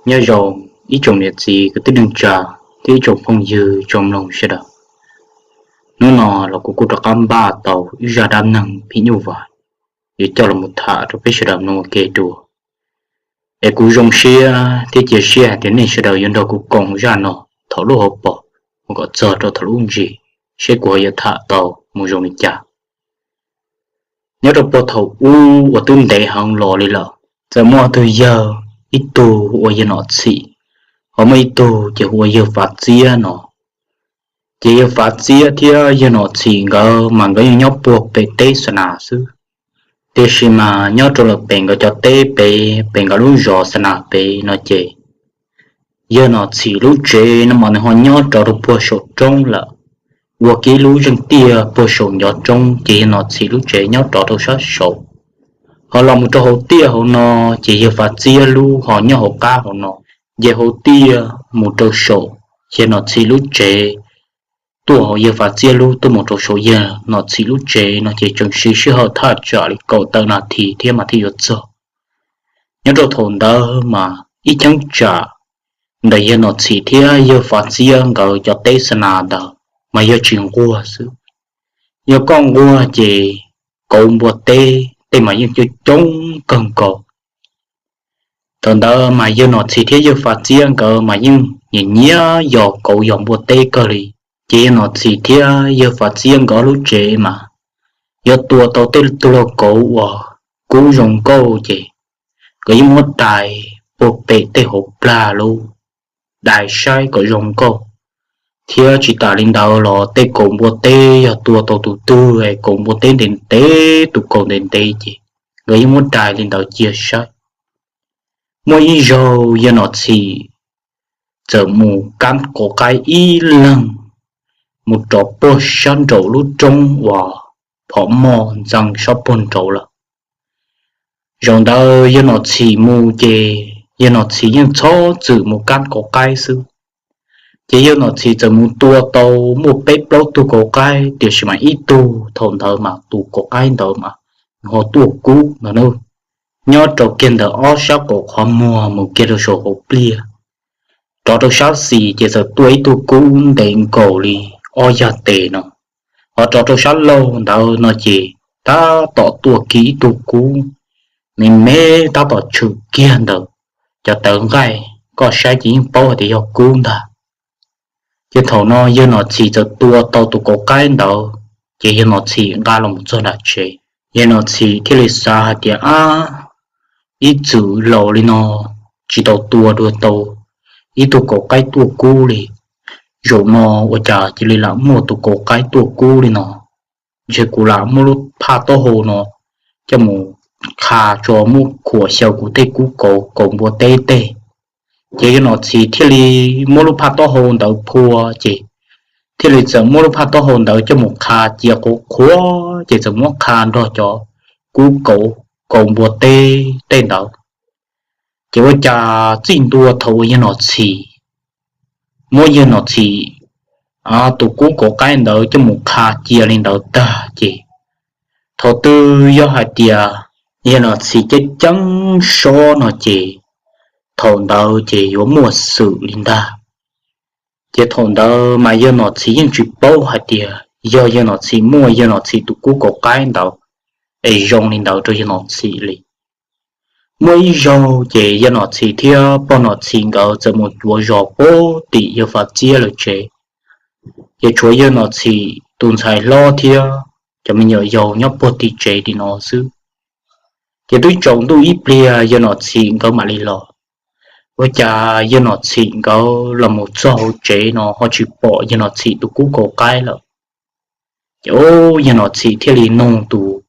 Nyob zoo ib tsoom niam txiv kwv tij neej tsa thiab ib tsoom phooj ywg tsoom mloog sawv daws. Hnub no los kuv kuj rov qab npaj tau ib zaj dab neeg phim nyuj vais yuav coj los tham rau peb sawv daws mloog ua ke dua. Es kuv zoo siab thiab cia siab hais tias nej sawv daws yuav nrog kuv koom zaj no thaum lub hauv paus mus kom txog rau thaum lub ntsis, seb kuv ho yuav tham tau mus zoo li cas. Nyob rau puag thaum ub uas twb ntev heev los li lawm, txawm muaj tug yawg ib tug ua yawg Nom Txhim, ho muaj ib tug ces hu ua yawg Fav Txiab no. Ces yawg Fav Txiab thiab yawg Nom Txhim nkawd mas nkawd yeej nyob puag pem teb Xa Nas xwb, tiam sis mas nyob rau lawm pem nkawd cov teb pem, pem nkawd lub zos Xa Nas pem no ces yawg Nom Txhim lub tsev no mas nws ho nyob rov rau puag saum roob lawm, ua kiag ib lub zeej tiaj puag saum ncov roob ces yawg Nom Txhim lub tsev nyob rov rau sab saud. Ho los mus rau hauv tiaj hauv no ces yawg Fav Txiab lub ho nyob hauv qab hauv no. Ces hauv tiaj mus rau saum yawg Nom Txhim lub tsev, tuaj hauv yawg Fav Txiab lub tuaj mus rau saum yawg Nom Txhim lub tsev no ces tseem siv sij hawm thaj tsam li kaum tawm nas this thiab mas thiaj yuav txog. Nyob rau thaum ntawd mas ib cheeb tsam ntawm yawg Nom Txhim thiab yawg Fav Txiab nkawd cov teb Xa Nas ntawd mas yog tsis nquag xwb, yog koj nquag ces kauv npua teb tej mas yeej coob coob kawg nkaus. Thaum ntawd mas yawg Nom Txhim thiab yawg Fav Txiab nkawd mas yeej nyiam nyiam yos kauv yos npua teb kawg li. Ces yawg Nom Txhim thiab yawg Fav Txiab nkawd lub tsev mas yog tua tau tej tug lauj kauv uas kub zoo nkauj ces nkawd yeej muab dai puag pem tej hauv plag lub, dai saib kom zoo nkauj. Thiab tsis tas li ntawd los tej kauv npua teb yog tua tau tus twg es kauv npua teb ntev ntev, tus kauv ntev ntev ces nkawd yeej muab dai li ntawd cia saib. Muaj ib zaug yawg Nom Txhim txawm mus kab kauv qaib ib leeg mus rov puag sab nraum lub roob uas phom moj ntxeev sab puag nraud lawm. Zaum ntawd yawg Nom Txhim mus ces yawg Nom Txhim yeej txhob txwm mus kab kauv qaib xwb. Ces yawg Nom Txhim txawm mus tua tau muaj peb plaub tug kauv qaib, tiam sis mas ib tug thaum ntawd mas tus kauv qaib ntawd mas ho tuaj kub no, nyob rau kiag ntawm ob sab qaum qhov muag mus kiag rau saum hauv pliaj. Rov rau sab xis ces txawm tuaj ib tug kub ntev nkaus li ob yag tes no. Ho rov rau sab laug ntawd no ces tab tom tuaj kiag ib tug kub me me, tab tom tshwm kiag ntawm cov tawv nqaij, koj saib ces yeej paub hais tias yog kub ntag. Ces thaum no yawg Nom Txhim txawm tua tau tus kauv qaib ntawd, ces yawg Nom Txhim nqa los mus txog nram tsev. Yawg Nom Txhim thiaj li xav hais tias, ab, ib txwm laus li no tsis tau tua dua tau ib tug kauv qaib tuaj kub li. Zaum no ua cas cia li lam muaj tus kauv qaib tuaj kub li no? Ntshe kuv lam muab lub phaj taub hau no coj mus qha tso, muab khuam xyaw kuv tej kub kauv, kauv npua teb tej. Ces yawg Nom Txhim thiaj li muab lub phaj taub hau ntawd phua, ces thiaj li txawm muab lub phaj taub hau ntawd coj mus qha cia qhuav qhuav, ces txawm muab qha nrog cov kub kauv, kauv npua teb tej ntawd. Ces ua cas txij ntua thaum uas yawg Nom Txhim muab yawg Nom Txhim tus kub kauv qaib ntawd coj mus qha cia li ntawd tag ces, thaum twg yog hais tias yawg Nom Txhim ceeb ceeb sob no ces thaum ntawd ces yuav muaj xwm li ntag. Ces thaum ntawd mas yawg Nom Txhim yeej tsis paub hais tias yog yawg Nom Txhim muaj yawg Nom Txhim tus kub kauv qaib ntawd es zoo li ntawd rau yawg Nom Txhim li. Muaj ib zaug ces yawg Nom Txhim thiab pog Nom Txhim nkawd txawm mus cuav zos puag tim yawg Fav Txiab lawv tsev. Ces tshuav yawg Nom Txhim tus ntxhais hlob thiab cov me nyuam yaus nyob puag tim tsev li no xwb. Ces twb tsaus ntuj ib pliag yawg Nom Txhim nkawd mam li los. Ua cas yawg Nom Txhim nkawd los mus txog hauv tsev no ho tsis pom yawg Nom Txhim tus kub kauv qaib lawm. Ces yawg Nom Txhim thiaj li nug tus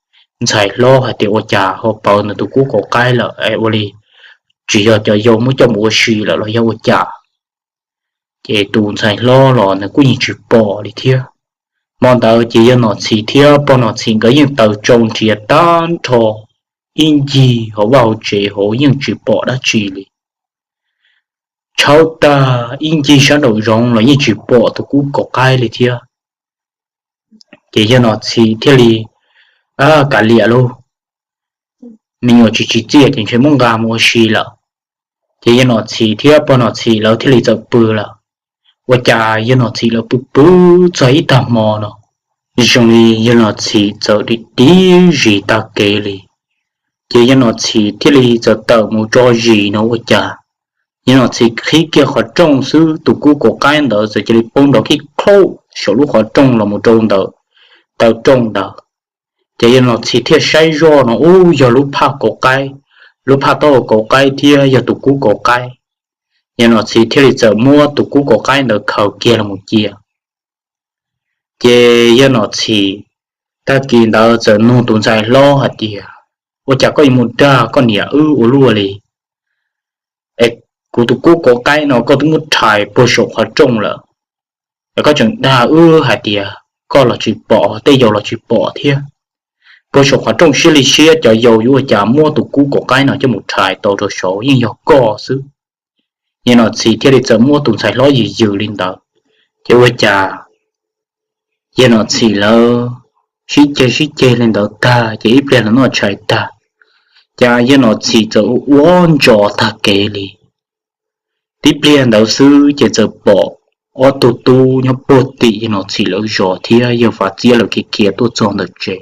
ntxhais hlob hais tias ua cas ho pawv nws tus kub kauv qaib lawm es ua li tsis yog cov yau muab coj mus ua si lawm los yog ua cas. Ces tus ntxhais hlob los nws kuj yeej tsis pom li thiab. Hmo ntawd ces yawg Nom Txhim thiab pog Nom Txhim nkawd yeej taws tsau nrhiav tag nrho ib ncig hauv vaj hauv tsev hauv yeej tsis pom dab tsi li. Tshawb tag ib ncig sab nraum zoov los yeej tsis pom tus kub kauv qaib li thiab. Ces yawg Nom Txhim thiaj li kav liam lauj, me nyuam tsis tsim txiaj ces ntshe muab nqa mus ua si lawm. Ces yawg Nom Txhim thiab pog Nom Txhim lawv thiaj li txawm pw lawm. Ua cas yawg Nom Txhim lawv pw pw txog ib tag hmo no, zoo li yawg Nom Txhim txawm dim dim zis tag kev li. Ces yawg Nom Txhim thiaj li txawm tawm mus tso zis no ua cas yawg Nom Txhim qhib kiag qhov rooj xwb, tus kub kauv qaib ntawd txawm cia li poob nrov khib khlauj saum lub qhov rooj los mus rau ntawm taw rooj ntawd. Ces yawg Nom Txhim thiaj saib zoj no ub yog lub phaj kauv qaib, lub phaj taub hau kauv qaib thiab yog tus kub kauv qaib. Yawg Nom Txhim thiaj li txawm muab tus kub kauv qaib ntawd khaws kiag los mus cia. Ces yawg Nom Txhim tag kis ntawd txawm nug tus ntxhais hlob hais tias, ua cas koj yuav mus dag koj niam wb ua luaj li? Es kuv tus kub kauv qaib no koj twb muab rhais puag saum qhov rooj lawm, es koj tseem dag wb hais tias koj los tsis pom, tej yau los tsis pom thiab. Puag saum qhov rooj siab li siab cov yau yuav ua cas muab tus kub kauv qaib no coj mus rhais tau rau saud, yeej yog koj xwb. Yawg Nom Txhim thiaj li txawm muab tus ntxhais hlob yws yws li ntawd. Ces ua cas yawg Nom Txhim lawv sib ceg sib ceg li ntawd tag ces ib pliag los noj tshais tag, cas yawg Nom Txhim txawm ua ntso tag kev li. Tib pliag ntawd xwb ces txawm pom ob tug tub nyob puag tim yawg Nom Txhim lawv zos thiab yawg Fav Txiab lawv khiav khiav tuaj txog ntawm tsev.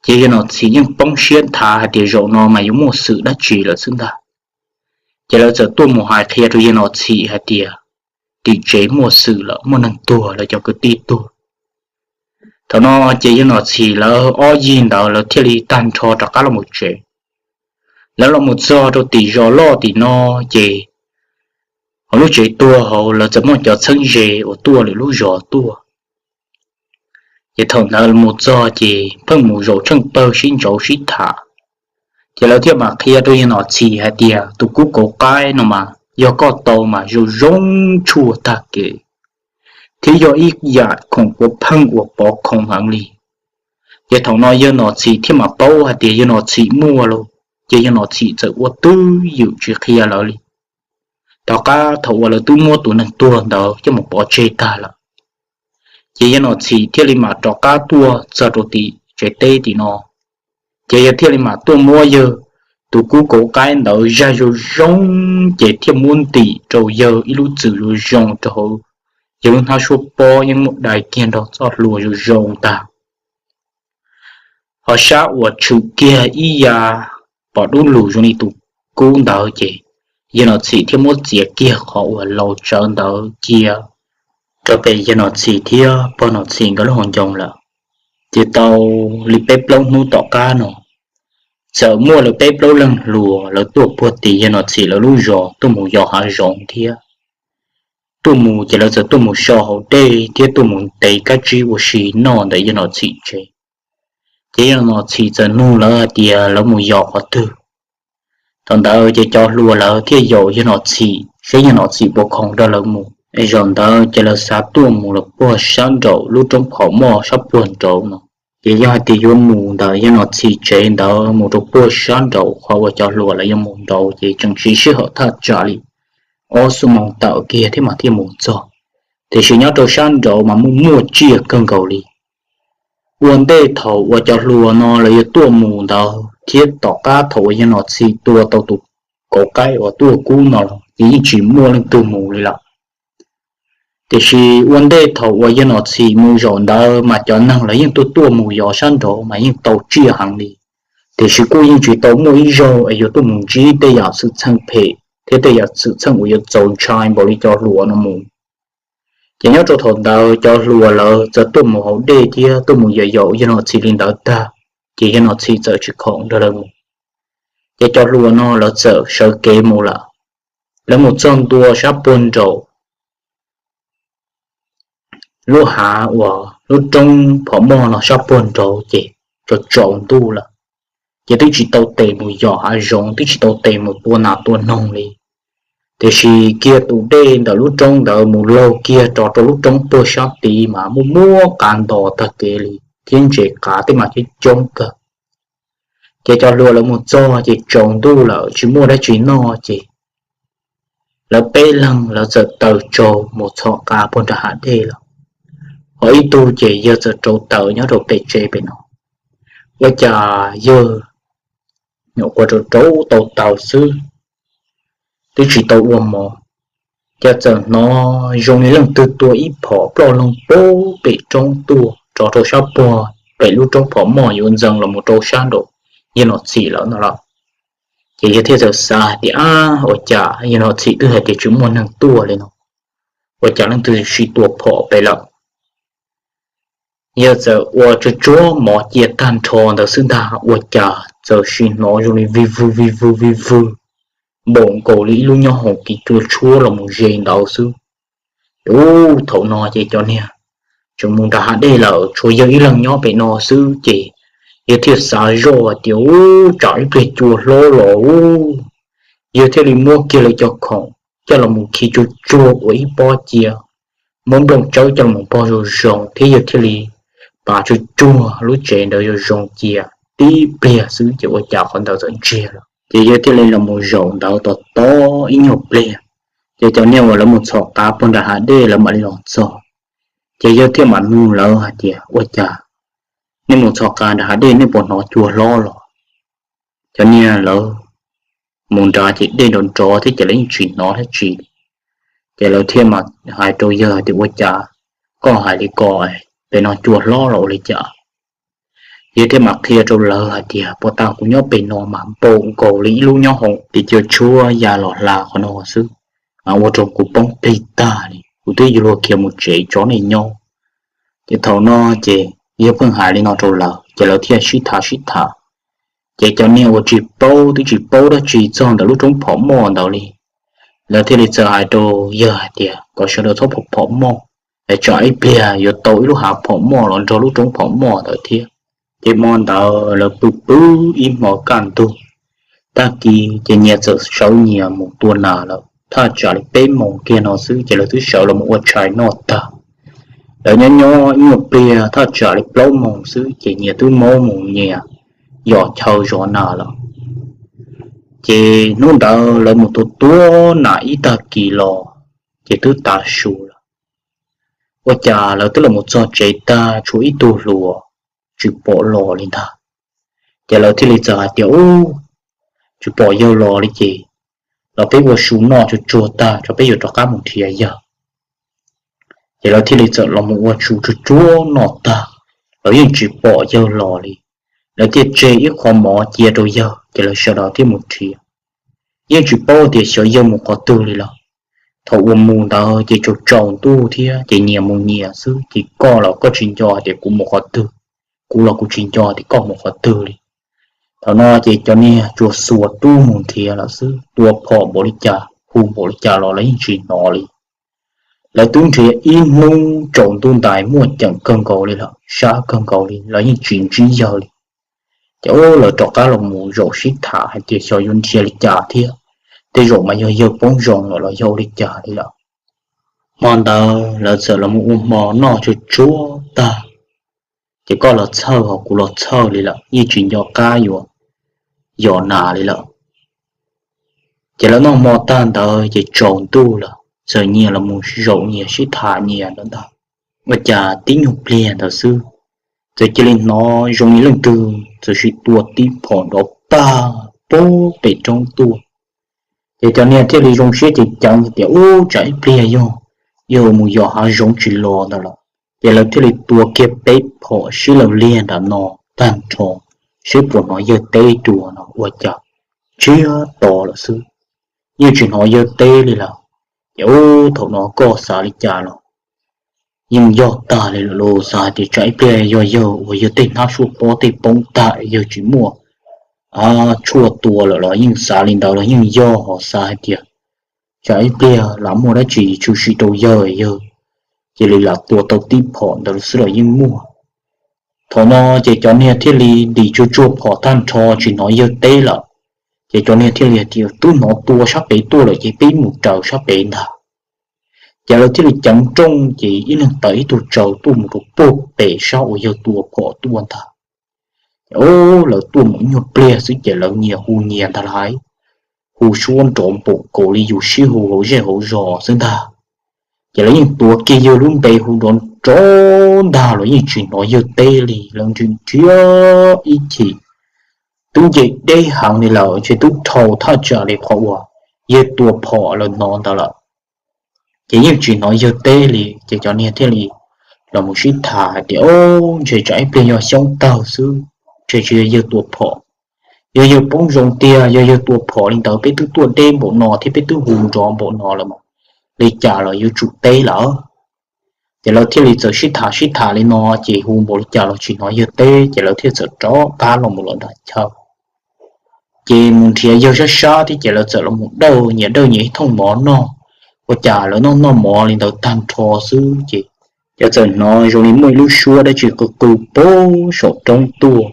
Ces yawg Nom Txhim yeej poob siab nthav hais tias zaum no mas yuav muaj xwm dab tsi lawm xwb ntag. Ces lawv txawm tuaj mus hais qhia rau yawg Nom Txhim hais tias tim tsev muaj xwm lawm, muaj neeg tuag, lawv cov kwv tij tuag. Thaum no ces yawg Nom Txhim lawv ob yig ntawd lawv thiaj li tag nrho rov qab los mus tsev. Lawv los mus txog rau tim zos loj tim no ces hauv lub tsev tuag hauv lawv txawm muaj cov txheeb ze uas tuaj lwm lub zos tuaj. Ces thaum ntawd mus txog ces pheej mus zaum tsheej pawg sib ntsauv sib tham. Ces lawv thiaj mam qhia rau yawg Nom Txhim hais tias tus kub kauv qaib no mas yog koj tau mas zoo zoo tshuaj tag kev, thiab yog ib yam khoom puav pheej uas pov khoom heev li. Ces thaum no yawg Nom Txhim thiaj mam paub hais tias yawg Nom Txhim muaj lawm, ces yawg Nom Txhim txawm ua twj ywm tsis qhia lawv li. Tom qab thaum uas lawv twb muab tus neeg tuag ntawd coj mus pov tseg tag lawm, ces yawg Nom Txhim thiaj li mam rov qab tuaj txog rau tim tsev teb tim no. Ces yawg thiaj li mam tuaj muab yawg tus kub kauv qaib ntawd zaj zoo zoo, ces thiaj muab ntim rau yawg ib lub txwm zoo zoo rau hauv yawg lub hnab suab pob yeej muaj dai kiag nrog txoj hlua zoo zoo ntag. Ho sab uas tshwm kiag ib ya pom dub lug zoo li tus kub ntawd ces yawg Nom Txhim thiaj muab txiav kiag qhov uas laus tsawv ntawd cia rau pem yawg Nom Txhim thiab pog Nom Txhim nkawd lub hauv ncoo lawm. Ces tau li peb plaub hnub tom qab no, txawm muaj lawv peb plaub leeg hluas lawv tuaj puag tim yawg Nom Txhim lawv lub zos tuaj mus yos hav zoov thiab. Tuaj mus ces lawv txawm tuaj mus so hauv dej thiab tuaj mus ntes kab tsib ua si noj ntawm yawg Nom Txhim tsev. Ces yawg Nom Txhim txawm nug lawv hais tias lawv mus yos qhov twg. Thaum ntawd ces cov hluas lawv thiaj yaum yawg Nom Txhim seb yawg Nom Txhim puas khoom nrog lawv mus. Es zaum ntawd ces lawv xav tuaj mus lawm puag sab nraum lub roob phom moj sab puag nraud no. Ces yog hais tias yuav mus ntawm yawg Nom Txhim tsev ntawd mus rau puag sab nraum qhov uas cov hluas lawv yuav mus nraud ces tseem siv sij hawm thaj tsam li ob xuab moos tawm kiag thiab mas thiaj mus txog. Tiam sis nyob rau sab nraud mas muaj muaj tsiaj kawg nkaus li. Ua ntej thaum uas cov hluas no lawv yuav tuaj mus ntawd thiab tom qab thaum uas yawg Nom Txhim tua tau tus kauv qaib uas tuaj kub no los ces yeej tsis muaj leej twg mus li lawm. Tiam sis ua ntej thaum uas yawg Nom Txhim mus zaum ntawd mas cov neeg lawv yeej tuaj tuaj mus yos sab nraud mas yeej tau tsiaj heev li. Tiam sis kuj yeej tsis tau muaj ib zaug es yuav tuaj mus ntsib tej yam xwm txheej phem thiab tej yam xwm txheej uas yuav txaus ntshai npaum li cov hluas no mus. Ces nyob rau thaum ntawd cov hluas lawv txawm tuaj mus hauv dej thiab tuaj mus yaum yaum yawg Nom Txhim li ntawd tag, ces yawg Nom Txhim txawm tsis khoom nrog lawv mus. Ces cov hluas no lawv txawm sawv kev mus lawm. Lawv mus txog ntua sab puag nraum lub hav uas lub roob phom moj no sab puag nraud ces tsaus tsaus ntuj lawm. Ces twb tsis tau tes mus yos hav zoov, twb tsis tau tes mus tua nas tua noog li. Tiam sis kiag tus dej ntawm lub roob ntawd mus laug kiag rov rau lub roob puag sab tid mas muaj muab qav ntos tag kev li thiab ntses qav tej mas coob coob kawg. Ces cov hluas lawv mus txog ces tsaus ntuj lawm tsis muaj dab tsi noj ces lawv peb leeg lawv txawm taws tsau mus txhom qav puag nram hav dej lawm. Ho ib tug ces yawg txawm rauv taws nyob rau pem tsev pem no. Ua cas yawg nyuam qhuav rauv rauv tau taws xwb, twb tsis tau ua mov, ces txawm hnov zoo li leej twg tua ib phom ploj loog pem roob tuaj rov rau sab puag pem lub roob phom moj yuav ntxeev los mus rau sab nraum yawg Nom Txhim lawm no los. Ces yawg thiaj txawm xav hais tias, ab, ua cas yawg Nom Txhim twb hais tias tsis muaj neeg tuaj li no, ua cas leej twg sim tua phom pem lawm. Yawg txawm ua tsuag tsuag mov cia tag nrho ntawd xwb ntag, ua cas txawm sim hnov zoo li vij vwg vij vwg vij vwg, npaum nkaus li ib lub nyob hoom kis cua tshuab los mus ze ntawd xwb. Ub, thaum no ces cov niag tseem mus nram hav dej lawm, tshuav yawg ib leeg nyob pem no xwb, ces yawg thiaj xav zoj hais tias, ub, tsam ib pliag cua hlob los ub. Yawg thiaj li muab kiag lawv cov khoom coj los mus khi tsuag tsuag ua ib pob cia, muab nplooj tsawb coj los pog zoo zoo thiab yawg thiaj li pav tsuag tsuag lub tsev ntawd zoo zoo cia. Tib pliag xwb ces ua cas qhov ntawd txawm ntsiag lawm, ces yawg thiaj li los mus zaum ntawd tos tos ib nyuag pliag, ces cov niag uas lawv mus txhom qav puag nram hav dej lawv mam li los txog. Ces yawg thiaj mam nug lawv hais tias, ua cas nej mus txhom qav nram hav dej nej puas hnov cua hlob los? Cov niag lawv mus nrad ces dej nrov nrov thiab ces lawv yeej tsis hnov dab tsi. Ces lawv thiaj mam hais rau yawg tias, ua cas koj hais li ko, pem no cua hlob los ua li cas? Yawg thiaj mam qhia rau lawv hais tias, puag ta kuv nyob pem no mas npaum nkaus li ib lub nyob hoom kis cua tshuab ya los hla qhov no xwb, mas ua rau kuv poob plig tag li, kuv twb yuav luag khiav mus tsev tso nej nyob. Ces thaum no ces yawg pheej hais li no rau lawv ces lawv thiaj sib tham sib tham. Ces cov niag uas tsis paub twb tsis paub dab tsi txog ntawm lub roob phom moj ntawd li, lawv thiaj li txawm hais rau yawg hais tias kom sawv daws txhob phom phom moj, es tsam ib pliag yuav tau ib lub hav phom moj los nrog lub roob phom moj ntawd thiab. Ces hmo ntawd lawv pw pw ib hmo kaj ntug, tag kis ces nyias txawm sawv nyias mus tua nas lawm. Thaj tsam li peb moos kiag no xwb ces lawv twb sawv los mus ua tshais noj tag. Lawv nyob nyob ib nyuag pliag thaj tsam li plaub moos xwb ces nyias twb maub mus nyias yos chaw zov nas lawm. Ces hnub ntawd lawv mus tua tua nas ib tag kis los ces twb tav su lawm. Ua cas lawv twb los mus txog tsev tag tshuav ib tug hluas tsis pom los li ntag. Ces lawv thiaj li txawm hais tias, ub, tsis pom yawg los li ces los peb ua su noj tsuag tsuag tag tso peb yuav rov qab mus nrhiav yawg. Ces lawv thiaj li txawm los mus ua su tsuag tsuag noj tag, lawv yeej tsis pom yawg los li. Lawv thiaj tseg ib qho mov cia rau yawg ces lawv sawv daws thiaj mus nrhiav. Yeej tsis paub tias xyov yawg mus qhov twg li lawm. Thaum uas mus ntawd ces tsaus tsaus ntuj thiab ces nyias mus nyias xwb ces koj los koj tsis nco tias kuv mus qhov twg, kuv los kuv tsis nco tias koj mus qhov twg li. Thaum no ces cov niag tsuas xuas tub mus nrhiav lawm xwb, tua phom npaum li cas hu npaum li cas los lawv yeej tsis hnov li. Lawv twb nrhiav ib hnub tsaus ntuj ntais muaj ceem kawg nkaus li lawm, sab kawg nkaus li los yeej tsis ntsib yawg li. Ces ub lawv rov qab los mus zaum sib tham hais tias xyov yuav nrhiav li cas thiab, tej zaum mas yog yawg poob zoo lawm los yog ua li cas li lawm. Hmo ntawd lawv txawm los mus ua hmo noj tsuag tsuag tag, ces koj los txhawj ho kuv los txhawj li lawm, yeej tsis nco qab yuav yos nas li lawm. Ces lawv noj hmo tag ntawd ces tsaus ntuj lawm txawm nyias los mus zaum nyias sib tham nyias ntawd ntag. Ua cas tib nyuag pliag ntawd xwb, txawm cia li hnov zoo li leej twg txawm sim tua tib phom nrov pag pag pem roob tuaj. Ces cov niag thiaj li zoo siab ceev ceev tias ub tsam ib pliag yog, yog mus yos hav zoov tsis los ntawd lawm. Ces lawv thiaj li tua kiag peb phom sib law liag nram no tag nrho, seb puas hnov yawg teb dua no ua cas ntsiag to lawm xwb, yeej tsis hnov yawg teb li lawm. Ces ub thaum no koj xav li cas los yeej yog tag li lawm los xav hais tias tsam ib pliag yog yawg uas yawg tej hnab suab pob tej poob tag yawg tsis muaj tshuaj tua lawm los yeej xav li ntawd los yeej yog ho xav hais tias tsam ib pliag lam muaj dab tsi tshwm sim rau yawg, yawg cia li lam tua tau tib phom ntawd xwb los yeej muaj. Thaum no ces cov niag thiaj li ntim tsuag tsuag phom tag nrho tsis hnov yawg teb lawm. Ces cov niag thiaj li hais tias twb hnov tua sab pem tuaj lawm ces peb mus raws sab pem ntag. Ces lawv thiaj li ceev rooj ces ib leeg taws ib tug tsaws tuaj mus rau puag pem sab uas yawg tua phom tuaj ntag. Ces lawv tuaj mus ib nyuag pliag xwb ces lawv nyias hu nyias ntag lauj, hu suab nrov npaum nkaus li yus sib hu hauv zej hauv zos xwb ntag. Ces lawv yeej tuav kiag yawg lub npe hu nrov nrov ntag los yeej tsis hnov yawg teb li. Lawv nrhiav nrhiav ib chim twb nce deb heev li lawm ces twb dhau thaj tsam li qhov uas yawg tua phom los hnov ntawd lawm. Ces yeej tsis hnov yawg teb li, ces cov niag thiaj li los mus sib tham hais tias, o, ntshe tsam ib pliag yog xyoob tawg xwb, ntshe tsis yog yawg tua phom. Yog yawg poob zoo tiag, yog yawg tua phom li ntawd peb twb tuaj deb npaum no thiab peb twb hu nrov npaum no lawm, li cas los yuav tsum teb lawm. Ces lawv thiaj li txawm sib tham sib tham li no, ces hu npaum li cas los tsis hnov yawg teb, ces lawv thiaj txawm rov qab los mus lawm nram chaw. Ces mus nrhiav yawg sab sab thiab, ces lawv txawm los mus dawj nyias dawj nyias ib thooj mov noj. Ua cas lawv noj noj mov li ntawd tag nrho xwb ces, ces txawm hnov zoo li muaj ib lub suab dab tsi qw qw pem saum roob tuaj.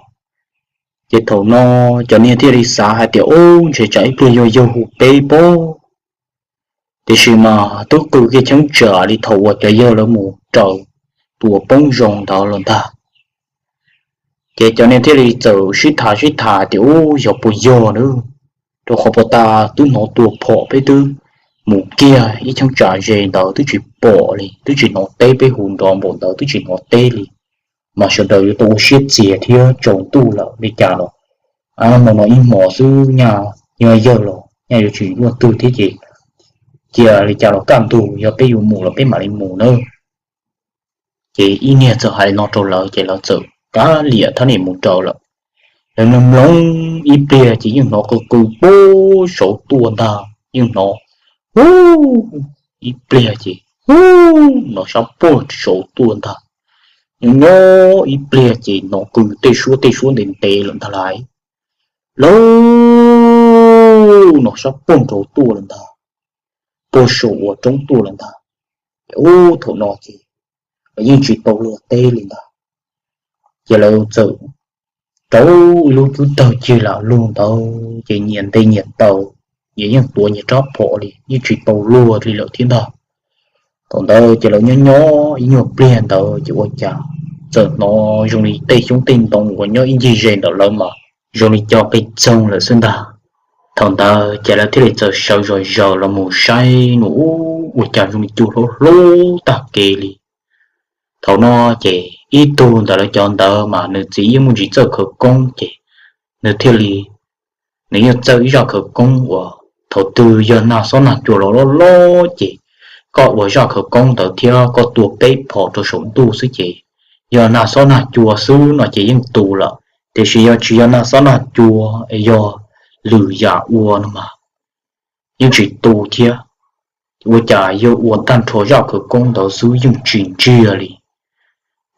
Ces thaum no cov niag thiaj li xav hais tias, o, ntshe tsam ib pliag yog yawg hu peb pob. Tiam sis mas twb qw kiag cheeb tsam li thaum uas cov yawg lawv mus raws tus uas poob zoo ntawd los ntag. Ces cov niag thiaj li txawm sib tham sib tham tias, u, yog puas yog na, rau qhov puag ta twb hnov tua phom peb twb mus kiag ib cheeb tsam ze ntawd twb tsis pom li, twb tsis hnov teb, peb hu nrov npaum ntawd twb tsis hnov teb li, mas sawv daws yuav tau ua siab txias thiab tsaus ntuj lawm li cas los, hmo no ib hmos xwb nyaj, yog yawg los nyaj yuav tsis muaj twg thiab ces, cia li cas los kaj ntug yog peb yuav mus los peb mam li mus nawb. Ces ib niag txawm hais li no rau lawv ces lawv txawm kav liam thab niam mus raws lawm. Lawv mloog mloog ib pliag ces yeej hnov qw qw pem saud tuaj ntag, yeej hnov, u, ib pliag ces, u, hnov sab pem saud tuaj ntag. Nyob nyob ib pliag ces hnov qw tej suab tej suab ntev ntev lawm ntag lauj. Lauj, hnov sab pem nraud tuaj lawm ntag, pem saum uas roob tuaj lawm ntag. Ces u, thaum no ces lawv yeej tsis tau luag teb li ntag. Ces lawv txawm rauv ib lub cub tawg cig lam lug ntawd ces nyias nte nyias taw, ces yeej tuav nyias rab phom li yeej tsis tau luag li lawm thiab ntag. Thaum ntawd ces lawv nyob nyob ib nyuag pliag ntawd ces ua cas txawm hnov zoo li tej xyoob tej ntoo uas nyob ib ncig ze ntawm lawv mas zoo li co qig txoog lawm xwb ntag. Thaum ntawd ces lawv thiaj li txawm sawv zom zaws los mus saib nws, u, ua cas zoo li cua hlob hlob tag kev li. Thaum no ces ib tug ntawm lawv cov ntawd mas nws txiv yeej muaj ntsis txawj khawv koob ces nws thiaj li, nws yeej txawj ib zaj khawv koob uas thaum twg yog nag xob nag cua los loj loj ces koj ua zaj khawv koob ntawd thiab koj tua peb phom rau saum ntuj xwb ces yog nag xob nag cua xwb no ces yeej tus lawm, tiam sis yog tsis yog nag xob nag cua es yog lwm yam ua no mas yeej tsis tus thiab. Ua cas yog ua tag nrho zaj khawv koob ntawd xwb yeej tsis ntsiag li.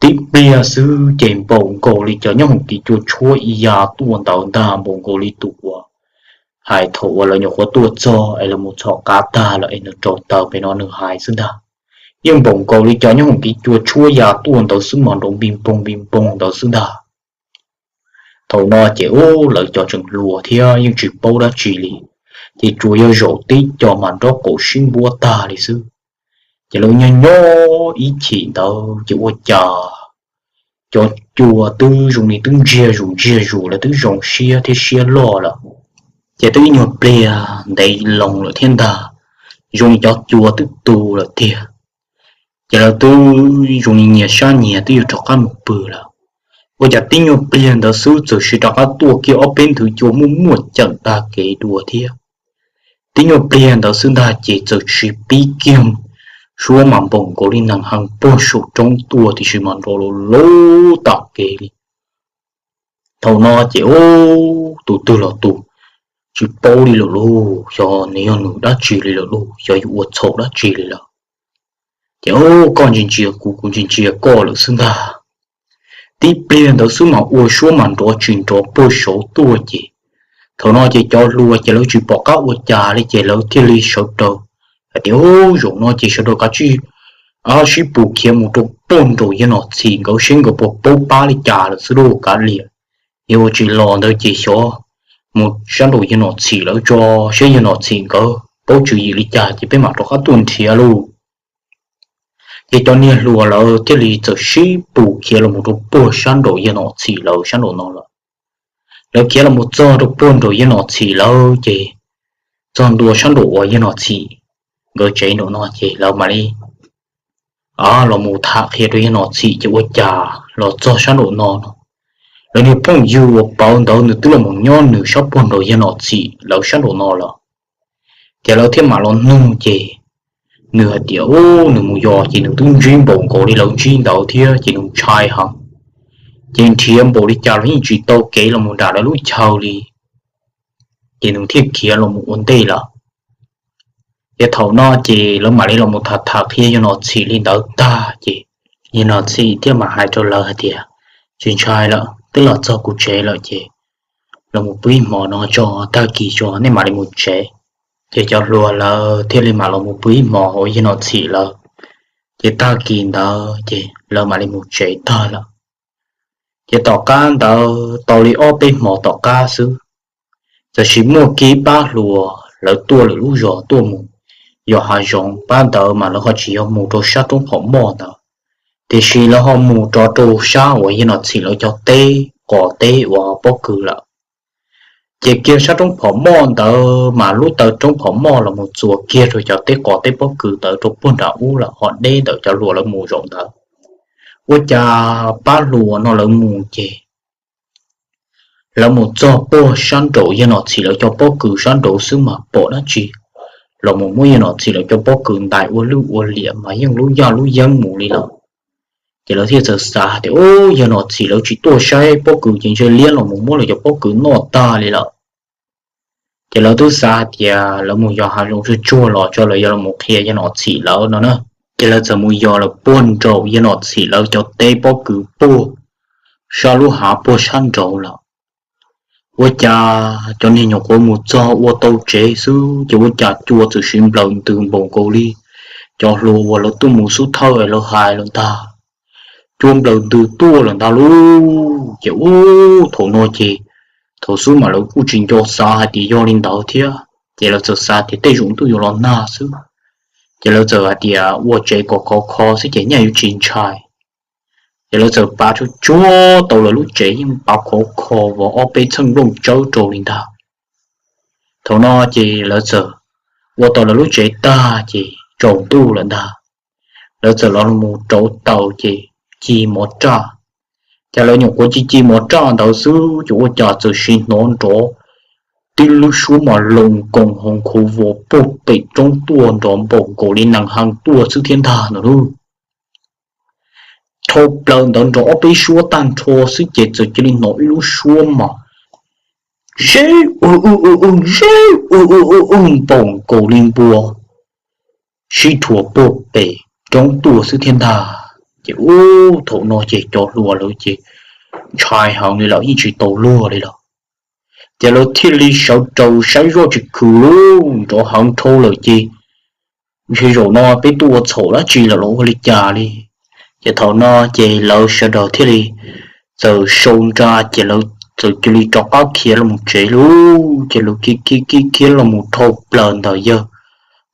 Tib pliag xwb ces npaum nkaus li cov nyob hoom kev cua tshuab ib ya tuaj ntawd ntag, npaum nkaus li tus uas hais thaum uas lawv nyuam qhuav tuaj txog es lawv mus txhom qav tag lawm es nws rauv taws pem no nws hais xwb ntag. Yeej npaum nkaus li cov nyob hoom kev cua tshuab ya tuaj ntawd xwb mas nrov npis npoog npis npoog ntawd xwb ntag. Thaum no ces u, lawv cov tseem hluas thiab yeej tsis paub dab tsi li, ces tsuas yog zaum tib co mas nraub qaum sib npuab tag li xwb. Ces lawv nyob nyob ib chim ntawd ces ua cas cov cua twb zoo li twb ntsiag zus ntsiag zus, lawv twb zoo siab thiab siab loj lawm. Ces twb ib nyuag pliag ntev loo lawm thiab ntag, zoo li cov cua twb tu lawm tiag. Ces lawv twb zoo li nyias sab nyias twb yuav rov qab mus pw lawm. Ua cas tib nyuag pliag ntawd xwb txawm sis rov qab tuaj kiag ob peb nthwv cua muaj muaj ceem tag kev dua thiab. Tib nyuag pliag ntawd xwb ntag ces txawm sis pib kiag suab mas npaum nkaus li nees heev puag saum roob tuaj tiam sis mas nrov laus laus tag kev li. Thaum no ces ub, tus twg los tus tsis paub li lawm lauj, xyov nws yog nws dab tsi li lawm lauj, xyov yuav ua txhaum dab tsi li lawm. Ces ub, koj ntsia ntsia kuv, kuv ntsia ntsia koj lawm xwb ntag. Tib pliag ntawd xwb mas ua suab mas nrov tsis nrov puag saud tuaj ces thaum no ces cov hluas ces lawv tsis pom qab ua cas li ces lawv thiaj li sawv daws hais tias, Ub, zaum no ces sawv daws kav tsij sib pus khiav mus rau puag nraum yawg Nom Txhim nkawd seb nkawd puas paub pab li cas lawm xwb lauj, kav liam. Yog ua tsis los ntawd ces xyov mus sab nraum yawg Nom Txhim lawv tso, seb yawg Nom Txhim nkawd paub tswv yim li cas ces peb mam rov qab tuaj nrhiav lauj. Ces cov niag hluas lawv thiaj li txawm sib pus khiav los mus rau puag sab nraum yawg Nom Txhim lawv sab nraum no lawm. Lawv khiav los mus txog rau puag nraum yawg Nom Txhim lawv ces txog ntua sab nraum uas yawg Nom Txhim nkawd tsev nraum no ces lawv mam li los mus tham qhia rau yawg Nom Txhim ces ua cas los txog sab nraum no no, lawv niag phooj ywg uas pawv ntawd nws twb los mus nyob nws sab puag nraum yawg Nom Txhim lawv sab nraum no lawm. Ces lawv thiaj mam los nug ces nws hais tias, u, nws mus yos ces nws twb ntsib npaum nkaus li lawv ntsib ntawd thiab ces nws ntshai heev. Ces nrhiav npaum li cas los yeej tsis tau kev los mus nram lawv lub chaw li, ces nws thiaj khiav los mus ua ntej lawm. Ces thaum no ces lawv mam li los mus tham tham qhia Yawg Nom Txhim li ntawd tag ces Yawg Nom Txhim thiaj mam hais rau lawv hais tias, tsis ntshai lawm, twb los txog kuv tsev lawm ces los mus pw ib hmo no tso, tag kis tso nej mam li mus tsev. Ces cov hluas lawv thiaj li mam los mus pw ib hmo hauv Yawg Nom Txhim lawv, ces tag kis ntawd ces lawv mam li mus tsev tag lawm. Ces tom qab ntawd tau li ob peb hmo tom qab xwb, txawm sis muaj kiag pab hluas lawv tuaj lwm lub zos tuaj mus yos hav zoov. Pab ntawd mas lawv ho tsis yog mus rau sab roob phom moj ntawd, tiam sis lawv ho mus rov rau sab uas Yawg Nom Txhim lawv cov teb qos teb uas pob kws lawm. Ces kiag sab roob phom moj ntawd mas lub taw roob phom moj los mus txuas kiag rau cov teb qos teb pob kws ntawd rau puag nram ub lawm ho deb ntawm cov hluas lawv mus zaum ntawd. Ua cas pab hluas no lawv mus ces lawv mus txog puag sab nraum Yawg Nom Txhim lawv cov pob kws sab nraud xwb mas pom dab tsi los mus muab Yawg Nom Txhim lawv cov pob kws ntais ua lwj ua liam mas yeej lub yaj lub yeeb mus li lawm. Ces lawv thiaj txawm xav tias, u, Yawg Nom Txhim lawv tsis tuaj saib pob kws ces ntshe liab los mus muab lawv cov pob kws noj tag li lawm. Ces lawv twb xav hais tias lawv mus yos hav zoov tsuag tsuag los tso lawv yuav los mus qhia Yawg Nom Txhim lawv no na. Ces lawv txawm mus yos lawm puag nraum Yawg Nom Txhim lawv cov teb pob kws puag sab lub hav puag sab nraud lawm. Ua cas cov niag nyuam qhuav mus txog ua tau tsev xwb ces ua cas cua txawm siv nplaws ntws npaum nkaus li cov hluas uas lawv tuaj mus xub thawj lawv hais lawm ntag. Cua nplaws ntws tuaj lawm ntag lauj. Ces ub, thaum no ces thaum xub mas lawv kuj tsis nco xav hais tias yog li ntawd thiab ces lawv txawm xav tias tej zaum ntuj yuav los nag xwb. Ces lawv txawm hais tias ua tsev kom khov kho xwb ces nyaj yuav tsis ntshai. Ces lawv txawm pav tsuag tsuag tau lawv lub tsev yeej pav khov kho uas ob peb txheej nplooj tsawb rau li ntag. Thaum no ces lawv txawm ua tau lawv lub tsev tag ces tsaus ntuj lawm ntag. Lawv txawm los mus rauv taws ces ci mov raj. Ces lawv nyuam qhuav ci ci mov raj ntawd xwb ces ua cas txawm sim hnov nrov tib lub suab mas loo koos hoo khuv vos puag pem roob tuaj nrov npaum nkaus li nees hee tuaj xwb thiab ntag no lauj. Dhau plaws ntawd nrov ob peb suab tag nrho xwb ces txawm cia li hnov ib lub suab mas zeb u u u u, zeb u u u u npaum nkaus li npua sib rhuav puag pem roob tuaj xwb thiab ntag. Ces ub, thaum no ces cov hluas lawv ces ntshai heev li lawm yeej tsis tau luag li lawm. Ces lawv thiaj li sawv rau saib zoj tsis khwm lauj, nrov heev dhau lawm ces ntshe zaum no peb tuaj ua txhaum dab tsi lawm los ua li cas li. Ces thaum no ces lawv sawv daws thiaj li txawm sau nra ces lawv txawm cia li rov qab khiav los mus tsev lauj. Ces lawv khiav khiav khiav los mus dhau plaws ntawm yawg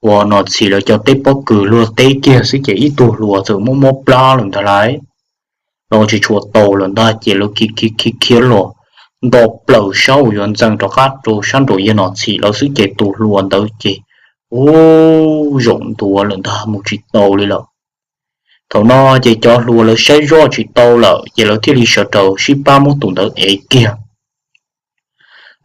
uas Nom Txhim lawv cov teb pob kws luag teb kiag xwb ces ib tug hluas txawm mob mob plab lawm ntag lauj, los tsis tshua tau lawm ntag. Ces lawv khiav khiav khiav khiav los nto plaws sab uas yuav ntxeev rov qab rau sab nraum yawg Nom Txhim lawv xwb ces tus hluas ntawd ces ub, zaum ntuav lawm ntag, mus tsis tau li lawm. Thaum no ces cov hluas lawv saib zoj tsis tau lawm ces lawv thiaj li sawv daws sib pab muab tus ntawd ev kiag.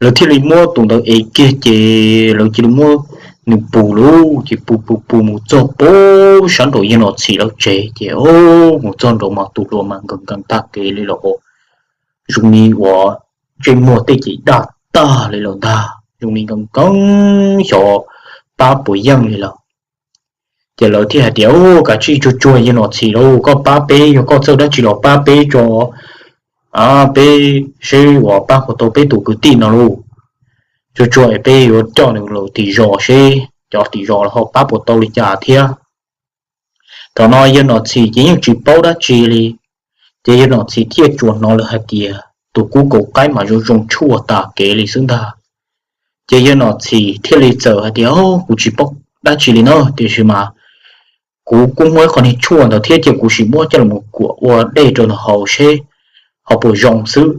Lawv thiaj li muab tus ntawd ev kiag ces lawv cia li muab nws pus lauj, ces pus pus pus mus txog puag sab nraum yawg Nom Txhim lawv tsev ces ub, mus txog nraud mas tus hluas mas nkees nkees tag kev li lawm, zoo li uas ntsej muag tej ces daj tag li lawm ntag, zoo li nkees nkees xyov pab puas yeej li lawm. Ces lawv thiaj hais tias, u, kav tsij tsuag tsuag yawg Nom Txhim lauj, koj pab peb, yog koj txawj dab tsi los pab peb tso, peb seb uas pab puas tau peb tus kwv tij no lauj. Tsuag tsuag es peb yuav coj nws los tim zos seb cov tim zos los ho pab puas tau li cas thiab. Thaum no yawg Nom Txhim ces yeej tsis paub dab tsi li, ces yawg Nom Txhim thiaj tsuas hnov lawv hais tias tus kub kaum qaib mas zoo zoo tshuaj tas kev li xwb ntag. Ces yawg Nom Txhim thiaj li txawm hais tias, o, kuv tsis paub dab tsi li na, tiam sis mas kuv kuj muaj ib qho niag tshuaj ntawd thiab, cia kuv sim muab coj los kuam ua dej rau nws haus seb ho puas zoo xwb.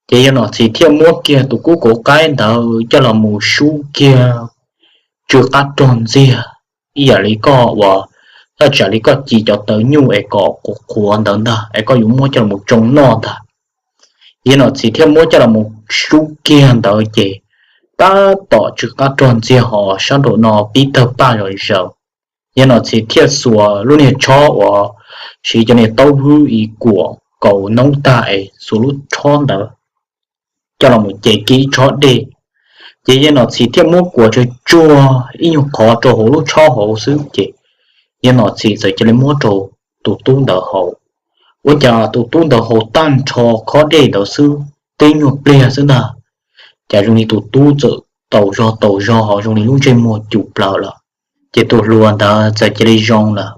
Ces yawg Nom Txhim thiaj muab kiag tus kub kaum qaib ntawd coj los mus sub kiag tsw qab rog ntxiag, ib yam li koj uas, thaj tsam li koj ci cov tawv nyuj es kom qhuav qhuav ntawd ntag es koj yuav muab coj los tsoo noj ntag. Yawg Nom Txhim thiaj muab coj los sub kiag ntawd ces tab tom tsw qab rog ntxiag hos sab nraum no pib tawg paj zom zaws. Yawg Nom Txhim thiaj xuas lub niag tshob uas siv cov niag taub hwb i kuam kaus noob tag es xuas lub tshob ntawd coj los mus cev kiag ib tshob dej. Ces Yawg Nom Txhim thiaj muab kuam tsuag tsuag ib nyuag qhov rau hauv lub tshob hauv xwb ces Yawg Nom Txhim txawm cia li muab rau tus tub ntawd haus. Ua cas tus tub ntawd haus tag nrho khob dej ntawd xwb, tib nyuag pliag xwb ntag, cas zoo li tus tub txawm taus zog taus zog ho zoo li lub ntsej muag cum plaws lawm. Ces tus hluas ntawd txawm cia li zoo lawm.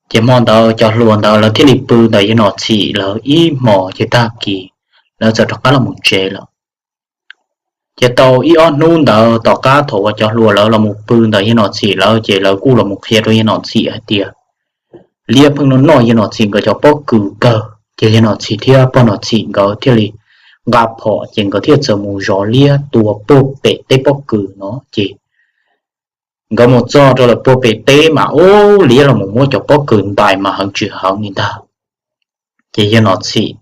Ces hmo ntawd cov hluas ntawd lawv thiaj li pw ntawm Yawg Nom Txhim lawv ib hmos ces tag kis lawv txawm rov qab los mus tsev lawm. Ces tau ib ob hnub ntawd tom qab thaum uas cov hluas lawv los mus pw ntawm Yawg Nom Txhim lawv ces lawv kuj los mus qhia rau Yawg Nom Txhim hais tias liab pheej noj noj Yawg Nom Txhim nkawd cov pob kws kawg. Ces Yawg Nom Txhim thiab pog Nom Txhim nkawd thiaj li nqa phom ces nkawd thiaj txawm mus zov liab tua puag pem teb pob kws no ces nkawd mus txog rau lawm puag pem teb mas ub, liab los mus muab cov pob kws ntais mas heev tsis heev li ntag. Ces Yawg Nom Txhim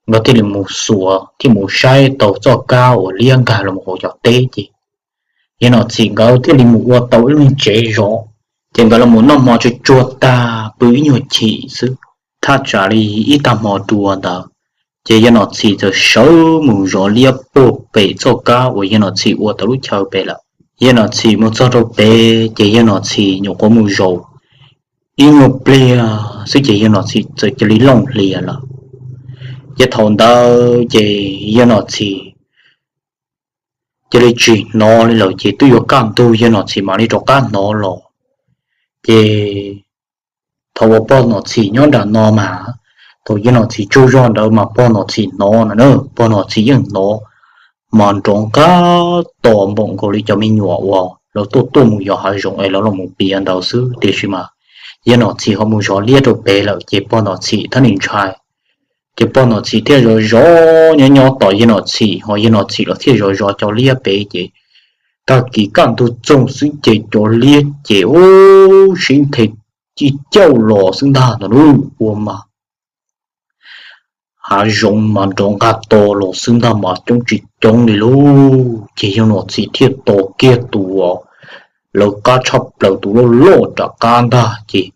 nkawd thiaj li mus xuas thiaj mus saib tau txoj kab uas liab nkag los mus hauv cov teb ces Yawg Nom Txhim nkawd thiaj li mus ua tau ib lub tsev zov. Ces nkawd los mus noj hmo tsuag tsuag tag pw ib nyuag chim xwb, thaj tsam li ib tag hmo dua ntawd, ces Yawg Nom Txhim txawm sawv mus zov liab puag pem txoj kab uas Yawg Nom Txhim ua tau lub chaw pem lawm. Yawg Nom Txhim mus txog rau pem ces Yawg Nom Txhim nyuam qhuav mus zaum ib nyuag pliag xwb ces Yawg Nom Txhim txawm cia li looj hlias lawm. Ces thaum ntawd ces Yawg Nom Txhim cia li tsis hnov li lawm ces twb yuav kaj ntug Yawg Nom Txhim mam li rov qab hnov los. Ces thaum uas pog Nom Txhim nyob nram no mas, thaum Yawg Nom Txhim tsaug zog ntawd mas pog Nom Txhim hnov no na, pog Nom Txhim yeej hnov mas nrov nqaj tos npaum nkaus li cov me nyuam uas lawv tuaj tuaj mus yos hav zoov es lawv los mus piav ntawd xwb. Tiam sis mas Yawg Nom Txhim ho mus zov liab rau pem lawm ces pog Nom Txhim thiaj li ntshai. Ces pog Nom Txhim thiaj zov zov nyob nyob tos Yawg Nom Txhim, ho Yawg Nom Txhim los thiaj zov zov cov liab pem ces tag kis kaj ntug txoog xwb ces cov liab ces ub, sib nthe cij cauj los xwb ntag no lauj. Ua mas hav zoov mas nrov nqaj to los xwb ntag mas coob tsis coob li lauj. Ces Yawg Nom Txhim thiaj tos kiag tus lawv qab tshaj plaws tus loj loj rov qab ntag ces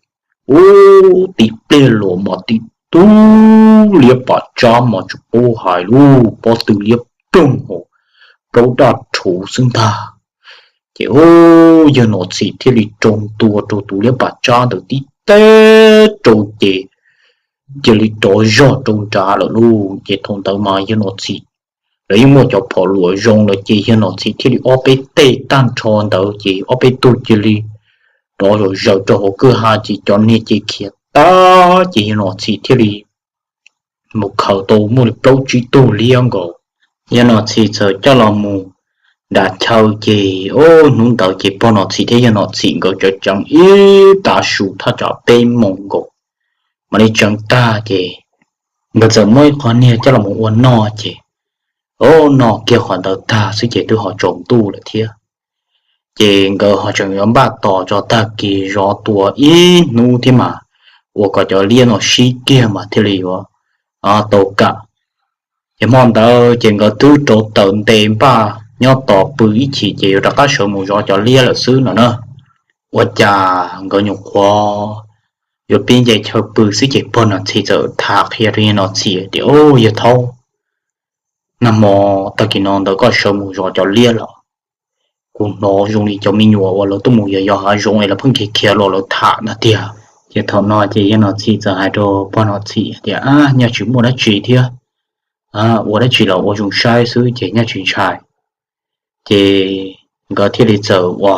ub, tib pliag los mas tib tug liab pam tsab mas tsis paub hais lub pob tw liab ploog hos plaub daj rhuv xwb ntag. Ces ub, Yawg Nom Txhim thiaj li rau ntua rau tus liab pam tsab ntawd tib teg rau ces cia li rov zog rau nrad lawm lauj. Ces thaum ntawd mas Yawg Nom Txhim lawv yeej muaj cov phom luam zoo lawm ces Yawg Nom Txhim thiaj li ob peb teg tag nrho ntawd ces ob peb tug cia li rov zom zaws rau hauv kwj ha ces cov niag ces khiav tag ces Yawg Nom Txhim thiaj li mus khaws tau muaj li plaub tsib tug liab nkaus. Yawg Nom Txhim txawm coj los mus nram chaw ces ub, hnub ntawd ces pog Nom Txhim thiab Yawg Nom Txhim nkawd tseem tseev ib tav su thaj tsam peb moos nkaus mam li tseev tag ces nkawd txawm muab ib qho niag coj los mus ua noj ces ub, noj kiag qhov ntawd tag xwb ces twb ho tsaus ntuj lawm thiab. Ces nkawd ho tseem yuav npaj tos tso tag kis zov tua ib hnub thiab mas ua kom cov liab no sib kiag mas thiaj li yuav tau kam. Ces hmo ntawd ces nkawd twb rauv taws nte npaj nyob tos pw ib chim ces yuav rov qab sawv mus zov cov liab lawm xwb no na. Ua cas nkawd nyuam qhuav yuav pib nce chaw pw xwb ces pog Nom Txhim txawm tham qhia rau Yawg Nom Txhim tias, Au, Yawg Thaub, nag hmo tag kis no ntawd koj sawv mus zov cov liab los? Kuv hnov zoo li cov me nyuam uas lawv tuaj mus yos yos hav zoov es lawv pheej khiav khiav los lawv tham ntag tiag. Ces thaum no ces Yawg Nom Txhim txawm hais rau pog Nom Txhim tias, Ab, nyaj tsis muaj dab tsi thiab, ua dab tsi los ua zoo saib xwb ces nyaj tsis ntshai. Ces nkawd thiaj li txawm ua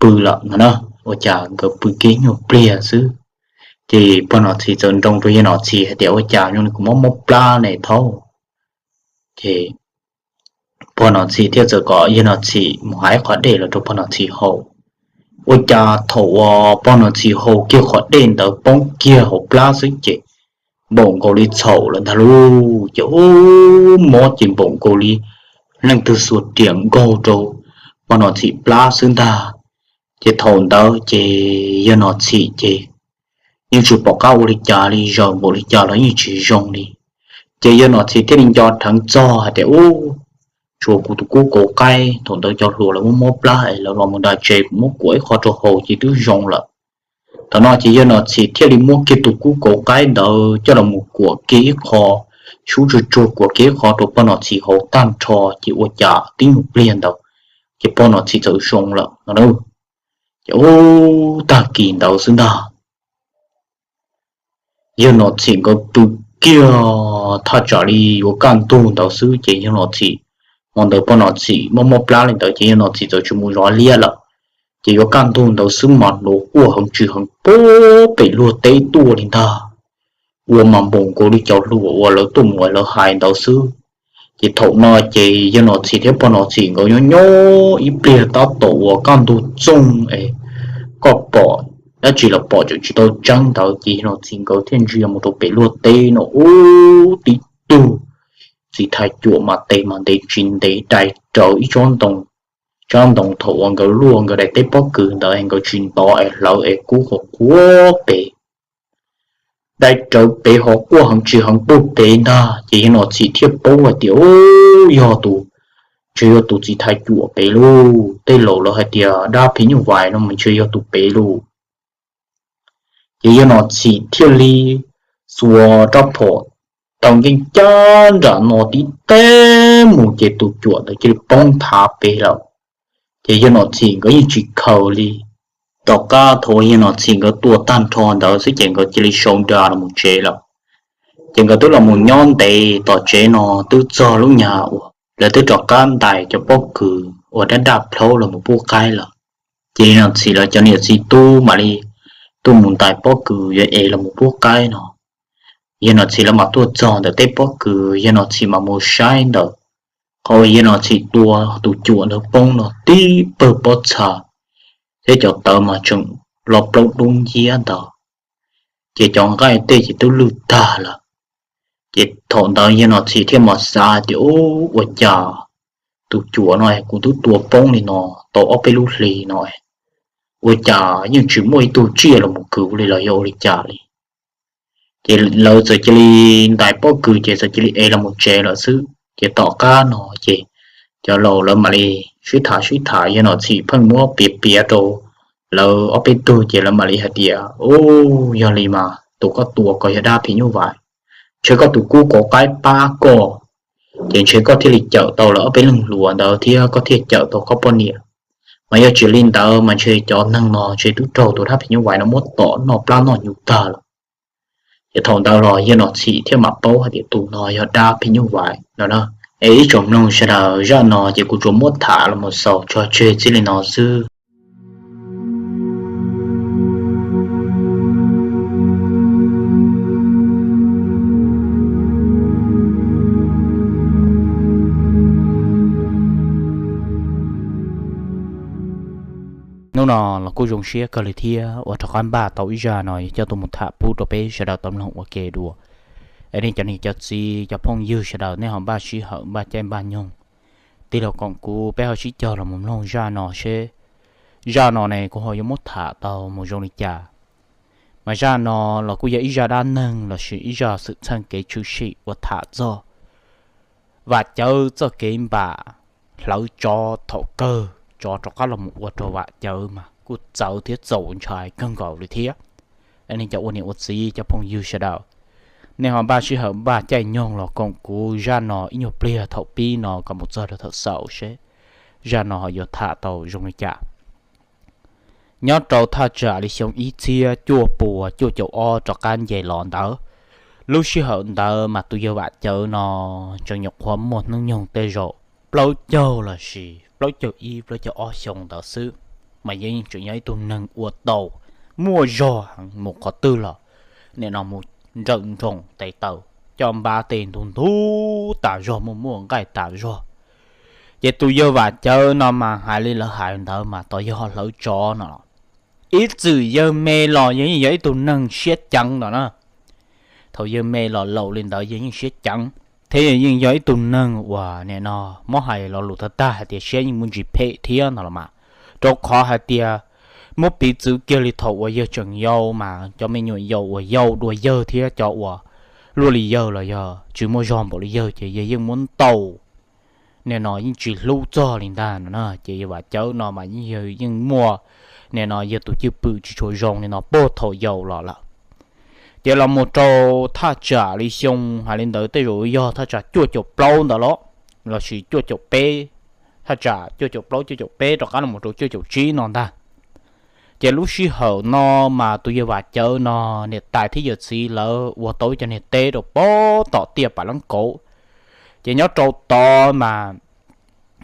pw lawm no na. Ua cas nkawd pw kiag nyuag pliag xwb ces pog Nom Txhim txawm nroo rau Yawg Nom Txhim hais tias, Ua cas zoo li kuv mob mob plab ne Thaub? Ces pog Nom Txhim thiaj txawm kom Yawg Nom Txhim mus hais qhov dej los rau pog Nom Txhim haus. Ua cas thaum uas pog Nom Txhim haus kiag qhov dej ntawd poob kiag hauv plab xwb ces npaum nkaus li txhaum lawm ntag lauj. Ces ub, mob ces npaum nkaus li leej twg xuas riam nkaug rau pog Nom Txhim plab xwb ntag. Ces thaum ntawd ces Yawg Nom Txhim ces yeej tsis pom qab ua li cas li, zaws npaum li cas los yeej tsis zoo li. Ces Yawg Nom Txhim thiaj li nco dheev txog hais tias, Ub, tshuav kuv tus kub kauv qaib. Thaum ntawd cov hluas lawv muab mob plab es lawv los mus nram tsev, kuv muab kuam ib qho rau haus ces twb zoo lawm. Thaum no ces yawg Nom Txhim thiaj li muab kiag tus kub kauv qaib ntawd coj los mus kuam kiag ib qho, sub tsuag tsuag kuam kiag ib qho rau poj Nom Txhim haus tag nrho ces ua cas tib nyuag pliag ntawd ces poj Nom Txhim txawm zoo lawm no. Ces ub, tag kis ntawd xwb ntag, yawg Nom Txhim nkawd pw kiag thaj tsam li yuav kaj ntug ntawd xwb ces yawg Nom Txhim, hmo ntawd poj Nom Txhim mob mob plab li ntawd ces yawg Nom Txhim txawm tsis mus zov liab lawm. Ces yuav kaj ntug ntawd xwb mas hnov quaj heev tsis heev puag pem luag teb tuaj li ntag, ua mas npaum nkaus li cov hluas uas lawv tuaj mus lawv hais ntawd xwb. Ces thaum no ces yawg Nom Txhim thiab poj Nom Txhim nkawd nyob nyob ib pliag tab tom uas kaj ntug txoog es koj pom dab tsi los pom tseem tsis tau tseeb ntawd ces yawg Nom Txhim nkawd thiaj ntsia mus rau pem luag teb no ub, tib tug txiv thais cuam mas tes mas ntev tsis ntev dai rawv ib tsob ntoo, tsob ntoo thaum uas nkawd luaj nkawd daim teb pob kws ntawd nkawd tsis ntov es hlawv es kub qhuav qhuav pem, dai rawv pem ho quaj heev tsis heev puag pem ntag ces yawg Nom Txhim thiaj paub hais tias ub, yog tus, ntshe yog tus txiv thais cuam pem lauj. Tej laus lawv hais tias dab phim nyuj vais no mas ntshe yog tus pem lauj. Ces yawg Nom Txhim thiaj li xuas rab phom taw nkeej cab nram no tib teg mus ces tus cuam ntawd cia li poob nthav pem lawm. Ces yawg Nom Txhim nkawd yeej tsis khaws li. Tom qab thaum uas yawg Nom Txhim nkawd tua tag nrho ntawd xwb ces nkawd cia li sau da los mus tsev lawm. Ces nkawd twb los mus nyob ntev tom tsev no twb txog lub nyag uas lawv twb rov qab ntais cov pob kws uas daj daj plhaub los mus pub qaib lawm. Ces yawg Nom Txhim lawv cov niam txiv tub mam li tuaj mus ntais pob kws yuav es los mus pub qaib no. Yawg Nom Txhim lawv mam tuaj txog ntawm tej pob kws, yawg Nom Txhim mam mus saib ntawm qhov uas yawg Nom Txhim tua tus cuam ntawd poob no tib pawg pob txha thiab cov tawv mas tseem lo plaub dub nciab ntawd, ces cov nqaij tej ces twb lwj tag lawm. Ces thaum ntawd yawg Nom Txhim thiaj mam xav tias ub, ua cas tus cuam no kuv twb tua poob li no tau ob peb lub hlis no, ua cas yeej tsis muaj ib tug tsiaj los mus kwv li los yog ua li cas li. Ces lawv txawm cia li ntais pob kws ces txawm cia li es los mus tsev lawm xwb. Ces tom qab no ces cov laus lawv mam li sib tham sib tham, yawg Nom Txhim pheej muab piav piav rau lawv ob peb tug ces lawv mam li hais tias ub, yog li mas tus koj tua ko yog dab phim nyuj vais, ntshe koj tus kub kauv qaib pab koj, ces ntshe koj thiaj li cawm tau lawv ob peb leeg hluas ntawd thiab koj thiaj cawm tau koj poj niam. Mas yog tsis li ntawd mas ntshe cov neeg no ntshe twb raug tus dab phim nyuj vais no muab tom noj plab noj nyuv tag lawm. Ces thaum ntawd los yawg Nom Txhim thiaj mam paub hais tias tus no yog dab phim nyuj vais no na. Es ib tsoom mloog sawv daws, zaj no ces kuv tsuas muab tham los mus xaus tso tseg txij li no xwb. Hnub no los kuj zoo siab kawg li thiab uas rov qab npaj tau ib zaj no coj tuaj mus tham pub rau peb sawv daws tau mloog ua ke dua. Es nej cov niam cov txiv cov phooj ywg sawv daws nej ho npaj sij hawm npaj caij npaj nyoog, tig los koom kuv peb ho sib cog los mus mloog zaj no seb zaj no ne kuv ho yuav muab tham tau mus zoo li cas. Mas zaj no los kuj yog ib zaj dab neeg lossis ib zaj xwm txheej kev tshwm sim uas tham txog Vam Cawv txoj kev npam hlawv tsov thaum kawg tsov rov qab los mus ua rau Vam Cawv mas kuj txawv thiab txaus ntshai kawg nkaus li thiab. Nej cov ua niam ua txiv cov phooj ywg sawv daws, nej ho npaj sij hawm npaj caij nyoog los koom kuv zaj no ib nyuag pliag thaum pib no kom mus txog rau thaum xaus seb zaj no ho yuav tham tau zoo li cas. Nyob rau thaj tsam li xyoo ib txhiab cuaj puas cuaj caum ob rov qab nce los ntawd, lub sij hawm ntawd mas tus yawg Vam Cawv no tseem nyuam qhuav muaj hnub nyoog tej zaum plaub caug lossis plaub caug ib plaub caug ob xyoo ntawd xwb, mas yawg yeej tseem yog ib tug neeg ua tau muaj zog heev, mus qhov twg los nim no mus nrawm nroos tes taw, coj npab tej ntug ntug tas zog, muaj muaj nqaij tas zog. Ces tus yawg Vam Cawv no mas hais li lawv hais ntawd mas tos yawg ho hlawv tsov no los, ib txwm yawg me los yawg yeej yog ib tug neeg siab ceev no na. Thaum yawg me los laus li ntawd yawg yeej siab ceev, thiab yawg yeej yog ib tug neeg uas nim no muab hais lo lus tag tag hais tias siab yeej muaj ntsis phem thiab no los mas, rau qhov hais tias muab piv txwv kiag li thaum uas yawg tseem yau mas cov me nyuam yaus uas yau dua yawg thiab cov uas luaj li yawg los yog tsis muaj zog npaum li yawg ces yawg yeej muab ntaus nim no yeej tsis hlub txog li ntag no na. Ces yawg Vam Cawv no mas yeej yawg yeej muaj nim no yawg tus cwj pwm tsis tshua zoo li no puag thaum yau los lawm. Ces los mus rau thaj tsam li xyoo hais li ntawd tej zaum yog thaj tsam cuaj caum plaub ntawd los, lossis cuaj caum peb, thaj tsam cuaj caum plaub cuaj caum peb rov qab los mus rau cuaj caum tsib no ntag. Ces lub sij hawm no mas tus yawg Vam Cawv no niam tais thiab yawm txiv lawv ua tau ib cov niag teb rau pem tom tiaj Pam Leeb Kauv. Ces nyob rau tod mas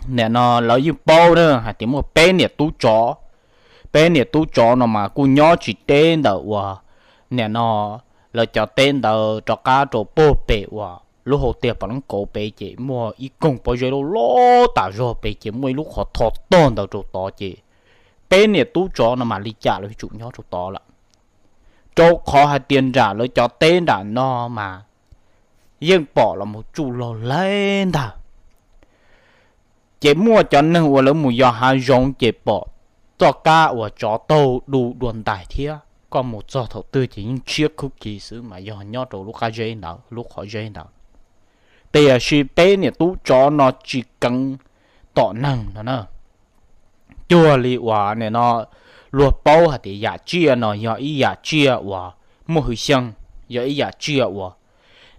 nim no lawv yeej paub na hais tias muaj peb niam tub tsov. Peb niam tub tsov no mas kuj nyob tsis deb ntawm uas nim no lawv cov teb ntawd rov qab rau puag pem uas lub hauv tiaj Pam Leeb Kauv pem ces muaj ib koog pob zeb loj loj tas zog pem ces muaj ib lub qhov tho tog ntawd rau tod ces peb niam tub tsov no mas li cas los yuav tsum nyob rau tod lawm. Rau qhov hais tias nram lawv cov teb nram no mas yeej pom los mus tsuj laug laib ntag. Ces muaj cov neeg uas lawv mus yos hav zoov ces pom txoj kab uas tsov taug du dua ntais thiab, koj mus txog thaum twg ces yeej tshiab khub kis xwb mas yog nyob rau lub qab zeb ntawd lub qhov zeb ntawd. Tiam sis peb niam tub tsov no tsis keev tom neeg no na. Cuag li uas nim no luag paub hais tias yam tsiaj no yog ib yam tsiaj uas muaj hwj xyeej, yog ib yam tsiaj uas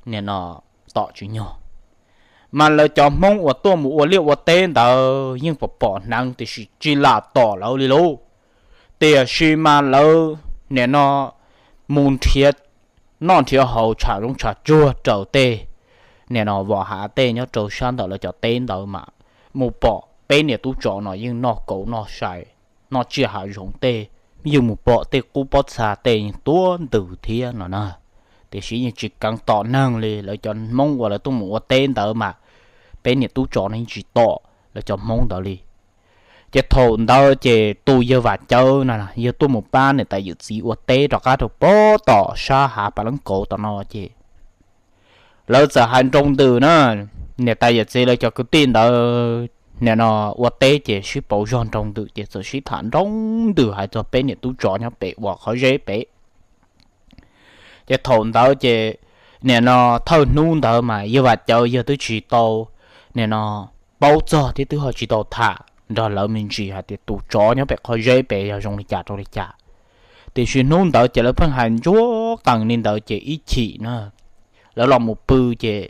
nim no tom tsis nyog. Mas lawv cov Hmoob uas tuaj mus ua liaj ua teb ntawd yeej pom pom hneev tiam sis tsis lam tom lawv li lauj. Tiam sis mas lawv nim no mus nrhiav noj nrhiav haus tsham zoov tsham tsuag raws tej nim no vos hav tej nyob rau sab ntawm lawv cov teb ntawd mas mus pom peb niam tub tsov no yeej noj kauv noj sai, noj tsiaj hav zoov tej, yeej mus pom tej qub pob txha tej yeej tuab ntws thiab no na. Tiam sis yeej tsis keev tom neeg li, lawv cov Hmoob uas lawv tuaj mus ua teb ntawd mas peb niam tub tsov no yeej tsis tom lawv cov Hmoob ntawd li. Ces thaum ntawd ces tus yawg Vam Cawv no yawg tuaj mus pab niam tais yawm txiv ua teb rov qab rau pem tom sab hav Pam Leeb Kauv tom no ces lawv txawm hais nroo ntws na, niam tais yawm txiv lawv cov kwv tij ntawd nim no ua teb ces sib pauv zog nroo ntws ces txawm sib tham nroo ntws hais txog peb niam tub tsov nyob pem uas qhov zeb pem. Ces thaum ntawd ces nim no thawj hnub ntawd mas yawg Vam Cawv yawg twb tsis tau nim no paub txog thiab twb ho tsis tau tham nrog lawv me ntsis hais tias tus tsov nyob pem qhov zeb pem yog zoo li cas rau li cas. Tiam sis hnub ntawd ces lawv pheej hais ntsuag qees li ntawd ces ib chim na lawv los mus pw ces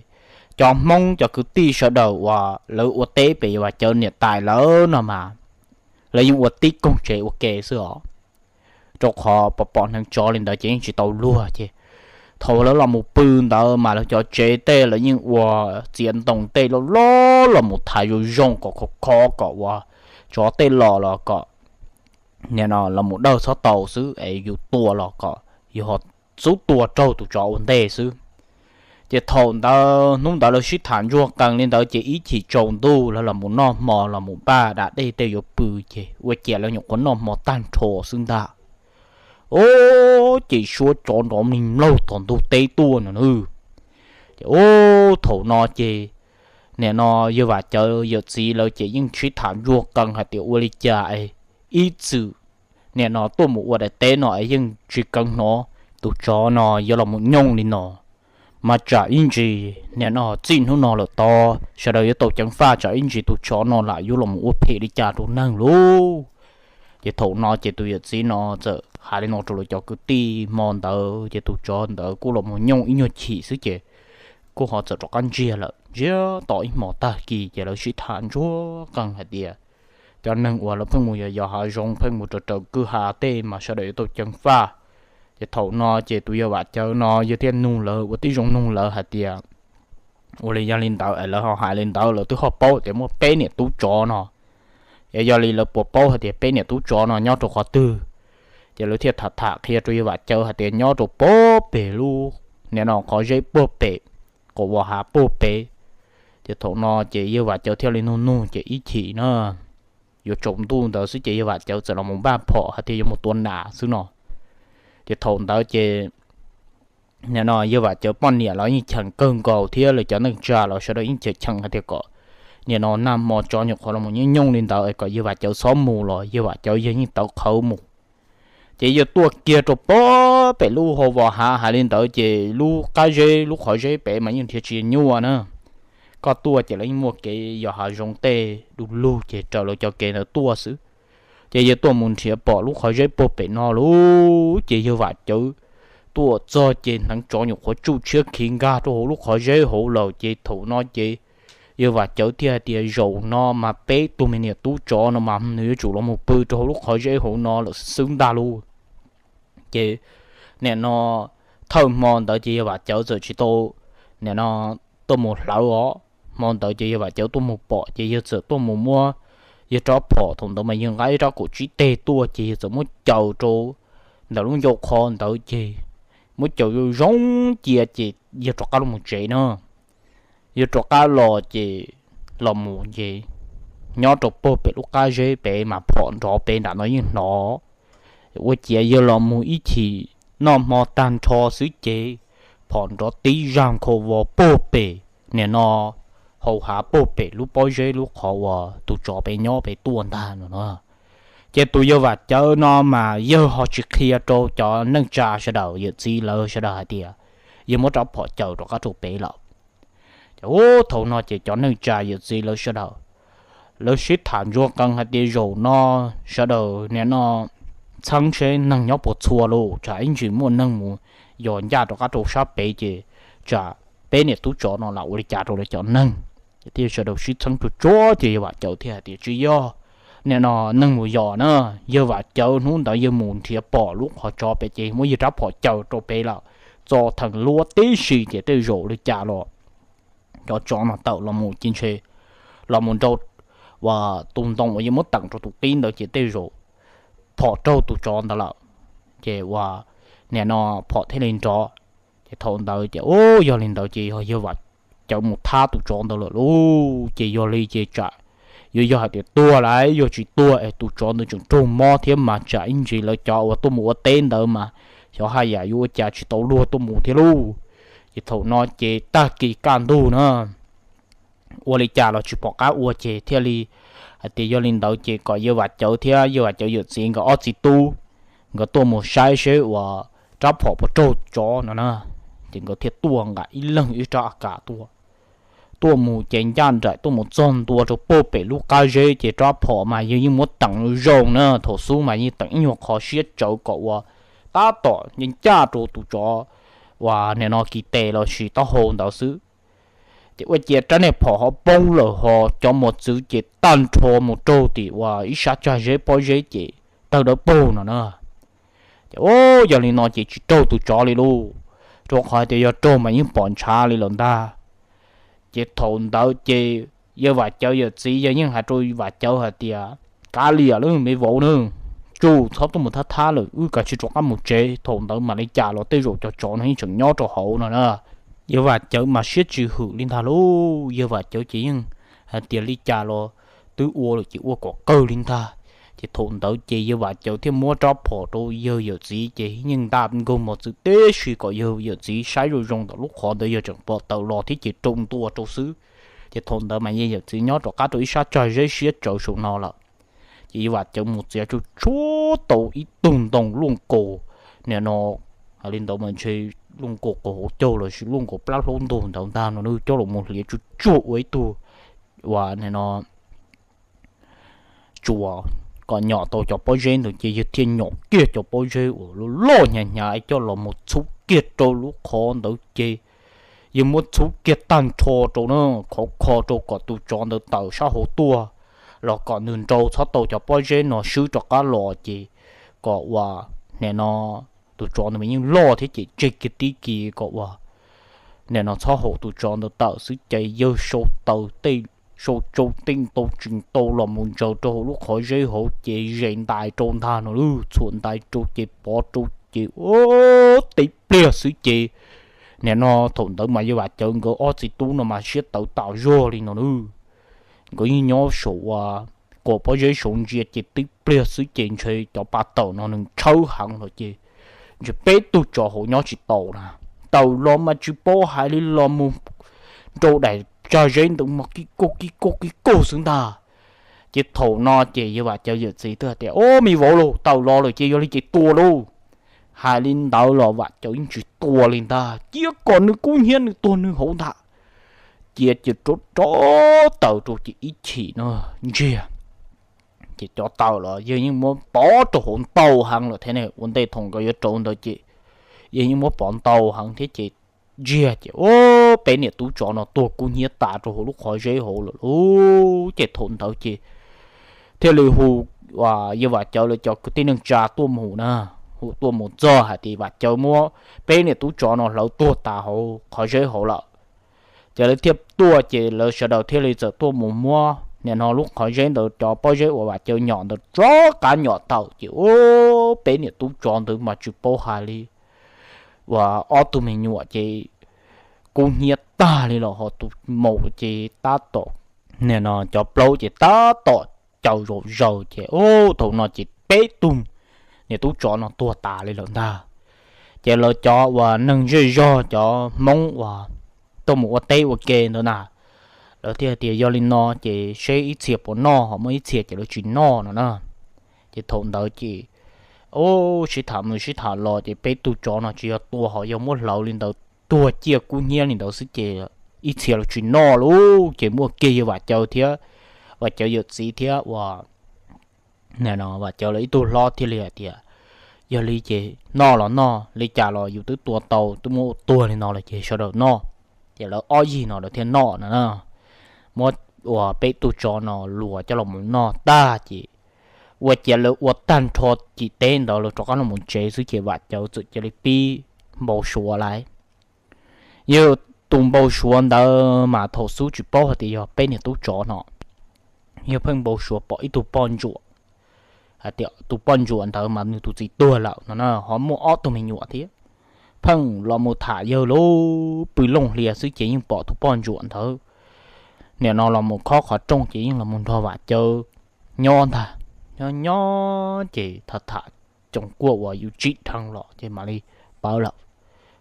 cov Hmoob cov kwv tij sawv daws uas lawv ua teb pem yawg Vam Cawv niam tais lawv no mas lawv yeej ua tib koog tsev ua ke xwb os. Rau qhov pom pom hneev tsov li ntawd ces yeej tsis tau luag ces thaum lawv los mus pw ntawd mas lawv cov tsev tej lawv yeej ua txiav ntoo tej loj loj los mus thaiv zoo zoo kom khov kho kom ua tsov tej los los kom nim no los mus dawj txhob tau xwb es yus tua los kom yus ho xub tua raug tus tsov ua ntej xwb. Ces thaum ntawd hnub ntawd lawv sib tham ntsuag qees li ntawd ces ib chim tsaus ntuj lawv los mus noj hmo los mus npaj da dej tej yuav pw ces ua ciav lawv nyuam qhuav noj hmo tag nrho xwb ntag. Ub, ces suab tsov nrov mlig mlaug tom ntug teb tuaj no na. Ces ub, thaum no ces nim no yawg Vam Cawv yawm txiv lawv ces yeej sib tham ntsuag qees hais tias ua li cas es ib txwm nim no tuaj mus ua daim teb no es yeej tsis keev hnov tus tsov no yuav los mus nyooj li no. Mas tsam ib ntsis nim no txij hnub no lawm tod sawv daws yuav tau ceev faj, tsam ib ntsis tus tsov no lam yuav los mus ua phem li cas rau neeg lauj. Ces thaum no ces tus yawm txiv no txawm hais li no rau lawv cov kwv tij hmo ntawd ces tus tsov ntawd kuj los mus nyooj ib nyuag chim xwb ces kuj ho txawm rov qab ntsiag lawm. Ntsiag to ib hmos tag kis ces lawv sib tham ntsuag qees hais tias cov neeg uas lawv pheej mus yos yos hav zoov pheej mus raws raws kwj ha tej mas sawv daws yuav tau ceev faj. Ces thaum no ces tus yawg Vam Cawv no yawg thiaj nug lawv ua tib zoo nug lawv hais tias ua li yog li ntawd es lawv ho hais li ntawd lawv twb ho paub tias muaj peb niam tub tsov no es yog li lawv puas paub hais tias peb niam tub tsov no nyob rau qhov twg. Ces lawv thiaj tham tham qhia rau yawg Vam Cawv hais tias nyob rau puag pem lub nim no qhov zeb puag pem, qhov uas hav puag pem. Ces thaum no ces yawg Vam Cawv thiaj li nug nug ces ib chim na yuav tsaus ntuj ntawd xwb ces yawg Vam Cawv txawm los mus npaj phom hais tias yuav mus tua nas xwb no. Ces thaum ntawd ces nim no yawg Vam Cawv poj niam los yeej cheem kawg nkaus thiab lawv cov neej tsa los sawv daws yeej cheem cheem hais tias kom nim no nag hmo tsov nyuam qhuav los mus nyooj nyooj li ntawd es kom yawg Vam Cawv txhob mus los yawg Vam Cawv yawg yeej tawv qhawv mus. Ces yawg tuaj kiag rau puag pem lub hau vos hav hais li ntawd ces lub qab zeb lub qhov zeb pem mas yeej nrhiav tsis nyuaj na. koj tuaj ces lawv yeej muaj kev yos hav zoov tej du lug ces raws lawv cov kev ntawd tuaj xwb. Ces yawg tuaj mus nrhiav pom lub qhov zeb puag pem no lauj, ces yawg Vam Cawv tuaj txog ces hneev tsov nyuam qhuav tsuj tshiab khiv nkag rau hauv lub qhov zeb hauv lawm. Ces thaum no ces yawg Vam Cawv thiaj hais tias, Zaum no mas peb tug me niam tub tsov no mas nws yuav tsum los mus pw rau hauv lub qhov zeb hauv no lawm xwb ntag lauj. Ces nim no thawj hmo ntawd ces yawg Vam Cawv txawm tsis tau nim no tuaj mus hlawv os. Hmo ntawd ces yawg Vam Cawv tuaj mus pom ces yawg txawm tuaj mus muab yawg rab phom, thaum ntawd mas yawg nqa ib rab kaum tsib teg tuaj ces yawg txawm muab caws rau ntawm lub ncauj qhov ntawd ces muab caws zoo zoo cia ces yawg rov qab los mus tsev na. Yawg rov qab los ces los mus ces nyob rau puag pem lub qab zeb pem mas phom nrov pem nram no yeej hnov. Ua ciav yawg los mus ib chim noj hmo tag nrho xwb ces phom nrov tib zag nkhaus vos puag pem nim no hauv hav puag pem lub pob zeb lub qhov uas tus tsov pem nyob pem tuaj ntag no no. Ces tus yawg Vam Cawv no mas yawg ho tsis qhia rau cov neej tsa sawv daws yawm txiv lawv sawv daws hais tias yawg muab rab phom caws rov qab rau pem lawm. Ces ub thaum no ces cov neej tsa yawm txiv lawv sawv daws lawv sib tham ntsuag qees hais tias zaum no sawv daws nim no txheeb seb neeg nyob puas txhua lauj, tsam ib ntsis muaj neeg mus yos ncaj rov qab rau sab pem ces tsam peb niam tub tsov no lam ua li cas rau lawv cov neeg. Ces thiaj sawv daws sib txheeb tsuag tsuag ces yawg Vam Cawv thiaj hais tias tsis yog nim no neeg mus yos na, yawg Vam Cawv hnub ntawd yawg mus nrhiav pom lub qhov tsov pem ces muab yawg rab phom caws rau pem lawm, txo theem luab tib si ces tej zaum li cas los cov tsov no tawm los mus ces ntshe los mus nrau tus ntoo uas yawg muab teem rau tus qib ntawd ces tej zaum phom raug tus tsov ntawd lawm, ces ua nim no phom thiaj li nrov. Ces thaum ntawd ces ub yog li ntawd ces yog yawg Vam Cawv mus thab tus tsov ntawd lawm lauj. Ces yog li ces tsam yuav yog hais tias tuag lawm yog tsis tuag es tus tsov ntawd tseem raug mob thiab mas tsam ib ntsis lawv cov uas tuaj mus ua teb ntawd mas xyov haj yam yuav ua cas tsis tau luag tuaj mus thiab lauj. Ces thaum no ces tag kis kaj ntug na ua li cas los tsis pom qab ua ces thiaj li hais tias yog li ntawd ces kom yawg Vam Cawv thiab yawg Vam Cawv yawm txiv nkawd ob txiv tub nkawd tuaj mus saib seb uas rab phom puas raug tsov no na. Ces nkawd thiaj tuaj nqa ib leeg ib rab A K tuaj. Tuaj mus ces ncaj nraim tuaj mus txog ntua rau puag pem lub qab zeb ces rab phom mas yawg yeej muab teem zoo na, thaum xub mas yeej teem ib nyuag qho siab tsawv kom ua tab tom ncaj rau tus tsov uas nim no kis tes los sis taub hau ntawd xwb. Ces ua ciav rab niag phom ho poob lawm ho cov mos txwv ces tag nrho mus raug tim uas ib sab tsag zeb pob zeb ces tawg dawb paug no na. Ces ub yog li no ces tsis raug tus tsov li lauj, rau qhov hais tias yog raug mas yeej pom ntshav li lawm ntag. Ces thaum ntawd ces yawg Vam Cawv yawm txiv yawg yeej hais rau Vam Cawv hais tias, Kav liam lawm me vauv na, tsuas txhob tuaj mus thab thab lawm, wb kav tsij rov qab mus tsev, thaum ntawd mam li cas los tej zaum cov tsov no yeej tseem nyob rau hauv no na. Yawg Vam Cawv mas siab tsis hwm li ntag lauj, yawg Vam Cawv ces yeej hais tias li cas los twb ua lawm ces ua kom kawg li ntag. Ces thaum ntawd ces yawg Vam Cawv thiaj muab rab phom rau yawg yawm txiv ces yeej nta nkaug mos txwv tib si kom yawg yawm txiv saib zoo zoo ntawm lub qhov ntawd yog tseem pom taws los thiab ces rau ntua rau xwb. Ces thaum ntawd mas yawg yawm txiv nyob rov qab rau ib sab tsag zeb siab tsawv saum no lawm. Ces yawg Vam Cawv mus txiav tsuj tshuab tau ib tug ntoo luaj nkaus, nim no hais li ntawd mas ntshe luaj nkaus qhov hauv caug los sis luaj nkaus plab hlaub ntug ntawd ntag no na, coj los mus hliav tsuj tsuag ua ib tug uas nim no tsuas kom nyom tau cov pob zeb ntawd ces yawg thiaj nyom kiag cov pob zeb uas loj loj hnyav hnyav coj los mus txhub kiag rau lub qhov ntawd ces yawg muab txhub kiag tag nrho rau na, khov kho rau kom tus tsov ntawd tawm sab hauv tuaj, los kom nws nrau txhob tau cov pob zeb no swb rov qab los ces kom uas nim no tus tsov ntawd mas yeej loj thiab ces tseg kiag tib kis kom uas nim no txhob haum tus tsov ntawd tawm xwb ces yawg sau taws tej sau tsau tej ntau tsis ntau los mus ntsaws rau hauv lub qhov zeb hauv ces zes ntais rau ntag no, txhuam ntais rau ces pov rau ces tib pliag xwb ces nim no thaum ntawd mas yawg Vam Cawv nkawd ob txiv tub no mas siab tawv tas zog li no na. Nkawd yeej nyob saum uas kom pob zeb saud ntsia ces tib pliag xwb ces ntshe cov pa tawm no nws tshawb heev lawm ces ntshe peb tug tsov hauv nyob tsis tau na. Tawm los mas tsis paub hais li los mus nrau daim tsag zeb ntawd mas kib kaug kib kaug kib kaug xwb ntag. Ces thaum no ces yawg Vam Cawv yawm txiv twb hais tias, Ob, me vauv lauj, tawm los lawm ces yog li ces tua lauj. Hais li ntawd los Vam Cawv yeej tsis tua li ntag, cia kom nws kub hnyiab nws tuag nws hauv ntag. cia cia rov rov taws rau ces ib chim no ntsiag. Ces cov taws los yawg yeej muab pov rau hauv ntau heev lawm thiab ne, ua ntej thaum nkawd yuav rauv ntawd ces yawg yeej muab pov ntau heev thiab ces ntsiag ces ua peb niam tub tsov no tuag kub hnyiab tas rau hauv lub qhov zeb hauv lawm lauj. Ces thaum ntawd ces thiaj li hu yawg Vam Cawv lawv cov kwv tij neej tsa tuaj mus na, hu tuaj mus txog hais tias Vam Cawv muab peb niam tub tsov no hlawv tuag tas hauv qhov zeb hauv lawm. Ces lawv thiaj tuaj ces lawv sawv daws thiaj li txawm tuaj mus muab nim no lub qhov zeb ntawd cov pob zeb uas Vam Cawv nyom ntawd rov qab nyom tawm ces ua peb niam tub tsov ntawd mas tsis paub hais li uas ob tug me nyuam ces kub hnyiab tag li los ho tus maum ces tab tom nim no cov plaub ces tab tom caws zaum zaws ces ua thaum no ces peb tug niam tub tsov no tuag tas li lawm ntag. Ces lawv cov uas neeg zej zog cov Hmoob uas tuaj mus ua teb ua ke ntawd na, lawv thiaj tias yog li no ces seb ib txhia puas noj ho muaj ib txhia ces lawv tsis noj no na. Ces thaum ntawd ces ua sib tham mus sib tham los ces peb tug tsov no tsis yog tua ho yog muab hlawv li ntawd tuag ciaj kub hnyiab li ntawd xwb ces ib txhia los tsis noj lauj. Ces muaj kiag yawg Vam Cawv thiab Vam Cawv yawm txiv thiab uas nim no Vam Cawv lawv ib tug hlob thiaj li hais tias yog li ces noj los noj, li cas los yus twb tua tau twb muab ua tuag li no lawm ces sawv daws noj. Ces lawv ob yig no lawv thiaj noj no na. Muab uas peb tug tsov no luas coj los noj tag ces ua ciav lawv ua tag nrho cim teb ntawd lawv rov qab los tsev xwb ces Vam Cawv txawm cia li pib npau suav lawm. Yog tus npau suav ntawd mas thaum xub tsis paub hais tias yog peb niam tub tsov no, yog pheej npau suav pom ib tug poj ntsuam, hais tias tus poj ntsuam ntawd mas nws tus txiv tuag lawm no na, ho muaj ob tug me nyuam thiab. Pheej los mus tham yawg lub pw looj hlias xwb ces yeej pom tus poj ntsuam ntawd nim no los mus khob qhov rooj ces yeej los mus nrog Vam Cawv nyob ntag. Nyob nyob ces tham tham coom kuaj uas yus tsim dheev los ces mam li pawv lawm.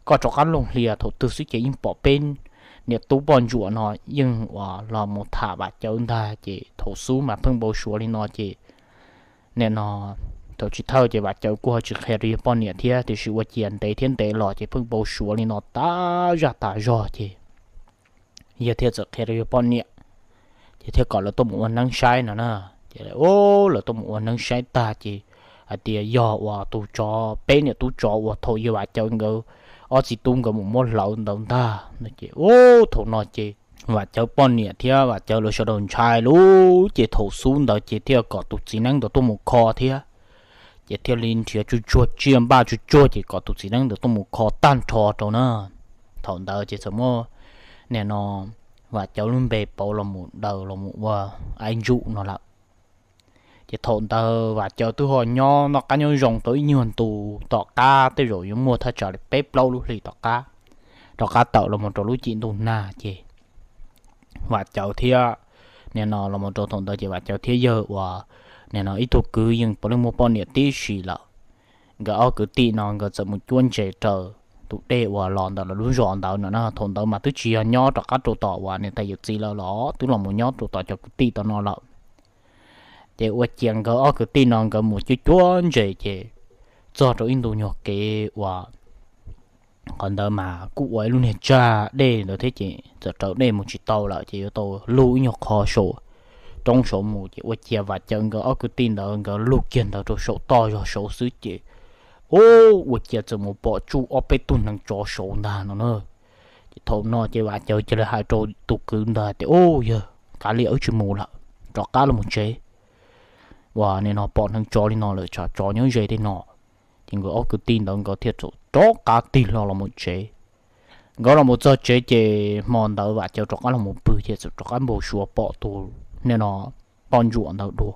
Koj rov qab looj hlias thaum twg xwb ces yeej pom peb niam tub poj ntsuam no yeej uas los mus tham Vam Cawv ntag ces thaum xub mas pheej npau suav li no ces nim no thaum chiv thawj ces Vam Cawv kuj ho tsis qhia rau yawg poj niam thiab tiam sis ua ciav ntev thiab ntev los ces pheej npau suav li no tas zaj tas zog ces yawg thiaj txawm qhia rau yawg poj niam, ces thiaj kom lawv tuaj mus ua neeb saib no na. Ces lawv tuaj mus ua neeb saib tag ces hais tias yog uas tus tsov, peb niam tub tsov uas thaum yawg Vam Cawv nkawd ob txiv tub nkawd mus muab hlawv ntawd ntag no ces ua thaum no ces Vam Cawv poj niam thiab Vam Cawv lawv sawv daws ntshai lauj. Ces thaum xub ntawd ces thiaj kom tus txiv neeb ntawd tuaj mus kho thiab. Ces thiaj li nrhiav tsuj tsuag tsiaj npaj tsuj tsuag ces kom tus txiv neeb ntawd tuaj mus kho tag nrho rau na. Thaum ntawd ces txawm muab nim no Vam Cawv lub npe pauv los mus daws los mus ua aib ntsuj no lawm. Ces thaum ntawd Vam Cawv twb ho nyob noj qab nyob zoo tau ib nyuag ntu, tom qab tej zaum yuav muaj thaj tsam li peb plaub lub hlis tom qab, rov qab tawm los mus rau lub cim ntuj nag ces Vam Cawv thiab nim no los mus rau thaum ntawd ces Vam Cawv thiab yawg uas nim no ib tug kwv yeej puav leej muaj poj niam tib si lawm. Nkawd ob kwv tij no nkawd txawm mus cuab ntses raws tus dej uas los ntawm lawv lub zos ntawd no na. Thaum ntawd mas twb tsis yog nyob rov qab rau tom uas niam tais yawm txiv lawv los twb los mus nyob rau tom cov kwv tij tom no lawm. Ces ua ciav nkawd ob kwv tij no nkawd mus cuab cuab ntses ces txog rau ib ntu nyuag kev uas qhov ntawd mas kuj ua ib lub niag tsag dej ntawd thiab ces txawm raws dej mus tsis tau lawm ces yuav tau lug ib nyuag qho saum roob saud mus ces ua ciav Vam Cawv nkawd ob kwv tij ntawd nkawd lug kiag ntawd rau saum toj zog saud xwb ces ua ciav txawm mus pom tsuj ob peb tug neev tsov saud ntag no na. Ces thaum no ces Vam Cawv cia li hais rau tus kwv ntawd tias, Ub, yawg, kav liam wb tsis mus lawm, rov qab los mus tsev. Uas nim no pom neev tsov li no lawm tsam tsov nyob ze tej no. Ces nkawd ob kwv tij ntawd nkawd thiaj rov qab tig hlo los mus tsev. Nkawd los mus txog tsev ces hmo ntawd Vam Cawv rov qab los mus pw ces txawm rov qab npau suav pom tus nim no poj ntsuam ntawd dua.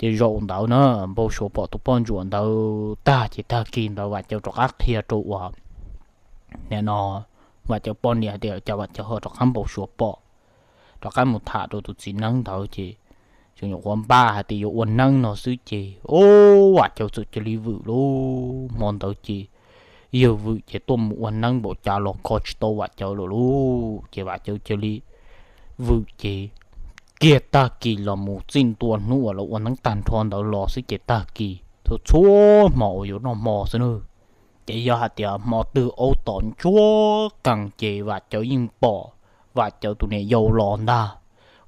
Ces zaum ntawd na npau suav pom tus poj ntsuam ntawd tag ces tag kis ntawd Vam Cawv rov qab qhia rau uas nim no Vam Cawv poj niam tias cas Vam Cawv ho rov qab npau suav pom, rov qab mus tham rau tus txiv neeb ntawd ces tseem nyuam qhuav npaj hais tias yuav ua neeb no xwb ces ub Vam Cawv txawm cia li vwm lauj. Hmo ntawd ces yawg vwm ces tuaj mus ua neeb npaum cas los kho tsis tau Vam Cawv lawm lauj. Ces Vam Cawv cia li vwm ces kiag tag kis los mus txij ntua hnub uas lawv ua neeb tag nrho ntawd los xwb ces tag kis txhua txhua hmo uas yuav noj hmo xwb na. Ces yog hais tias hmo twg aub tom ntsuab qees ces Vam Cawv yeej pom Vam Cawv tus niam yau los ntag.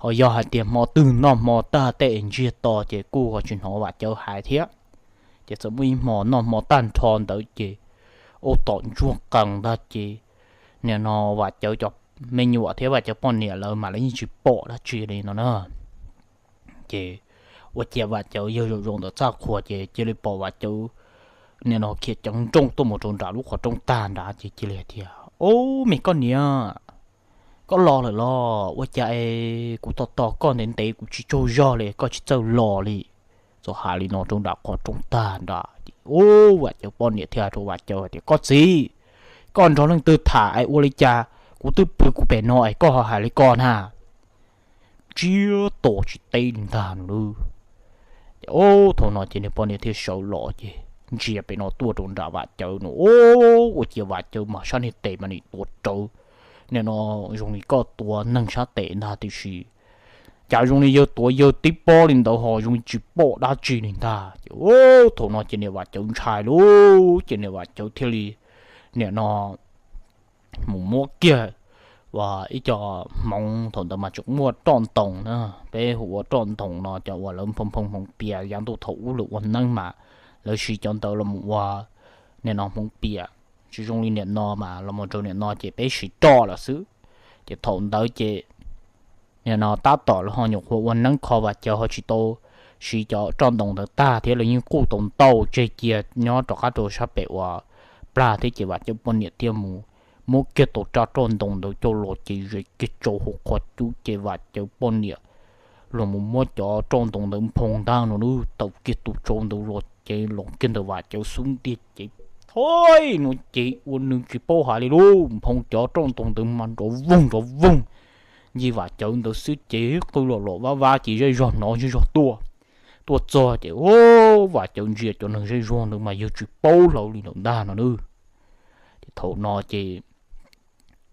Ho yog hais tias hmo twg noj hmo tag tej es ntsiag to ces kuj ho tsis hnov Vam Cawv hais thiab. Ces txawm muaj ib hmo noj hmo tag nrho ntawd ces ua tom ntsuag qees ntag ces nim no Vam Cawv cov me nyuam thiab Vam Cawv poj niam lawv mas lawv yeej tsis pom dab tsi li no na. Ces ua ciav Vam Cawv yawg zaum zaum ntawm txaj qhua ces cia li pom Vam Cawv nim no khiav ceev nrooj tuaj mus rau nram lub qhov rooj tag nrad ces cia li hais tias, Ob, me koj niam, koj los lawm los? Ua cas es kuv tos tos koj ntev ntev kuv tsis tsaug zog li koj tsis txawj los li? Txawm hais li no rau nram qhov rooj tag nrad ces ub, Vam Cawv poj niam thiaj hais rau Vam Cawv hais tias, Koj txiv, koj nrog leej twg tham es ua li cas kuv twb pw kuv pem no es koj ho hais li ko na? Tsiab to tsis teb li ntag no lub. Ces ub, thaum no ces niag poj niam thiaj sawv los ces ntsia pem no tuaj rau nram Vam Cawv no, ua ciav Vam Cawv mas sab niag tes mas nim tuav rawv, nim no zoo li koj tuav neeg sab tes ntag tiam sis cas zoo li yawg tuav yawg tib pob li ntawd ho zoo li tsis pom dab tsi li ntag. Ces ub, thaum no ces niam Vam Cawv ntshai lub, ces niam Vam Cawv thiaj li nim no mus muab kiag ua ib co hmoov, thaum ntawd mas tseem muaj roj ntoos na, peb hu ua roj ntoos no, cov uas lawv nphoo nphoo hmoov pias yav ntuj thaum ub lawv ua neeb mas lawv siv cov ntawd los ua nim no hmoov pias, tsis zoo li nim no mas los mus rau nim no ces peb siv roj lawm xwb. Ces thaum ntawd ces nim no tab tom lawv ho nyuam qhuav ua neeb kho Vam Cawv ho tsis tau siv cov roj ntoos ntawd tag thiab lawv yeej quj tau ntau tseg cia nyob rov qab rau sab pem uas plag thiab ces Vam Cawv poj niam thiaj mus muab kiag tau rab roj ntoos ntawd coj los ces zes kiag tsau hauv qhov cub ces Vam Cawv poj niam los mus muab cov roj ntoos ntawd nphoo ntag no lub, tawm kiag tus tsau ntawd los ces los kiag ntawm Vam Cawv xub ntiag ces thov no ces ua nws tsis paub hais li lub, nphoo cov roj ntoos ntawd mas nrov voog nrov voog ncig Vam Cawv ntawd xwb ces qw los los vab vab ces zej zog hnov zej zog tuaj. Tuaj txog ces ub, Vam Cawv ntsia cov neeg zej zog ntawd mas yawg tsis paub hlo li lawm ntag no lub. Ces thaum no ces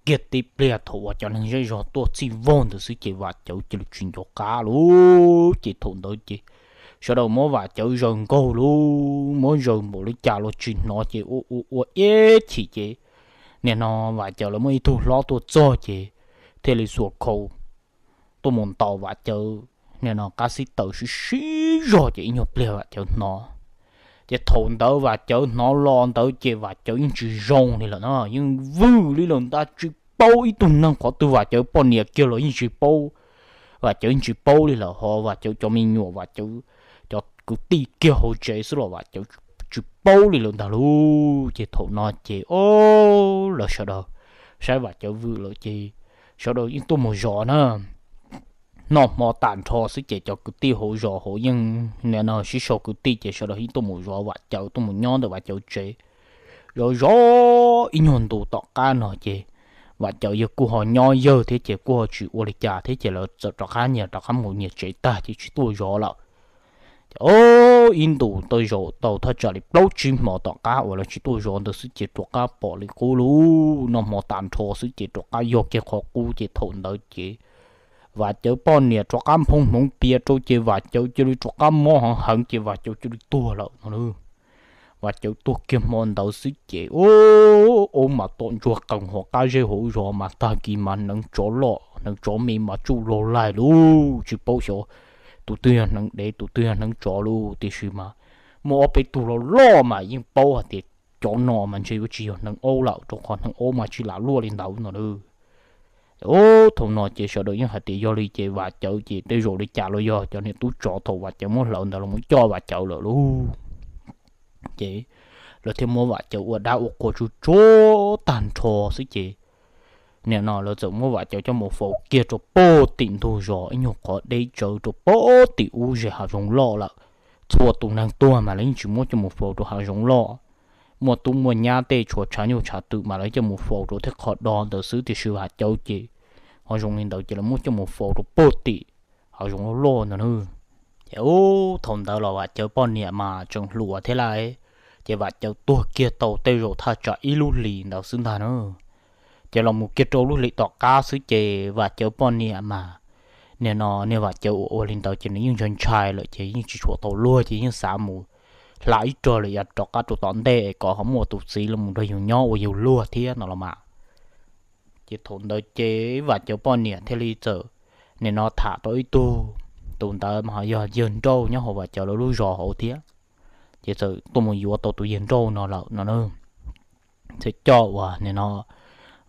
kiag tib pliag thaum uas cov neeg zej zog tuaj txij vog ntawd xwb ces Vam Cawv cia li tsis nco qab lub. Ces thaum ntawd ces sawv daws muab Vam Cawv zaws nkaug lub, muab zaws npaum li cas los tsis hnov ces ua ua ua ib chim ces nim no Vam Cawv lawv muaj ib tug hlob tuaj txog ces thiaj li xuas khau tuaj mus ntaus Vam Cawv nim no qab xib taws sib sib zog ces ib nyuag pliag Vam Cawv hnov. Ces thaum ntawd Vam Cawv hnov los ntawd ces Vam Cawv yeej tsis zoo li lawm no, yeej vwm li lawm ntag, tsis paub ib tug neeg qhov twg, Vam Cawv poj niam kiag los yeej tsis paub. Vam Cawv yeej tsis paub li lawm, ho Vam Cawv cov me nyuam, Vam Cawv cov kwv tij kiag hauv tsev xwb los Vam Cawv tsis paub li lawm ntag lub. Ces thaum no ces o, lawv sawv daws saib Vam Cawv vwm lawm ces sawv daws yeej tuaj mus zov na. Noj hmo tag nrho xwb ces cov kwv tij hauv zos hauv yeej nim no sib sau kwv tij ces sawv daws yeej tuaj mus zov Vam Cawv, tuaj mus nyob ntawm Vam Cawv tsev. Zov zov ib nyuag ntus tom qab no ces Vam Cawv yawg kuj ho nyob yawg thiab ces kuj ho tsis ua li cas thiab ces lawv txawm rov qab nyias rov qab mus nyias tsev tag ces tsis tuaj zov lawm. Ces o, ib ntus tau zaum tau thaj tsam li plaub tsib hmo tom qab uas lawv tsis tuaj zov ntawd xwb ces rov qab pom li qub lub, noj hmo tag nrho xwb ces rov qab yog kiag qhov qub ces thaum ntawd ces Vam Cawv poj niam rov qab nphoo hmoov pias rau ces Vam Cawv cia li rov qab mob heev heev ces Vam Cawv cia li tuag lawm no. Vam Cawv tuag kiag hmo ntawd xwb ces o, ub, mas tom ntsuag qees hauv qab zej hauv zos mas tag kis mas hneev tsov loj hneev tsov me mas tsuj laug laig lub, tsis paub xyov tus twg yog hneev dev tus twg yog hneev tsov lub, tiam sis mas muaj ob peb tug loj loj mas yeej paub hais tias cov no mas ntshe yuav tsis yog hneev aub lawm rau qhov hneev aub mas tsis lam luaj li ntawd no lub. Thaum no ces sawv daws yeej hais tias yog li ces Vam Cawv ces tej zaum li cas los yog cov niag tub tsov thaum Vam Cawv muab hlawv ntawd los mus coj Vam Cawv lawm lub. Ces lawv thiaj muab Vam Cawv ua dab ua qhua tsuj tsuav tag nrho xwb ces nim no lawv txawm muab Vam Cawv coj mus faus kiag rau pem tim ntug zos ib nyuag qhov deb tsawv rau pem tim ub ze hav zoov loj lawm. Txhua tus neeg tuag mas lawv yeej tsis muab coj mus faus rau hav zoov loj. Muaj tub muaj nyab tej tshuav tshav nyuj tshav twm mas lawv coj mus faus rau tej qhov do ntawd xwb tiam sis Vam Cawv ces ho zoo li ntawd ces lawv muab coj mus faus rau pem tim hav zoov loj loj ntawd na. Ces ub, thaum ntawd los Vam Cawv poj niam mas tseem hluas thiab lauj, ces Vam Cawv tuag kiag tau tej zaum thaj tsam ib lub hlis ntawd xwb ntag na. Ces los mus kiag rau lub hlis tom qab xwb ces Vam Cawv poj niam mas nim no niag Vam Cawv uas ua li ntawd ces nws yeej ntshai ntshai lawm ces yeej tsis tshua tau luag ces yeej xav mus hla ib rog lawm yav rov qab rau tom ntej kom ho muaj tus txiv los mus nrog yus nyob ua yus luag thiab no los mas. Ces thaum ntawd ces Vam Cawv poj niam thiaj li txawm nim no tham tau ib tug, tus ntawd mas ho yog yawg nrauj nyob hauv Vam Cawv lawv lub zos hauv thiab, ces txawm tuaj mus yuav tau tus yawg nrauj no lawm no na. Txawm coj uas nim no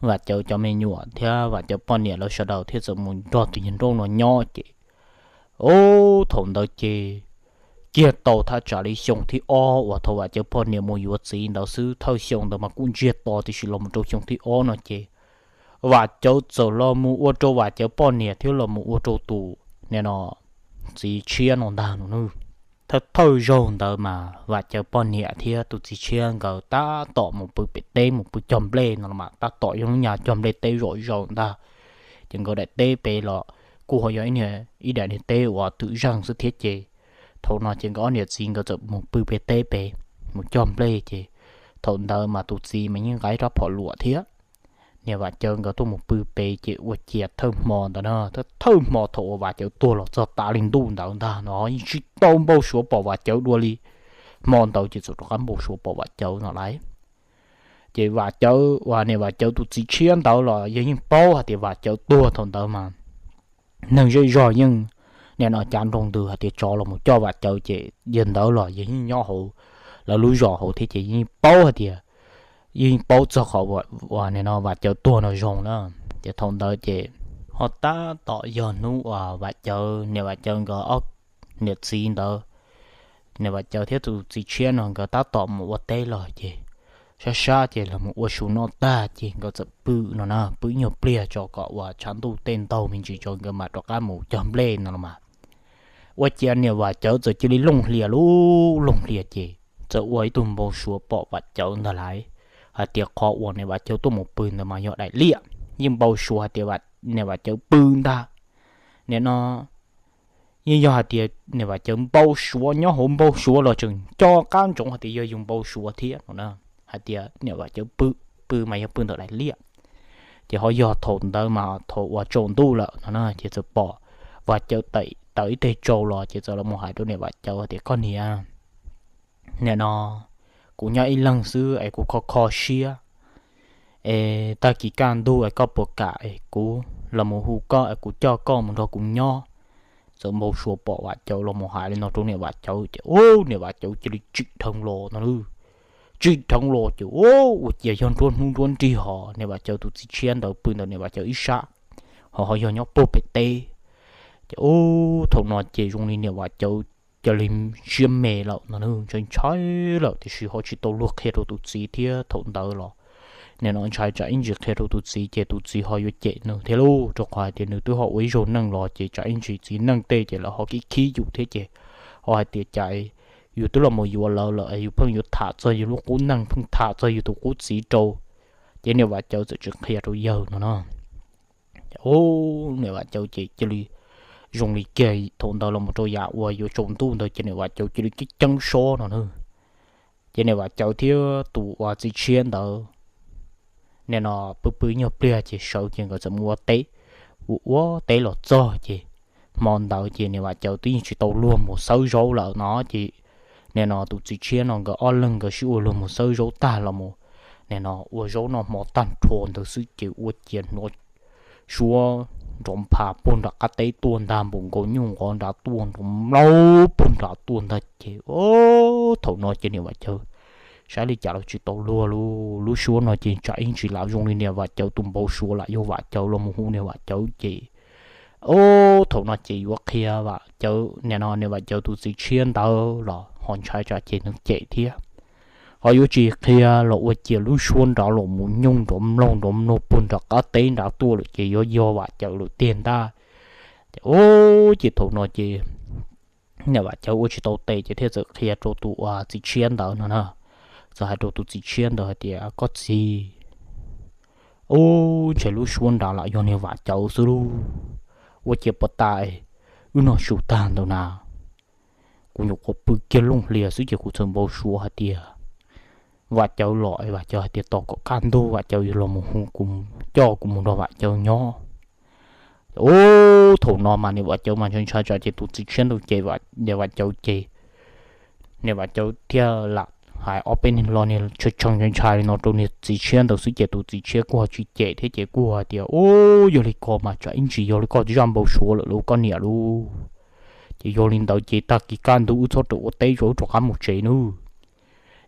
Vam Cawv cov me nyuam thiab Vam Cawv poj niam lawv sawv daws thiab txawm mus nrog tus yawg nrauj no nyob ces, o, thaum ntawd ces kiag tau thaj tsam li xyoo thib ob uas thaum Vam Cawv poj niam mus yuav txiv ntawd xwb, thawj xyoo ntawd mas kuj ntsiag to, tiam sis los mus rau xyoo thib ob no ces Vam Cawv txawm los mus ua rau Vam Cawv poj niam thiab los mus ua rau tus nim no txiv tshiab no ntag no na. Thawj thawj zaug ntawd mas Vam Cawv poj niam thiab tus txiv tshiab nkawd tab tom mus pw pem teb mus pw cog nplej no los mas tab tom yog lub nyuag cog nplej teb zom zaws ntag. Ces nkawd daim teb pem los kuj ho yog ib niag, ib daim niag teb uas twm zeeg xwb thiab ces thaum no ces nkawd ob niam txiv nkawd txawm mus pw pem teb pem mus cog nplej ces thaum ntawd mas tus txiv mas yeej nqa rab phom luam thiab. Niam Vam Cawv nkawd tuaj mus pw pem ces ua ciav thawj hmo ntawd na, thawj hmo thaum uas Vam Cawv tuag los txog tas li ntuj ntawd ntag no yeej tsis tau npau suav pom Vam Cawv dua li. Hmo ntawd ces txawm rov qab npau suav pom Vam Cawv no lawm. Ces Vam Cawv uas niam Vam Cawv tus txiv tshiab ntawd los yog yeej paub hais tias Vam Cawv tuag thaum ntawd mas neeg zej zog yeej nim no cav nroo ntws hais tias tsov los mus coj Vam Cawv ces yawg ntawd los yog yeej nyob hauv lawv lub zos hauv thiab ces yeej paub hais tias, yeej paub txog qhov uas nim no Vam Cawv tuag no zoo na. Ces thaum ntawd ces ho tab tom yog hnub uas Vam Cawv, niam Vam Cawv nkawd ob niam txiv ntawd, niam Vam Cawv thiab tus txiv tshiab no nkawd tab tom mus ua teb los ces sab sab ces los mus ua su noj tag ces nkawd txawm pw no na, pw ib nyuag pliag tso kom uas tshav ntuj tej ntaug me ntsis tso nkawd mam rov qab mus cog nplej no los mas. Ua ciav niam Vam Cawv txawm cia li looj hlias lub looj hlias ces txawm ua ib tug npau suav pom Vam Cawv ntag lauj, hais tias qhov uas niam Vam Cawv tuaj mus pw ntawd mas yog daim liaj, yeej npau suav hais tias niam Vam Cawv pw ntag. Nim no yeej yog hais tias niam Vam Cawv npau suav, nyob hauv npau suav los tseem nco qab ntsoov hais tias yog yus npau suav thiab no na, hais tias niam Vam Cawv pw, pw mas yog pw ntawm daim liaj. Ces ho yog thaum ntawd mas thaum uas tsaus ntuj lawm no na ces txawm pom Vam Cawv tawm ib teg tsau los ces txawm los mus hais rau niam Vam Cawv tias, koj niam, nim no kuv nyob ib leeg xwb es kuv kho kho siab, es tag kis kaj ntug es koj puas kam es kuv los mus hu koj es kuv coj koj mus nrog kuv nyob. Txawm npau suav pom Vam Cawv los mus hais li no rau niam Vam Cawv ces ub, niam Vam Cawv cia li tsim dheev los no, tsim dheev los ces ub, ua ciav yog nruab hnub nruab nrig ho niam Vam Cawv tus txiv tshiab ntawd pw ntawm niam Vam Cawv ib sab, ho ho yog nyob puag pem teb. Ces ub, thaum no ces zoo li niam Vam Cawv cia li siab me lawm no, ntshai ntshai lawm tiam sis ho tsis tau luag qhia rau tus txiv thiab thaum ntawd los nim no ntshai tsam ib ntsis qhia rau tus txiv ces tus txiv ho yuav cem nws thiab lauj, rau qhov hais tias nws twb ho ua ib zaug neej los ces tsam ib ntsis txiv neej tej ces lawv ho khib khib yus thiab ces ho hais tias cas yus twb los mus yuav lawv lawm yus pheej yuav tham txog yus lub qub neej, pheej tham txog yus tus qub txiv rau. Ces niam Vam Cawv txawm tsis qhia rau yawg no no. Ub, niam Vam Cawv ces cia li zoo li kiag thaum ntawd los mus rau yav uas yuav tsaus ntuj ntawd ces niam Vam Cawv cia li ceeb ceeb sob no na. Ces niam Vam Cawv thiab tus uas txiv tshiab ntawd nim no pw pw nyuag pliag ces sawv ces nkawd txawm mus ua teb. Ua ua teb los txog ces hmo ntawd ces niam Vam Cawv twb yeej tsis tau luag mus xawb zaub lawm no ces nim no tus txiv tshiab no nkawd ob leeg nkawd sib ua luag mus xawb zaub tag los mus nim no ua zaub noj hmo tag nrho ntawd xwb ces ua ciav hnov suab nrov npha puag nram qab teb tuaj ntag, npaum nkaus nyuj nqov nrad tuaj nrov mlaub puag nrad tuaj ntag ces thaum no ces niam Vam Cawv saib li cas los tsis tau luag lauj, lub suab no ces tsam ib ntsis lam zoo li niam Vam Cawv tus npau suav lam yog Vam Cawv los mus hu niam Vam Cawv ces ub, thaum no ces yuav qhia Vam Cawv nim no niam Vam Cawv tus txiv tshiab ntawd los ho ntshai tsam ces nws cem thiab. Ho yuav tsis qhia los ua ciav lub suab nrad los mus nyuj nrov mloog nrov mloog puag nram qab teb nrad tuaj lawm ces yuav yog Vam Cawv lawm tiag ntag. Ces ub, ces thaum no ces niam Vam Cawv ua tsis tau tes ces thiaj txawm qhia rau tus uas txiv tshiab ntawd no na. Txawm hais rau tus txiv tshiab ntawd hais tias, koj txiv, ub, ntshe lub suab nrad lam yog niag Vam Cawv xwb lauj. Ua ciav puas tas wb noj su tag ntawd na, kuv nyuam qhuav pw kiag looj hlias xwb ces kuv txawm npau suav hais tias Vam Cawv los es Vam Cawv hais tias tos kom kaj ntug Vam Cawv yuav los mus hu kuv, coj kuv mus nrog Vam Cawv nyob. Ub, thaum no mas niam Vam Cawv mas ntshai ntshai tsam ces tus txiv tshiab ntawd ces niam Vam Cawv ces niam Vam Cawv thiaj lam hais ob peb niag lo niag tshee tshee ntshai ntshai li no rau niag txiv tshiab ntawd xwb ces tus txiv tshiab kuj ho tsis cem thiab ces kuj hais tias, Ub, yog li ko mas tsam ib ntsis yog li koj zaj npau suav lawm lauj koj niam lauj. Ces yog li ntawd ces tag kis kaj ntug wb txhob rawm ua teb, wb rov qab mus tsev nawb.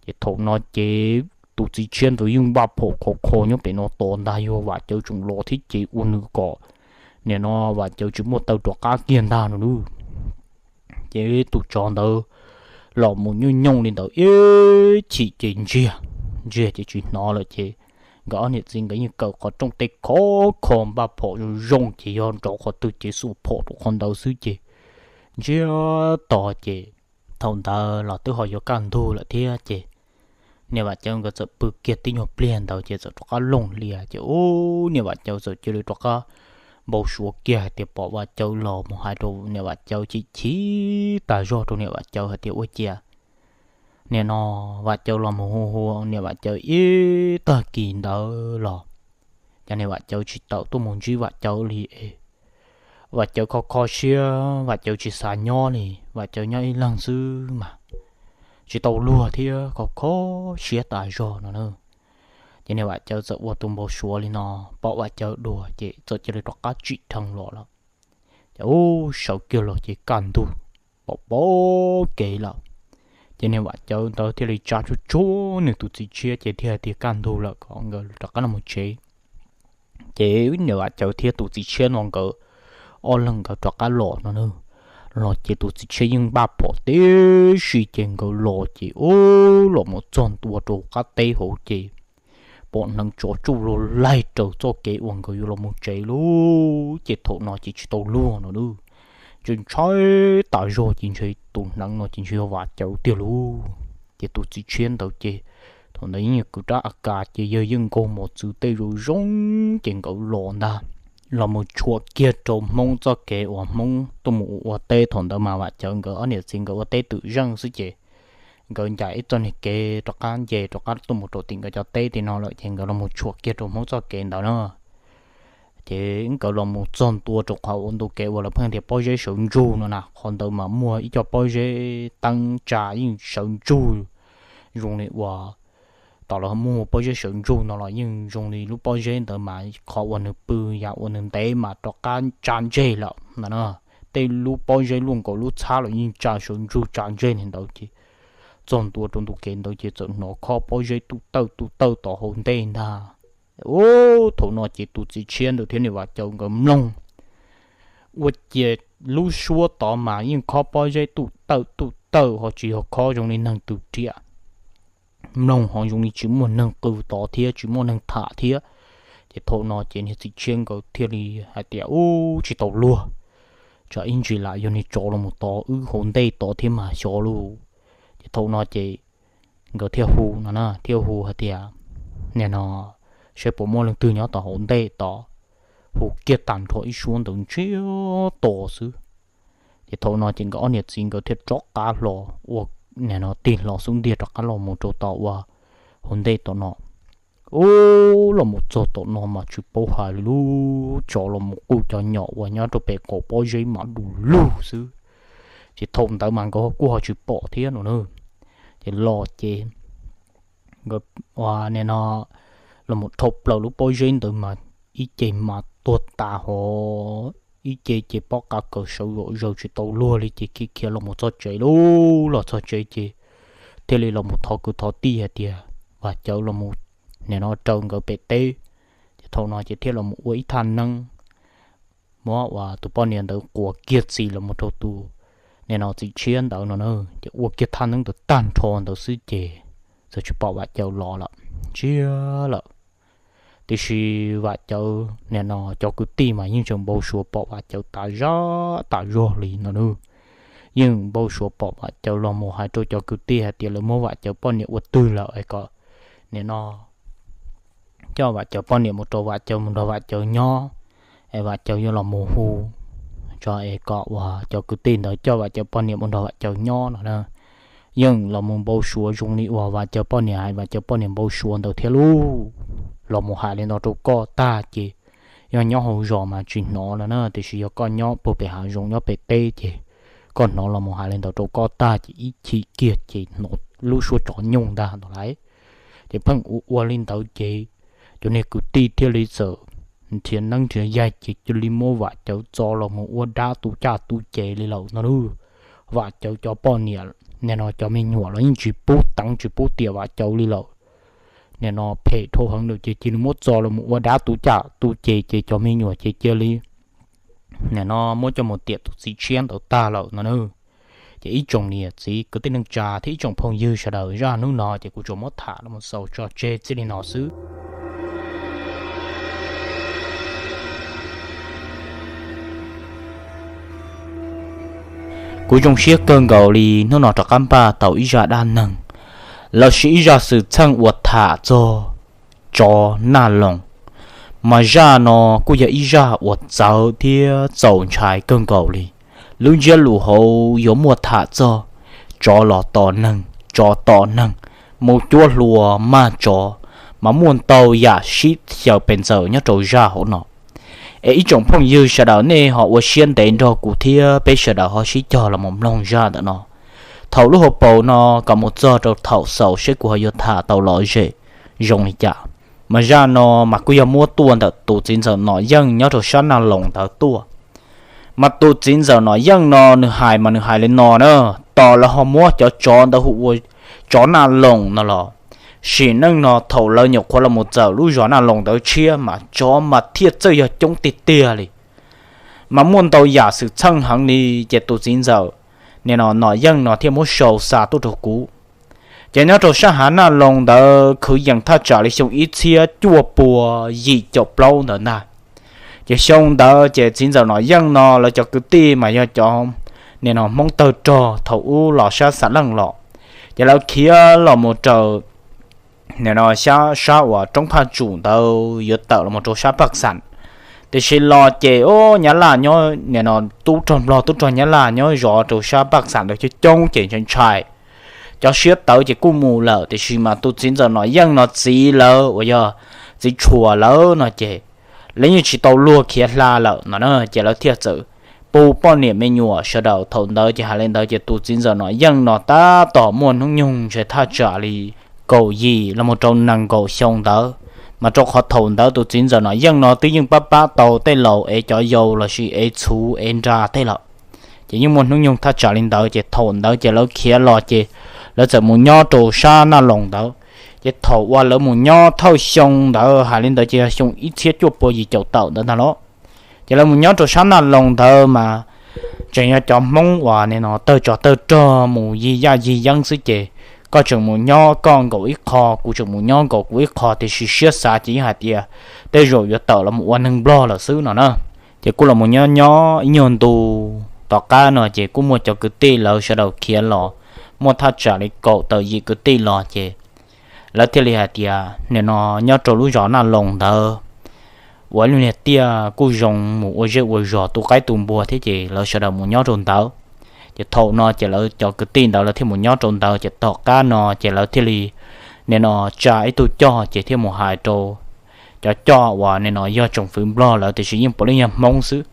Ces thaum no ces tus txiv tshiab ntawd yeej npaj phom khov kho nyob pem no tos ntag, yog Vam Cawv tseem los thiab ces ua nws kom nim no Vam Cawv tsis muaj taw rov qab kiag ntag no nawb. Ces tus tsov ntawd los mus nyooj nyooj li ntawd ib chim ces ntsiag, ntsiag ces tsis hnov lawm ces nkawd ob niam txiv nkawd yeej kaw qhov rooj tej khov kho npaj phom zoo zoo ces yog nrov qhov twg ces xuas phom rau qhov ntawd xwb ces ntsiag to ces thaum ntawd los twb ho yuav kaj ntug lawm thiab ces niam Vam Cawv nkawd txawm pw kiag tib nyuag pliag ntawd ces txawm rov qab looj hlias ces ub, niam Vam Cawv txawm cia li rov qab npau suav kiag hais tias pom Vam Cawv los mus hais rau niam Vam Cawv chim chim tas zog rau niam Vam Cawv hais tias ua ciav nim no Vam Cawv los mus hu hu niam Vam Cawv ib tag kis ntawd los cas niam Vam Cawv tsis tawm tuaj mus ntsib Vam Cawv li es Vam Cawv kho kho siab, Vam Cawv tsis xav nyob li, Vam Cawv nyob ib leeg xwb mas tsis tau luag thiab kho kho siab tas zog no na. Ces niam Vam Cawv txawm ua tus npau suav li no, pom Vam Cawv dua ces txawm cia li rov qab tsim dheev los lawm. Ces ub, sawv kiag los ces kaj ntug pom pom kev lawm. Ces niam Vam Cawv ntawd thiaj li tsa tsuag tsuag nws tus txiv tshiab ces thiaj hais tias kaj ntug lawm kom nkawd rov qab los mus tsev. Ces niam Vam Cawv thiab tus txiv tshiab no nkawd ob leeg nkawd rov qab los no na. Los ces tus txiv tshiab yeej npaj phom tib si ces nkawd los ces ub, los mus txog ntua rau qab teb hauv ces pom hneev tsov tsuj luag laig raws txoj kev uas nkawd yuav los mus tsev lauj. Ces thaum no ces tsis tau luag no lauj, ntshe ntshai tas zog ces ntshe tus hneev no ces ntshe yog Vam Cawv tiag lauj. Ces tus txiv tshiab ntawd ces thaum ntawd yeej yog kwv rab a kas ces yawg yeej nkaug mos txwv tej zoo zoo ces nkawd los ntag, los mus tshuam kiag rau Hmoob txoj kev uas Hmoob tuaj mus ua teb. Thaum ntawd mas Vam Cawv nkawd ob niam txiv nkawd ua teb twm zeej xwb ces nkawd ncaim ib txoj niag kev rov qab nce rov qab tuaj mus rau tim nkawd cov teb tim no lawm ces nkawd los mus tshuam kiag rau Hmoob txoj kev ntawd na. Ces nkawd los mus txog ntua rau qhov ua ntu kev uas lawv pheej tias pob zeb sawv ntsug no na, qhov ntawd mas muaj ib co pob zeb teeb tsa yeej sawv ntsug zoo li uas tom lawv muaj pob zeb sawv ntsug no los yeej zoo li lub pob zeb ntawd mas qhov uas nws pw yam uas nws ntev mas rov qab tsa ntseg lawm no na. Tej lub pob zeb luaj nkaus lub txhab los yeej tsa sawv ntsug tsa ntseg li ntawd ces txog ntua rau ntu kev ntawd ces txawm hnov khob pob zeb tuj tawj tuj tawj tom hauv ntej ntag. Ub, thaum no ces tus txiv tshiab ntawd thiab niam Vam Cawv nkawd mloog ua ciav lub suab tod mas yeej khob pob zeb tuj tawj tuj tawj ho tsis yog khob zoo li neeg twm riam, mloog ho zoo li tsis muaj neeg qw tod thiab tsis muaj neeg tham thiab. Ces thaum no ces niag txiv tshiab nkawd thiaj li hais tias ub, tsis tau luag, tsam ib ntsis lam yog niag tsov los mus tov wb hauv ntej tod thiab mas xyov lauj. Ces thaum no ces nkawd thiaj hu no na, thiaj hu hais tias nim no saib puas muaj leej twg nyob tom hauv ntej tod. Hu kiag tag nrho ib suab ntawd ntsiag to xwb. Ces thaum no ces nkawd ob niam txiv nkawd thiaj rov qab hlo ua, nim no tig hlo xub ntiag rov qab los mus rau tom uas hauv ntej tom no. Ub, los mus txog tom no mas tsis paub hais li lub tsov los mus quj cov nyom uas nyob rau pem qaum pob zeb mas du lug xwb. Ces thaum ntawd mas nkawd kuj ho tsis pom thiab no na. Ces los ces nkawd ua nim no los mus dhau plaws lub pob zeb ntawd mas ib ce mas tuag tas hov, ib ce ces pob qa kaws sawv zom zaws tsis tau luag li ces khiav khiav los mus txog tsev lauj. Los txog tsev ces thiaj li los mus thov kwv thov tij hais tias Vam Cawv los mus nim no raws nkawd pem teb. Ces thaum no ces thiaj los mus ua ib thaj neeb, muab uas tus poj niam ntawd quas kiag txiv los mus rau tus nim no txiv tshiab ntawd no na. Ces ua kiag thaj neeb ntawd tag nrho ntawd xwb ces txawm tsis pom Vam Cawv los lawm, ntsiag lawm. Tiam sis Vam Cawv nim no cov kwv tij mas yeej tseem npau suav pom Vam Cawv tas zog tas zog li no na. Yeej npau suav pom Vam Cawv los mus hais rau cov kwv tij hais tias lawv muab Vam Cawv poj niam ua twg lawm es kom nim no coj Vam Cawv poj niam mus rau Vam Cawv mus nrog Vam Cawv nyob, es Vam Cawv yuav los mus hu tso es kom uas cov kwv tij ntawd coj Vam Cawv poj niam mus nrog Vam Cawv nyob no na. Yeej los mus npau suav zoo li uas Vam Cawv poj niam hais Vam Cawv poj niam npau suav ntawd thiab lauj. Los mus hais li ntawd rau koj tag ces yog nyob hauv zos mas tsis hnov lawm na, tiam sis yog koj nyob puag pem hav zoov nyob pem teb ces koj hnov los mus hais li ntawd rau koj tag ces ib chim kiag ces hnov lub suab tsov nyuj ntag ntag lauj. Ces pheej ua ua li ntawd ces cov niag kwv tij thiaj li txawm nrhiav neeb nrhiav yaig ces cia li muab Vam Cawv txo los mus ua dab tu caj tu ces li lawm no lauj. Vam Cawv cov poj niam, nim no cov me nyuam los yeej tsis pub teev tsis pub tiam Vam Cawv li lawm. Nim no phem dhau heev lawm ces cia li muab txo los mus ua dab tu caj tu ces ces cov me nyuam ces cia li nim no muab coj mus tiam tus txiv tshiab ntawd tag lawm no na. Ces ib tsoom niam txiv kwv tij neej tsa thiab ib tsoom phooj ywg sawv daws, zaj hnub no ces kuv tsuas muab tham los mus xaus tso tseg txij li no xwb. Kuv zoo siab kawg nkaus li hnub no rov qab npaj tau ib zaj dab neeg lossis ib zaj xwm txheej uas tham txog tsov Naj Loos. Mas zaj no kuj yog ib zaj uas txawv thiab txaus ntshai kawg nkaus li. Lub ntsiab lus hauv yuav muaj tham txog tsov los tom neeg, tsov tom neeg, mus cuab hlua maj tsov, mas muaj ntau yam sib xyaw pes ntxaws nyob rau zaj hauv no. Es ib tsoom phooj ywg sawv daws nej ho ua siab ntev nrog kuv thiab peb sawv daws ho sib cog los mus mloog zaj ntawm no thaum lub hauv paus no kom mus txog rau thaum xaus seb kuv ho yuav tham tau lom zem zoo li cas. Mas zaj no mas kuj yog muab tuaj ntawm tus txiv ntxawm Nom Yeej nyob rau sab Naj Loos ntawd tuaj. Mas tus txiv ntxawm Nom Yeej no nws hais mas nws hais li no na, tos lawv ho muab cov tsov ntawd hu ua tsov Naj Loos no los, sim neej no thaum lawv nyuam qhuav los mus txawm lub zos Naj Loos ntawd tshiab mas tsov mas thiaj txawj yog coob tiag tiag li. Mas muaj ntau yam xwm txheej heev li, ces tus txiv ntxawm nim no Nom Yeej no thiaj muab sau xa tuaj rau kuv. Ces nyob rau sab hav Naj Loos ntawd khwv yees thaj tsam li xyoo ib txhiab cuaj pua yim caum plaub ntawd ntag. Ces xyoo ntawd ces txiv ntxawm Nom Yeej no lawv cov kwv tij mas yog cov nim no Hmoob tawg rog thaum ub los sab Xam Leej los, ces lawv khiav los mus raws nim no sab uas roob Phaj Tsum ntawd yuav tawm los mus rau sab Paj Xam. Tiam sis los ces ub Nyab Laj nyob nim no tub rog Nplog tub rog Nyab Laj nyob zov rau sab Paj Xam ntawd coob coob ces ntshai ntshai, cov siab tawv ces kuj mus lawm. Tiam sis mas tus txiv ntxawm Nom Yeej no txiv lawv uas yog txiv tshuas lawv no ces lawv yeej tsis tau luag khiav hla lawm no na, ces lawv thiaj txawm pub poj niam me nyuam sawv daws. Thaum ntawd ces hais li ntawd ces tus txiv ntxawm Nom Yeej no tab tom muaj hnub nyoog ntshe thaj tsam li kaum yim los mus rau nees nkaum xyoo ntawd. Mas rau qhov thaum ntawd tus txiv ntxawm Nom Yeej no twb yeej pab pab tau tej laus ev cov yau lossis ev txhuv ev nra tej lawm, ces yeej muaj hnub nyoog thaj tsam li ntawd. Ces thaum ntawd ces lawv khiav los ces lawv txawm mus nyob rau sab Naj Loos ntawd. Ces thaum uas lawv mus nyob thawj xyoo ntawd hais li ntawd ces yog xyoo ib txhiab cuaj pua yim caum tawm ntawd ntag los. Ces lawv mus nyob rau sab Naj Loos ntawd mas tseem yog cov Hmoob uas nim no tawg tsov tawg rog mus yig yaj yig yeeb xwb ces koj tseem mus nyob koj nkaus ib qho, kuv tseem mus nyob nkaus kuv ib qho, tiam sis siab xav ces yeej hais tias tej zaum yuav tawm los mus ua neeg Nplog lawm xwb no na. Ces kuj los mus nyob nyob ib nyuag ntu tom qab no ces kuj muaj cov kwv tij lawv sawv daws khiav los, muaj thaj tsam li kaum tawm yim kwv tij los ces lawv thiaj li hais tias nim no nyob rau lub zos Naj Loos ntawd uas lub niag tiaj kuj zoo mus ua zej ua zos tu qaib tu npua thiab ces lawv sawv daws mus nyob rau ntawd. Ces thaum no ces lawv cov kwv tij ntawd lawv thiaj mus nyob rau ntawd ces tom qab no ces lawv thiaj li nim no tsa ib tug coj ces thiaj mus hais rau cov coj uas nim no yog tsoom fwv Nplog lawv tiam sis yeej puav leej yog Hmoob xwb,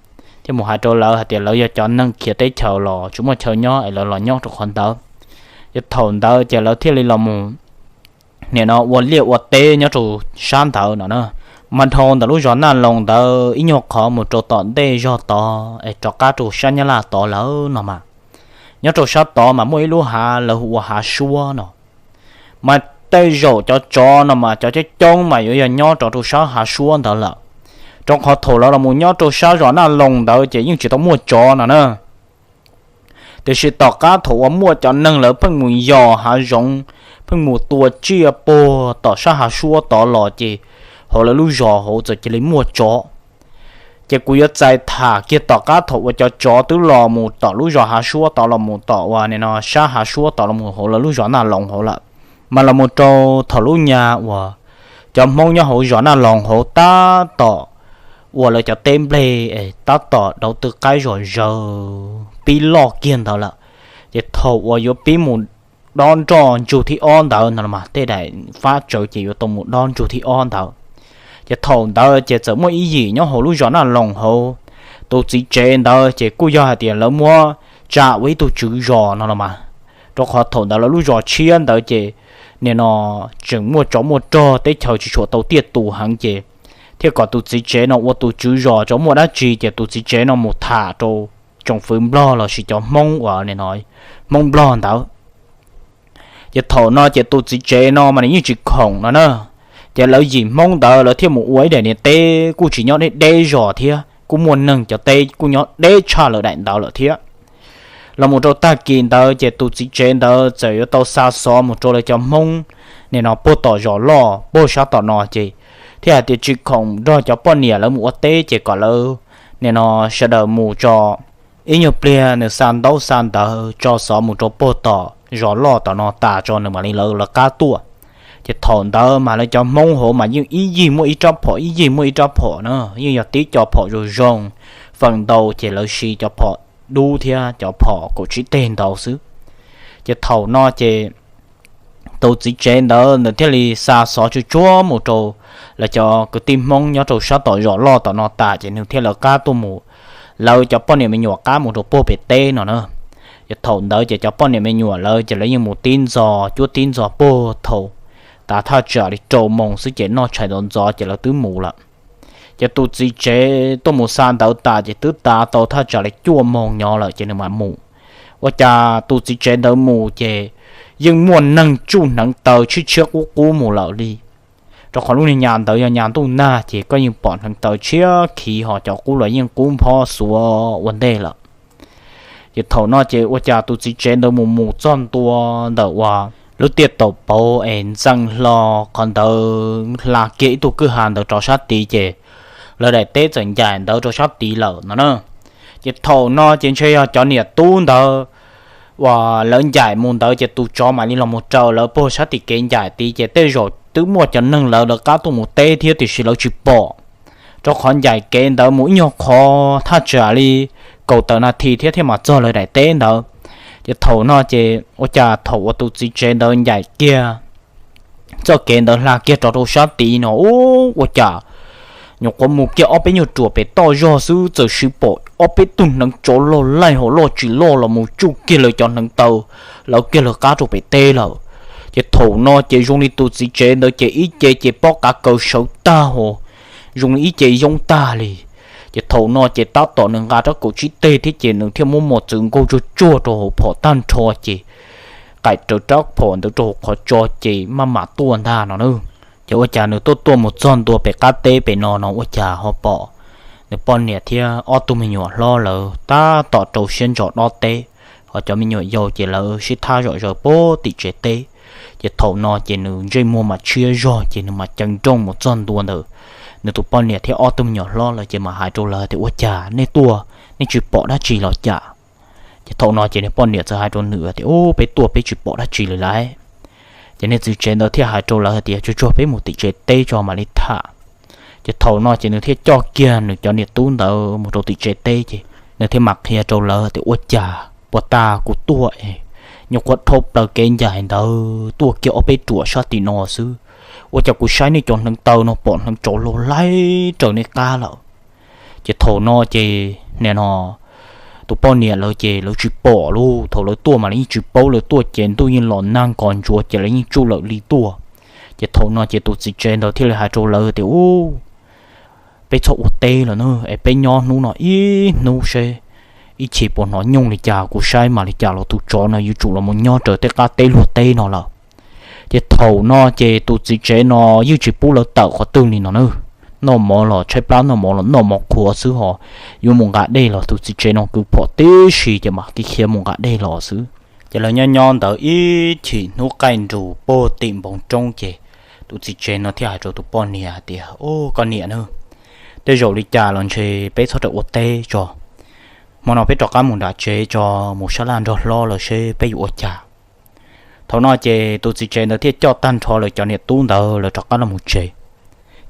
thiaj mus hais rau lawv hais tias lawv yog cov neeg khiav teb chaws los tsis muaj chaw nyob es lawv los nyob rau qhov ntawd. Ces thaum ntawd ces lawv thiaj li los mus nim no ua liaj ua teb nyob rau sab ntawd no na. Mas dhau ntawm lub zos Naj Loos ntawd ib nyuag qhov mus rau tom ntej zog tod es rov qab rau sab Nyab Laj tod lawm no mas, nyob rau sab tod mas muaj ib lub hav lawv hu ua Hav Suab no. Mas tej zaum cov tsov no mas cov coob coob mas yuav yog nyob rau rau sab Hav Suab ntawd lawm, rau qhov thaum lawv los mus nyob rau sab zos Naj Loos ntawd ces yeej tsis tau muaj tsov no na. Tiam sis tom qab thaum uas muaj cov neeg lawv pheej mus yos hav zoov, pheej mus tua tsiaj puag tom sab Hav Suab tod los ces hauv lawv lub zos hauv txawm cia li muaj tsov. Ces kuv yuav txais tham kiag tom qab thaum uas cov tsov twb los mus tom lub zos Hav Suab tod los mus tom uas nim no sab Hav Suab tod los mus hauv lawv lub zos Naj Loos hauv lawm. Mas los mus rau thaum lub nyab uas cov Hmoob nyob hauv zos Naj Loos hauv tab tom ua lawv cov teb nplej es tab tom dauv tw qaib zom zaws pib loj kiag ntawd lawm. Ces thaum uas yuav pib mus dob nroj ntsug thib ob ntawd no los mas tej daim fab tsawv ces yuav tau mus dob ntsug thib ob ntawd. Ces thaum ntawd ces txawm muaj ib yim nyob hauv lub zos Naj Loos hauv, tus txiv tsev ntawd ces kuj yog hais tias lawv muab tsa ua ib tug tswv zos no los mas, rau qhov thaum ntawd lawv lub zos tshiab ntawd ces nim no tseem muaj tsov muaj rog, teb chaws tsis tshua tau tiaj tus heev ces thiaj kom tus txiv tsev no ua tus tswv zos, tsis muaj dab tsi ces tus txiv tsev no mus tham rau tsoom fwv Nplog los sis cov Hmoob uas nim no Hmoob Nplog ntawd. Ces thaum no ces tus txiv tsev no mas nws yeej tsis khoom no na. Ces lawv yim Hmoob ntawd lawv thiaj mus ua ib daim niam teb kuj tsis nyob deb deb zos thiab, kuj muaj neeg cov teb kuj nyob deb tshaj lawv daim ntawd lawm thiab. Los mus rau tag kis ntawd ces tus txiv tsev ntawd txawm yuav tau xa xov mus rau lawv cov Hmoob nim no puag tom zos loj puag sab tom no ces thiaj hais tias tsis khoom nrog cov poj niam lawv mus ua teb ces kom lawv nim no sawv daws mus tso. Ib nyuag pliag nws xa ntaub xa ntawv tso xov mus rau puag tom zos loj tom no tas tso nws mam li lawv lawv qab tuaj. Ces thaum ntawd mas lawv cov Hmoob hauv mas yeej ib yig muaj ib rab phom, ib yig muaj ib rab phom na, yeej yog tib co phom zoo zoo, feem ntau ces lawv siv cov phom dub thiab cov phom kaum tsib teg ntau xwb. Ces thaum no ces tus txiv tsev ntawd nws thiaj li xa xov tsuj tsuag mus rau lawv cov kwv tij Hmoob nyob rau sab tom zos loj tom no tas ces nws thiaj lawv qab tuaj mus, lawv cov poj niam me nyuam qab mus rau puag pem teb no na. Ces thaum ntawd ces cov poj niam me nyuam lawv ces lawv yeej mus tib ntxov cuab tib ntxov puag thaum tas thaj tsam li rau moos xwb ces noj tshais ntxov ntxov ces lawv twb mus lawm. Ces tus txiv tsev tuaj mus xa ntawv tas ces twb tas tau thaj tsam li cuaj moos nyob lawm ces nws mam mus. Ua cas tus txiv tsev ntawd mus ces yeej muaj neeg tsuj hneev taw tshiab tshiab qub qub mus lawm li. Rau qhov lub niag nyas ntawd yog nyas ntuj nag ces koj yeej pom hneev taw tshiab khiv ho cov qub los yeej qub nphob xuav ua ntej lawm. Ces thaum no ces ua cas tus txiv tsev ntawd mus mus txog ntua ntawm uas lub tiaj taum pauv es ntxeev hlo qhov ntawd hla kiag ib tug kwj ha ntawd rov sab tid ces lawv daim teb txawm ncaim ntawd rau sab tid lawm no na. Ces thaum no ces ntshe yog cov niam tub ntawd uas lawv ncaim mus ntawd ces tus tsov mam li los mus raws lawv puag sab tim kev ncaim tid ces tej zaum twb muaj cov neeg lawv lawv qab tuaj mus teb thiab tiam sis lawv tsis pom, rau qhov ncaim kev ntawd mus ib nyuag qhov thaj tsam li kaum tawm nas this thiab thiaj mam txog lawv daim teb ntawd. Ces thaum no ces ua cas thaum uas tus txiv tsev ntawd ncaim kiag txoj kev ntawd hla kiag rov rau sab tid no ua cas nyuam qhuav mus kiag ob peb nyuag ruam pem toj zog xwb txawm siv pom ob peb tug hneev tsov loj laij hauv loj tsis loj los mus tsuj kiag lawv cov hneev taw lawv kiag lawv qab rau pem teb lawm. Ces thaum no ces zoo li tus txiv tsev ntawd ces ib ce ces pob qav kaws sawv tag hos, zoo li ib ce yoob tag li. Ces thaum no ces tab tom nws nqa rab kaum tsib teg thiab ces nws thiaj muab mos txwv nkaug tsuag tsuag rau hauv phom tag nrho ces qaim rawv rab phom ntawd rau hauv qhov tso ces maj mam tuaj ntag no na. Ces ua cas nws tuaj tuaj mus txog ntua pem qab teb pem no no ua cas ho pom nws poj niam thiab ob tug me nyuam hlob lawv tab tom rau siab ntso dob teb, ho cov me nyuam yau ces lawv sib thab zom zaws puag tim tsev teb. Ces thaum no ces nws ntsej muag mas tshiab zog ces nws mas ceev nrooj mus txog ntua ntawm nws tus poj niam thiab ob tug me nyuam hlob lawv ces mas hais rau lawv tias ua cas nej tuaj nej tsis pom dab tsi los cas? Ces thaum no ces nws poj niam txawm hais rau nws tias u peb tuaj peb tsis pom dab tsi li lauj. Ces niag txiv tsev ntawd thiaj hais rau lawv hais tias tsuag tsuag peb mus tim tsev teb tso mam li tham. Ces thaum no ces nws thiaj coj kiag nws cov niam tub ntawd mus rau tim tsev teb ces nws thiaj mam qhia rau lawv tias ua cas puag ta kuv tuaj es nyuam qhuav dhau plaws kev ncaim ntawd tuaj kiag ob peb ruam sab tim no xwb, ua cas kuv saib nej cov hneev taw no pom hneev tsov loj laij raws nej qab lawm. Ces thaum no ces nim no tus poj niam lawv ces lawv tsis pom lauj, thaum lawv tuaj mas lawv yeej tsis paub, lawv tuaj ces ntuj yeej los nag nkos ntsuav ces lawv yeej tsuj lawm li tuaj. Ces thaum no ces tus txiv tsev ntawd thiaj li hais rau lawv tias u peb txhob ua teb lawm na, es peb nyob hnub no ib hnub seb ib chim puas hnov nyooj li cas, kuv saib mas li cas los tus tsov no yuav tsum los mus nyob raws tej qab teb luag teb no lawm. Ces thaum no ces tus txiv tsev no yeej tsis pub lawv tawm qhov twg li no na, noj mov los tshaib plab noj mov los noj mov qhuav xwb ho, yuav mus nqa dej los tus txiv tsev no kwv phom tib si ces mam khiav mus nqa dej los xwb. Ces lawv nyob nyob ntawd ib chim hnub qaij nrus puag tim npoo roob ces tus txiv tsev no thiaj hais rau tus poj niam hais tias u koj niam na, tej zaum li cas los ntshe peb txhob rawm ua teb tso, hmo no peb rov qab mus nram tsev tso, mus sab laj nrog hlob lawv seb peb yuav ua cas. Thaum no ces tus txiv tsev ntawd thiaj coj tag nrho lawv cov niam tub ntawd lawv rov qab los mus tsev.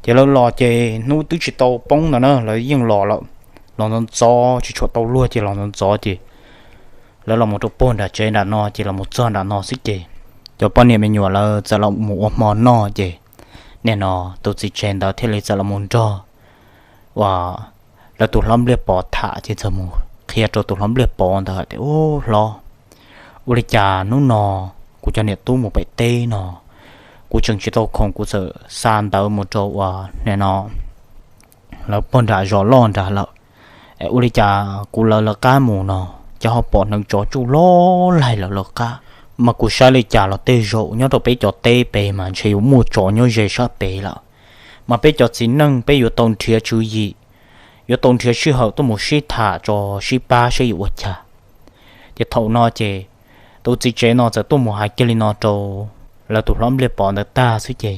Ces lawv los ces hnub twb tsis tau poob ntawd na, lawv yeej los lawm, los ntxov ntxov tsis tshua tau luag ces los ntxov ntxov ces lawv los mus rau puag nram tsev nram no ces los mus txog nram no xwb ces cov poj niam me nyuam lawv txawm los mus ua hmo noj ces nim no tus txiv tsev ntawd thiaj li txawm los mus nrog uas lawv tus hlob Npliaj Pov tham ces txawm mus qhia rau tus hlob Npliaj Pov ntawd hais tias u hlob, Ua li cas hnub no kuv cov niam tub mus pem teb no, kuv tseem tsis tau khoom kuv txawm xa ntawv mus rau uas nim no lawv pog nram zos loj nrad lawm. Es ua li cas kuv lawv lawv qab mus no, ces ho pom hneev tsov tsuj loj laig lawv lawv qab. Mas kuv saib li cas los tej zaum nyob rau peb cov teb pem mas ntshe yuav muaj tsov nyob ze sab pem lawm. Mas peb cov txiv neej peb yuav tau nrhiav tswv yim, yuav tau nrhiav sij hawm tuaj mus sib tham tso, sib pab saib yuav ua cas. Ces thaum no ces tus txiv tsev no txawm tuaj mus hais kiag li no rau lawv tus hlob Npliaj Pov ntawd tag xwb ces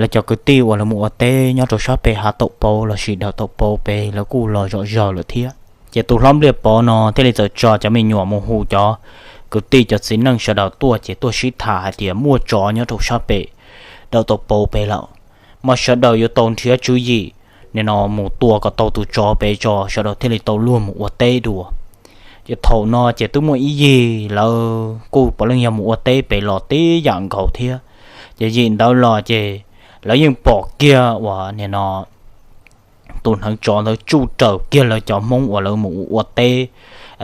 lawv cov kwv tij uas lawv mus ua teb nyob rau sab pem hav Taum Pauv lossis dawm Taum Pauv pem lawv kuj los zom zaws lawm thiab. Ces tus hlob Npliaj Pov no thiaj li txawm tso cov me nyuam mus hu cov kwv tij cov txiv neej sawv daws tuaj ces tuaj sib tham hais tias muaj tsov nyob rau sab pem dawm Taum Pauv pem lawm. Mas sawv daws yuav tau nrhiav tswv yim nim no mus tua kom tau tus tsov pem tso sawv daws thiaj li tau luag mus ua teb dua. Ces thaum no ces twb muaj ib yim lawv kuj puav leej yog mus ua teb pem los tib yam nkaus thiab. Ces yim ntawd los ces lawv yeej pom kiag uas nim no tus hneev tsov ntawd tsuj raws kiag lawv cov Hmoob uas lawv mus ua teb,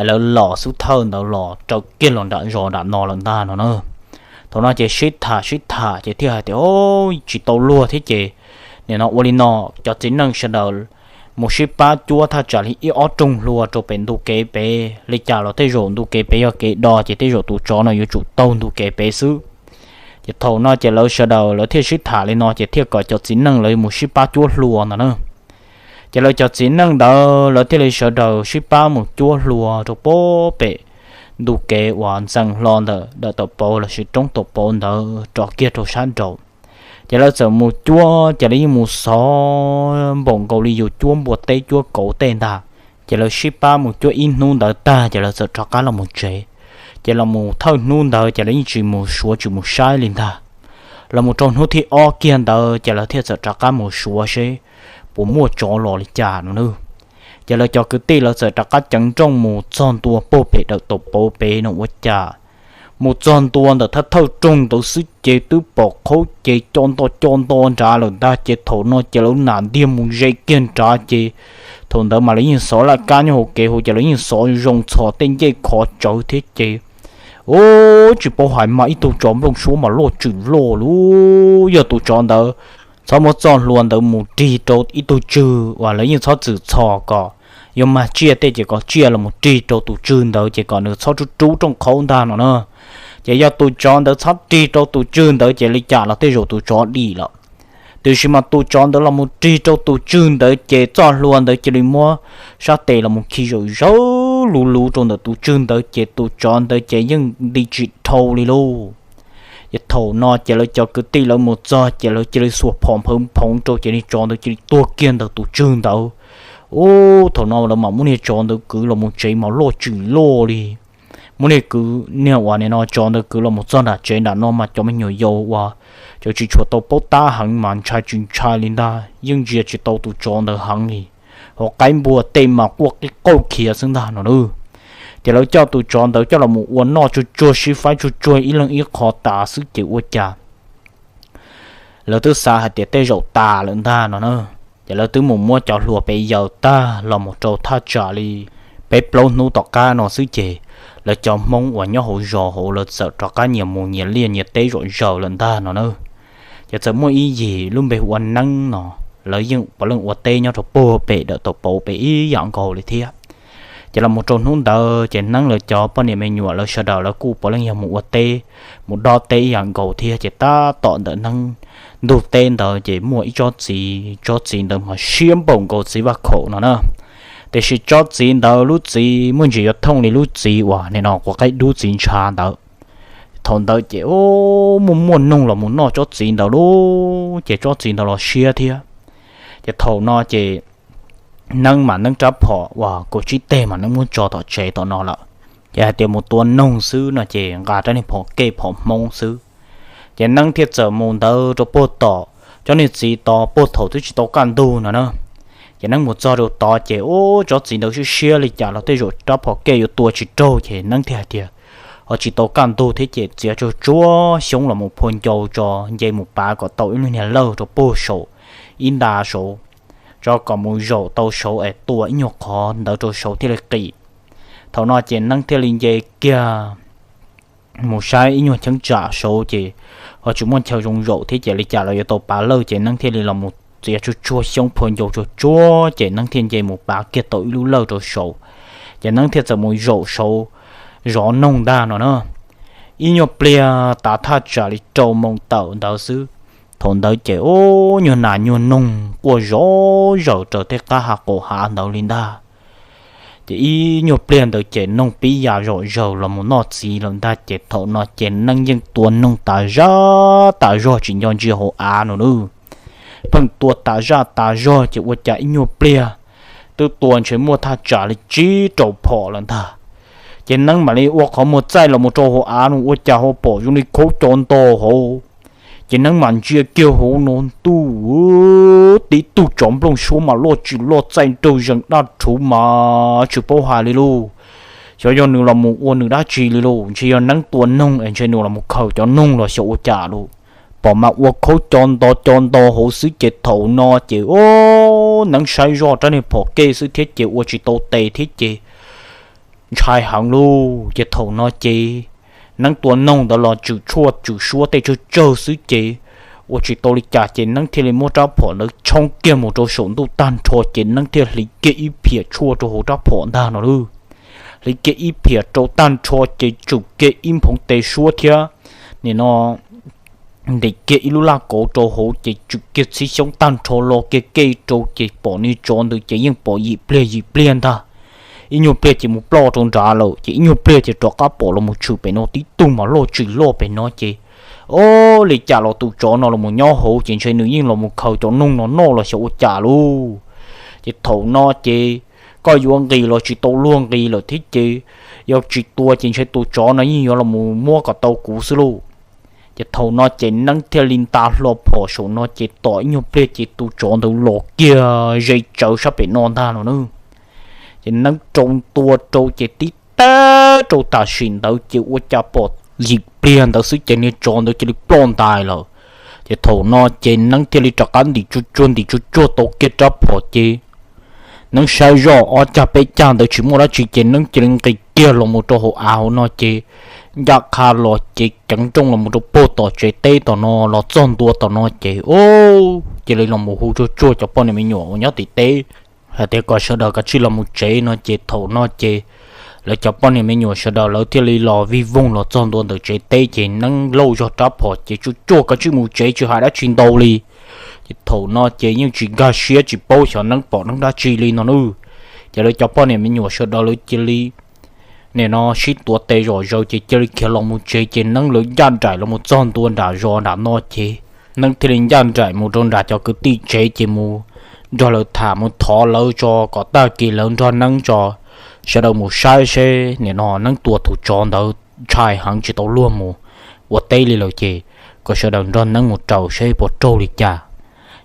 lawv los xub thawj ntawd los raws kiag los nram zos nram no lawm ntag no na. Thaum no ces sib tham sib tham ces thiaj hais tias, O, tsis tau luag thiab ces nim no ua li no, cov txiv neej sawv daws mus sib pab cuab thaj tsam li ib ob rooj hlua rau pem ntu kev pem, li cas los tej zaum ntu kev pem yog kev do ces tej zaum tus tsov no yuav tsum taug ntu kev pem xwb. Ces thaum no ces lawv sawv daws lawv thiaj sib tham li no ces thiaj kom cov txiv neej lawv mus sib pab cuab hlua ntawd na. Ces lawv cov txiv neej ntawd lawv thiaj li sawv daws sib pab mus cuab hlua rau pem ntu kev uas ntxeev hlo ntawm dawm Taum Pauv lossis roob Taum Pauv ntawd rov kiag rau sab nraud. Ces lawv txawm mus cuab ces lawv yeej mus xov npaum nkaus li yus cuab npua teb cuab kauv tej ntag. Ces lawv sib pab mus cuab ib hnub ntawd tag ces lawv txawm rov qab los mus tsev. Ces los mus thawj hnub ntawd ces lawv yeej tsis mus suav tsis mus saib li ntag. Los mus rau hnub thib ob kiag ntawd ces lawv thiaj txawm rov qab mus suav seb puas muaj tsov los li cas no na. Ces lawv cov kwv tij lawv txawm rov qab ceev nrooj mus txog ntua pem dawm Taum Pauv pem no ua cas mus txog ntua ntawm thawj thawj rooj ntawd xwb ces twb pom qhov ces co nto co nto nrad lawm ntag. Ces thaum no ces lawv nam ntiag mus ze kiag nrad ces thaum ntawd mas lawv yeej xov laj kab nyob hauv kev hauv ces lawv yeej xov zoo txhos tej ncej khov tsawv thiab ces ub, tsis paub hais mas ib tug tsov nplooj suab mas loj tswm loj lub, yog tus tsov ntawd txhob muab txoj hlua ntawd mus rig rau ib tug tswg uas lawv yeej txhob txwm txhos kom yog mag tsiaj tej ces kom tsiaj los mus rig rau tus tswg ntawd ces kom nws txhob rub rub rooj qhauv ntag no na. Ces yog tus tsov ntawd txhob rig rau tus tswg ntawd ces li cas los tej zaum tus tsov dim lawm. Tiam sis mas tus tsov ntawd los mus rig rau tus tswg ntawd ces txoj hlua ntawd cia li muab sab tes los mus khi zawm zawv luv luv rau ntawm tus tswg ntawd ces tus tsov ntawd ces yeej nti tsis dhau li lauj. Ces thaum no ces lawv cov kwv tij lawv mus txog ces lawv cia li xuas phom nphawv nphoov rau ces niag tsov ntawd cia li tuag kiag ntawm tus tswg ntawd. Ub, thaum no lawv mam muab niag tsov ntawd kwv los mus tsev mas loj tswm loj li. Muab niag kwv niag uas nim no tsov ntawd kwv los mus txog nram tsev nram no mas cov me nyuam yaus uas cov tsis tshua tau paub tab heev mas ntshai tsis ntshai li ntag, yeej ntsia tsis tau tus tsov ntawd heev li. Hauv qaib npua tej mas quaj qib qauj khiav xwb ntag no na. Ces lawv coj tus tsov ntawd coj los mus ua noj tsuag tsuag sib faib tsuag tsuag ib leeg ib qho tas xwb ces ua cas lawv twb xav hais tias tej zaum tas lawm ntag no na. Ces lawv twb mus muab cov hlua pem yaws tag los mus rau thaj tsam li peb plaub hnub tom qab no xwb ces lawv cov Hmoob uas nyob hauv zos hauv lawv txawm rov qab nyias mus nyias liaj nyias teb zom zaws lawm ntag no na. Ces txawm muaj ib yim lub npe hu ua Neeb no, lawv yeej puav leej ua teb nyob rau puag pem dawm Taus Pauv pem ib yam nkaus li thiab. Ces los mus rau hnub ntawd ces Neeb lawv cov poj niam me nyuam lawv sawv daws lawv kuj puav leej yog mus ua teb, mus dob teb ib yam nkaus thiab. Ces tab tom ntawm Neeb ntug teb ntawd ces muaj ib tsob txiv, tsob txiv ntawd mas siab npaum nkaus txiv vaj khaum no na. Tiam sis tsob txiv ntawd lub txiv muaj ntsis yuav thooj li lub txiv uas nim no quav qaib dub txiv ntsha ntawd. Thaum ntawd ces muaj muaj noog los mus noj tsob txiv ntawd lub, ces tsob txiv ntawd los siab thiab. Ces thaum no ces Neeb mas Neeb rab phom uas kaum tsib teg mas Neeb muab tso tom tsev tom no lawm. Ces hais tias mus tua noog xwb no ces nqa rab niag phom kej phom Hmoob xwb. Ces Neeb thiaj txawm mus ntawd rau puag tom tsob niag txiv tod puag thaum twb tsis tau kaj ntug no na. Ces Neeb mus txog rau tod ces ub, tsob txiv ntawd siab siab li cas los tej zaum rab phom kej yuav tua tsis raug ces Neeb thiaj hais tias ho tsis tau kaj ntug thiab ces txiav tsuag tsuag xyoob los mus phua ncau tso, nce mus pav kom tau ib lub niag lawj rau puag saud ib nta saud, tso kom mus zaum tau saud es tua ib nyuag qhov ntawd rau saud thiaj li qis. Thaum no ces Neeb thiaj li nce kiag mus saib ib nyuag cheeb tsam saud ces ho tsis muaj chaw zoo zaum thiab ces li cas los yuav tau pav lawj ces neeb thiaj li los mus txiav tsuag tsuag xyoob phua ncau tsuag tsuag ces neeb thiaj nce mus pav kiag tau ib lub lawj rau saud. Ces neeb thiaj txawm mus zaum saud zov noog ntag no na. Ib nyuag pliag tav thaj tsam li rau moos tawm ntawd xwb, thaum ntawd ces ub, nyuag nas nyuag noog quaj zov zawm raws tej qab hav qaum hav ntawd li ntag. Ces ib nyuag pliag ntawd ces noog pib ya zom zaws los mus noj txiv lawm ntag ces thaum no ces neeb yeej tua noog tas zaj tas zog tsis nco ntsia hauv av no na. Pheej tua tas zaj tas zog ces ua cas ib nyuag pliag twb tua ntshe muaj thaj tsam li tsib rau phom lawm ntag. Ces neeb mam li ua qhov muag txaij los mus rau hauv av no ua cas ho pom zoo li khaub cov nto hauv. Ces neeb mam ntsia kiag hauv no ntuj, tib tug tsov nplooj suab mas loj tsis loj txaij nraug zees daj rhuv mas tsis paub hais li lauj. Xyov yog nws los mus ua nws dab tsi li lauj, ntshe yog neeb tua noog es ntshe nws los mus khaws cov noog los xyov ua cas lauj. Pom mas ua khaub cov nto cov nto hauv xwb ces thaum no ces ub, neeb saib zoj rab niag phom kej xwb thiab ces ua tsis tau tes thiab ces ntshai heev lauj. Ces thaum no ces neeb tua noog ntawd los tswm tshuaj tswm suab tej tsawg tsawg xwb ces ua tsis tau li cas ces neeb thiaj li muab rab phom ntawd tshoob kiag mus rau saum ntuj tag nrho ces neeb thiaj hliv kiag ib phiam tshuaj rau hauv rab phom ntag no lauj. Hliv kiag ib phiam rau tag nrho ces tsum kiag ib nphoov tes suab thiab nim no ntim kiag ib lub laj kauv rau hauv ces tsum kiag txhib xyoob tag nrho lo kiag kej rau ces pom niag tsov ntawd ces yeej pom yim pliag yim pliag ntag. Ib nyuag pliag ces mus ploj rau nrad lawm ces ib nyuag pliag ces rov qab pom los mus tshwm pem no tib tug mas loj tsis loj pem no ces ub, li cas los tus tsov no los mus nyob hauv ces ntshe nws yeej los mus khaws cov noog no noj los xyov ua cas lauj. Ces thaum no ces koj yuav nqis los tsis tau luag nqis lawm thiab ces yog tsis tua ces ntshe tus tsov no yeej yuav los mus muab kom tau kuv xwb lauj. Ces thaum no ces neeb thiaj li nta hlo phom saum no ces tom ib nyuag pliag ces tus tsov ntawd los kiag ze tsawv sab pem no ntag no na. Ces neeb rau ntua rau ces tib tag rau tam sim ntawd ces ua cas pom yim pliag ntawd xwb ces niag tsov ntawd cia li ploj ntais lawm. Ces thaum no ces neeb thiaj li rov qab ntim tsuag tsuag ntim tsuag tsuag tau kiag rab phom ces neeb saib zoj ob cag peb cag ntawd tsis muaj dab tsi ces neeb cia li nqis kiag los mus rau hauv av hauv no ces ncaj qha los ces ceev nrooj los mus rau puag tom tsev teb tom no los txog ntua tom no ces ub, cia li los mus hu tsuag tsuag cov poj niam me nyuam uas nyob tim teb hais tias kom sawv daws kav tsij los mus tsev no ces thaum no ces lawv cov poj niam me nyuam sawv daws lawv thiaj li los vij voog los txog ntua ntawm tsev teb ces neeb lauj zog rab phom ces tsuag tsuag kav tsij mus tsev tsis hais dab tsi ntau li. Ces thaum no ces yeej tsis nkag siab tsis paub xyov neeb pom neeb dab tsi li no na. Ces lawv cov poj niam me nyuam sawv daws lawv cia li nim no sib tuav tes zom zaws ces cia li khiav los mus tsev ces neeb lawv ncaj nraim los mus txog ntua nram zos nram no ces neeb thiaj li ncaj nraim mus rau nram cov kwv tij tsev ces mus nrog lawv tham mus thov lawv tso kom tag kis lawv nrog neeb tso sawv daws mus saib seb nim no neeb tua tus tsov ntawd ntshai heev tsis tau luag mus ua teb li lawm ces kom sawv daws nrog neeb mus raws seb puas raug li cas.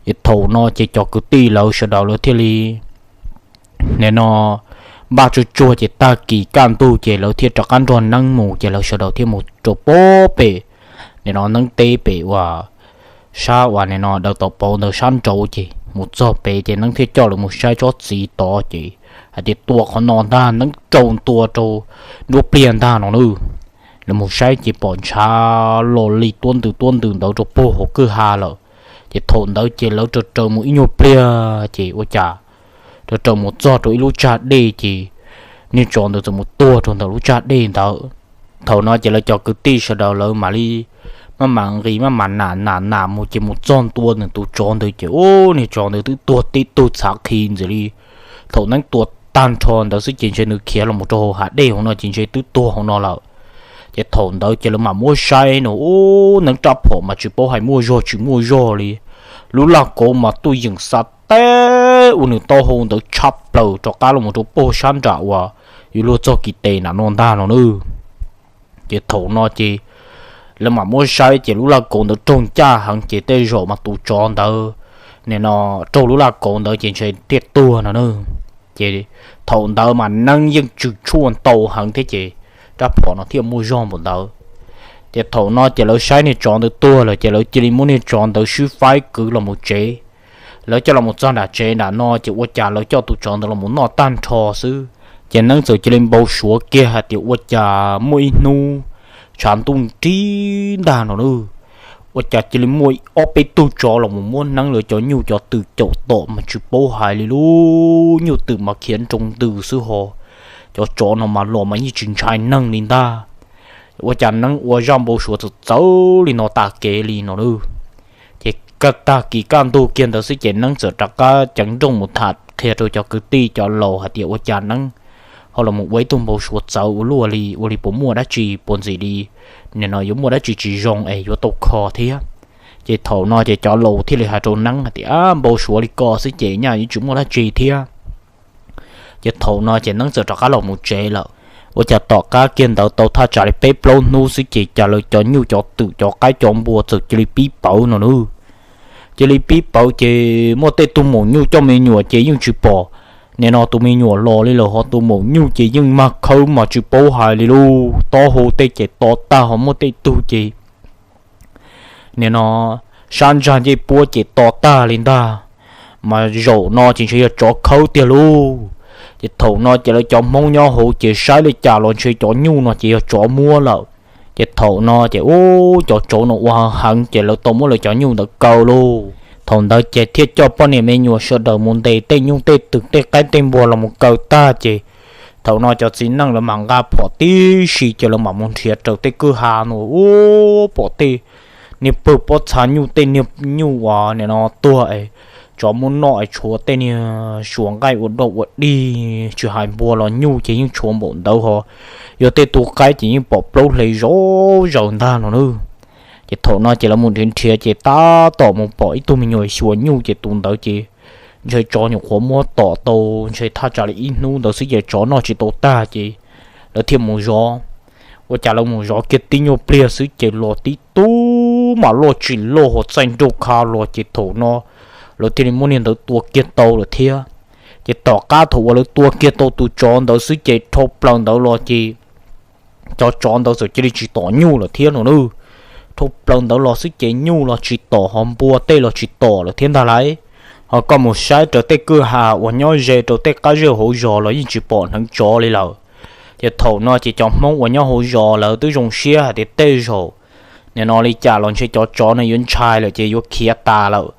Ces thaum no ces cov kwv tij lawv sawv daws lawv thiaj li nim no npaj tsuag tsuag ces tag kis kaj ntug ces lawv thiaj rov qab nrog neeb mus ces lawv sawv daws thiaj mus rau puag pem nim no neeb teb pem uas sab uas nim no daws tau pauv ntawd sab nraud ces mus txog pem ces neeb thiaj coj lawv mus saib tsob txiv tod ces hais tias tua qhov no ntag neeb rau ntua rau nruab pliag ntag no na. Lawv mus saib ces pom ntshav los li tuab ntws tuab ntws ntawd rau puag hauv kwj ha lawm. Ces thaum ntawd ces lawv raws raws mus ib nyuag pliag ces ua cas raws raws mus txog rau ib lub tsag dej ces niag tsov ntawd txawm mus tuag rau ntawm lub tsag dej ntawd. Thaum no ces lawv cov kwv tij sawv daws lawv mam li maj mam nqis maj mam nam nam nam mus ces mus txog ntua ntawm tus tsov ntawd ces ub, niag tsov ntawd twb tuag tib tug txhav qhi ntxiv li. Thaum neeb tua tag nrho ntawd xwb ces ntshe nws khiav los mus rau hauv hav dej hauv no ces ntshe twb tuag hauv no lawm. Ces thaum ntawd ces lawv mam muab saib no ub, neeb rab phom mas tsis paub hais muaj zog tsis muaj zog li. Lub laj kauv mas tuj yeem xa teb ua nws taub hau ntawd tshab plaws rov qab los mus rau puag sab nram uas yus luag txog kis tes nram no ntag no na. Ces thaum no ces lawv mam muab saib ces lub laj kauv ntawd raug ncaj heev ces tej zaum mas tus tsov ntawd nim no raug lub laj kauv ntawd ces ntshe thiaj tuag no na. Ces thaum ntawd mas neeb yeej tswm tshuaj ntau heev thiab ces rab phom no thiaj muaj zog npaum ntawd. Ces thaum no ces lawv saib niag tsov ntawd tuag lawm ces lawv cia li muab niag tsov ntawd swb faib kwv los mus tsev. Lawv coj los mus txog nram tsev nram no ces ua cas lawv coj tus tsov ntawd los mus noj tag nrho xwb. Ces neeb txawm cia li npau suav kiag hais tias ua cas muaj ib hnub tshav ntuj nrig ntag no lauj. Ua cas cia li muaj ob peb tug tsov los mus muab Neeb lawv cov nyuj cov twm caum tom mas tsis paub hais li lauj. Nyuj twm mas khiav nroo ntws xwb ho, cov tsov no mas los mas yeej tsis ntshai neeg li ntag. Ua cas Neeb ua zaj npau suav txawv txawv li no tas kev li no lauj. Ces kaj tag kis kaj ntug kiag ntawd xwb ces Neeb txawm rov qab ceev nrooj mus tham qhia rau cov kwv tij cov laus hais tias ua cas Neeb ho los mus ua ib tug npau suav txawv ua luaj li, ua li puas muaj dab tsi puas ntxim li, nim no yuav muaj dab tsi tsis zoo es yuav tau kho thiab. Ces thaum no ces cov laus thiaj li hais rau Neeb hais tias, Ab, npau suav li ko xwb ces nyaj yuav tsis muaj dab tsi thiab. Ces thaum no ces Neeb txawm rov qab los mus tsev lawm. Ua cas tom qab kiag ntawd tau thaj tsam li peb plaub hnub xwb ces cas lawv cov nyuj cov twm cov qaib cov npua txawm cia li pib pawv no nawb. Cia li pib pawv ces muaj tej tug maum nyuj coj me nyuam ces yeej tsis pom nim no tus me nyuam los li lawm, ho tus maum nyuj ces yeej mag khawb mas tsis paub hais li lauj. Taub hau tej ces to tag, ho muaj tej tug ces nim no sab ntsag ncej puab ces to tag li ntag. Mas zaum no ces ntshe yog tsov khawb tiag lauj. Ces thaum no ces lawv cov Hmoob nyob hauv ces saib li cas los ntshe cov nyuj no ces yog tsov muab lawm. Ces thaum no ces ub, cov tsov no ua heev ces lawv tau muab lawv cov nyuj ntawd kaw lauj. Thaum ntawd ces thiaj coj poj niam me nyuam sawv daws mus ntes tej nyuj tej twm tej qaib tej npua los mus kaw tag ces thaum no cov txiv neej lawv mam nqa phom tib si ces lawv mam mus nrhiav raws tej kwj ha no ub, pom tej niag pawg pob txha nyuj, tej niag nyuj uas nim no tuag es tsov muab noj es tshuav tej niag suas nqaij ua doj ua dig, tsis hais npua los nyuj ces yeej tshuav npaum ntawd ho. Yog tej tug qaib ces yeej pom plaub hle zov zaws ntag no nawb. Ces thaum no ces lawv mus nrhiav nrhiav ces tab tom mus pom ib tug me nyuam xyuas nyuj ces tus ntawd ces ntshe tsov nyuam qhuav muab tom tau ntshe thaj tsam li ib hnub ntawd xwb ces tsov noj tsis tau tag ces lawv thiaj mus zov. Ua cas lawv mus zov kiag tib nyuag pliag xwb ces los tib tug mas loj tsis loj ho txaij nraug kha los ces thaum no lawv thiaj li muab niag ntawd tua kiag tau lawm thiab. Ces tom qab thaum uas lawv tua kiag tau tus tsov ntawd xwb ces dhau plaws ntawd los ces cov tsov ntawd txawm cia li tsis tom nyuj lawm thiab no nawb. Dhau plaws ntawd los xwb ces nyuj los tsis tom ho npua tej los tsis tom lawm thiab ntag lauj. Ho koj mus saib raws tej kwj ha uas nyob ze rau tej qab zej hauv zos los yeej tsis pom hneev tsov li lawm. Ces thaum no ces cov Hmoob uas nyob hauv zos lawv twb zoo siab hais tias tej zaum nim no li cas los ntshe cov tsov no yuav ntshai lawm ces yuav khiav tas lawm.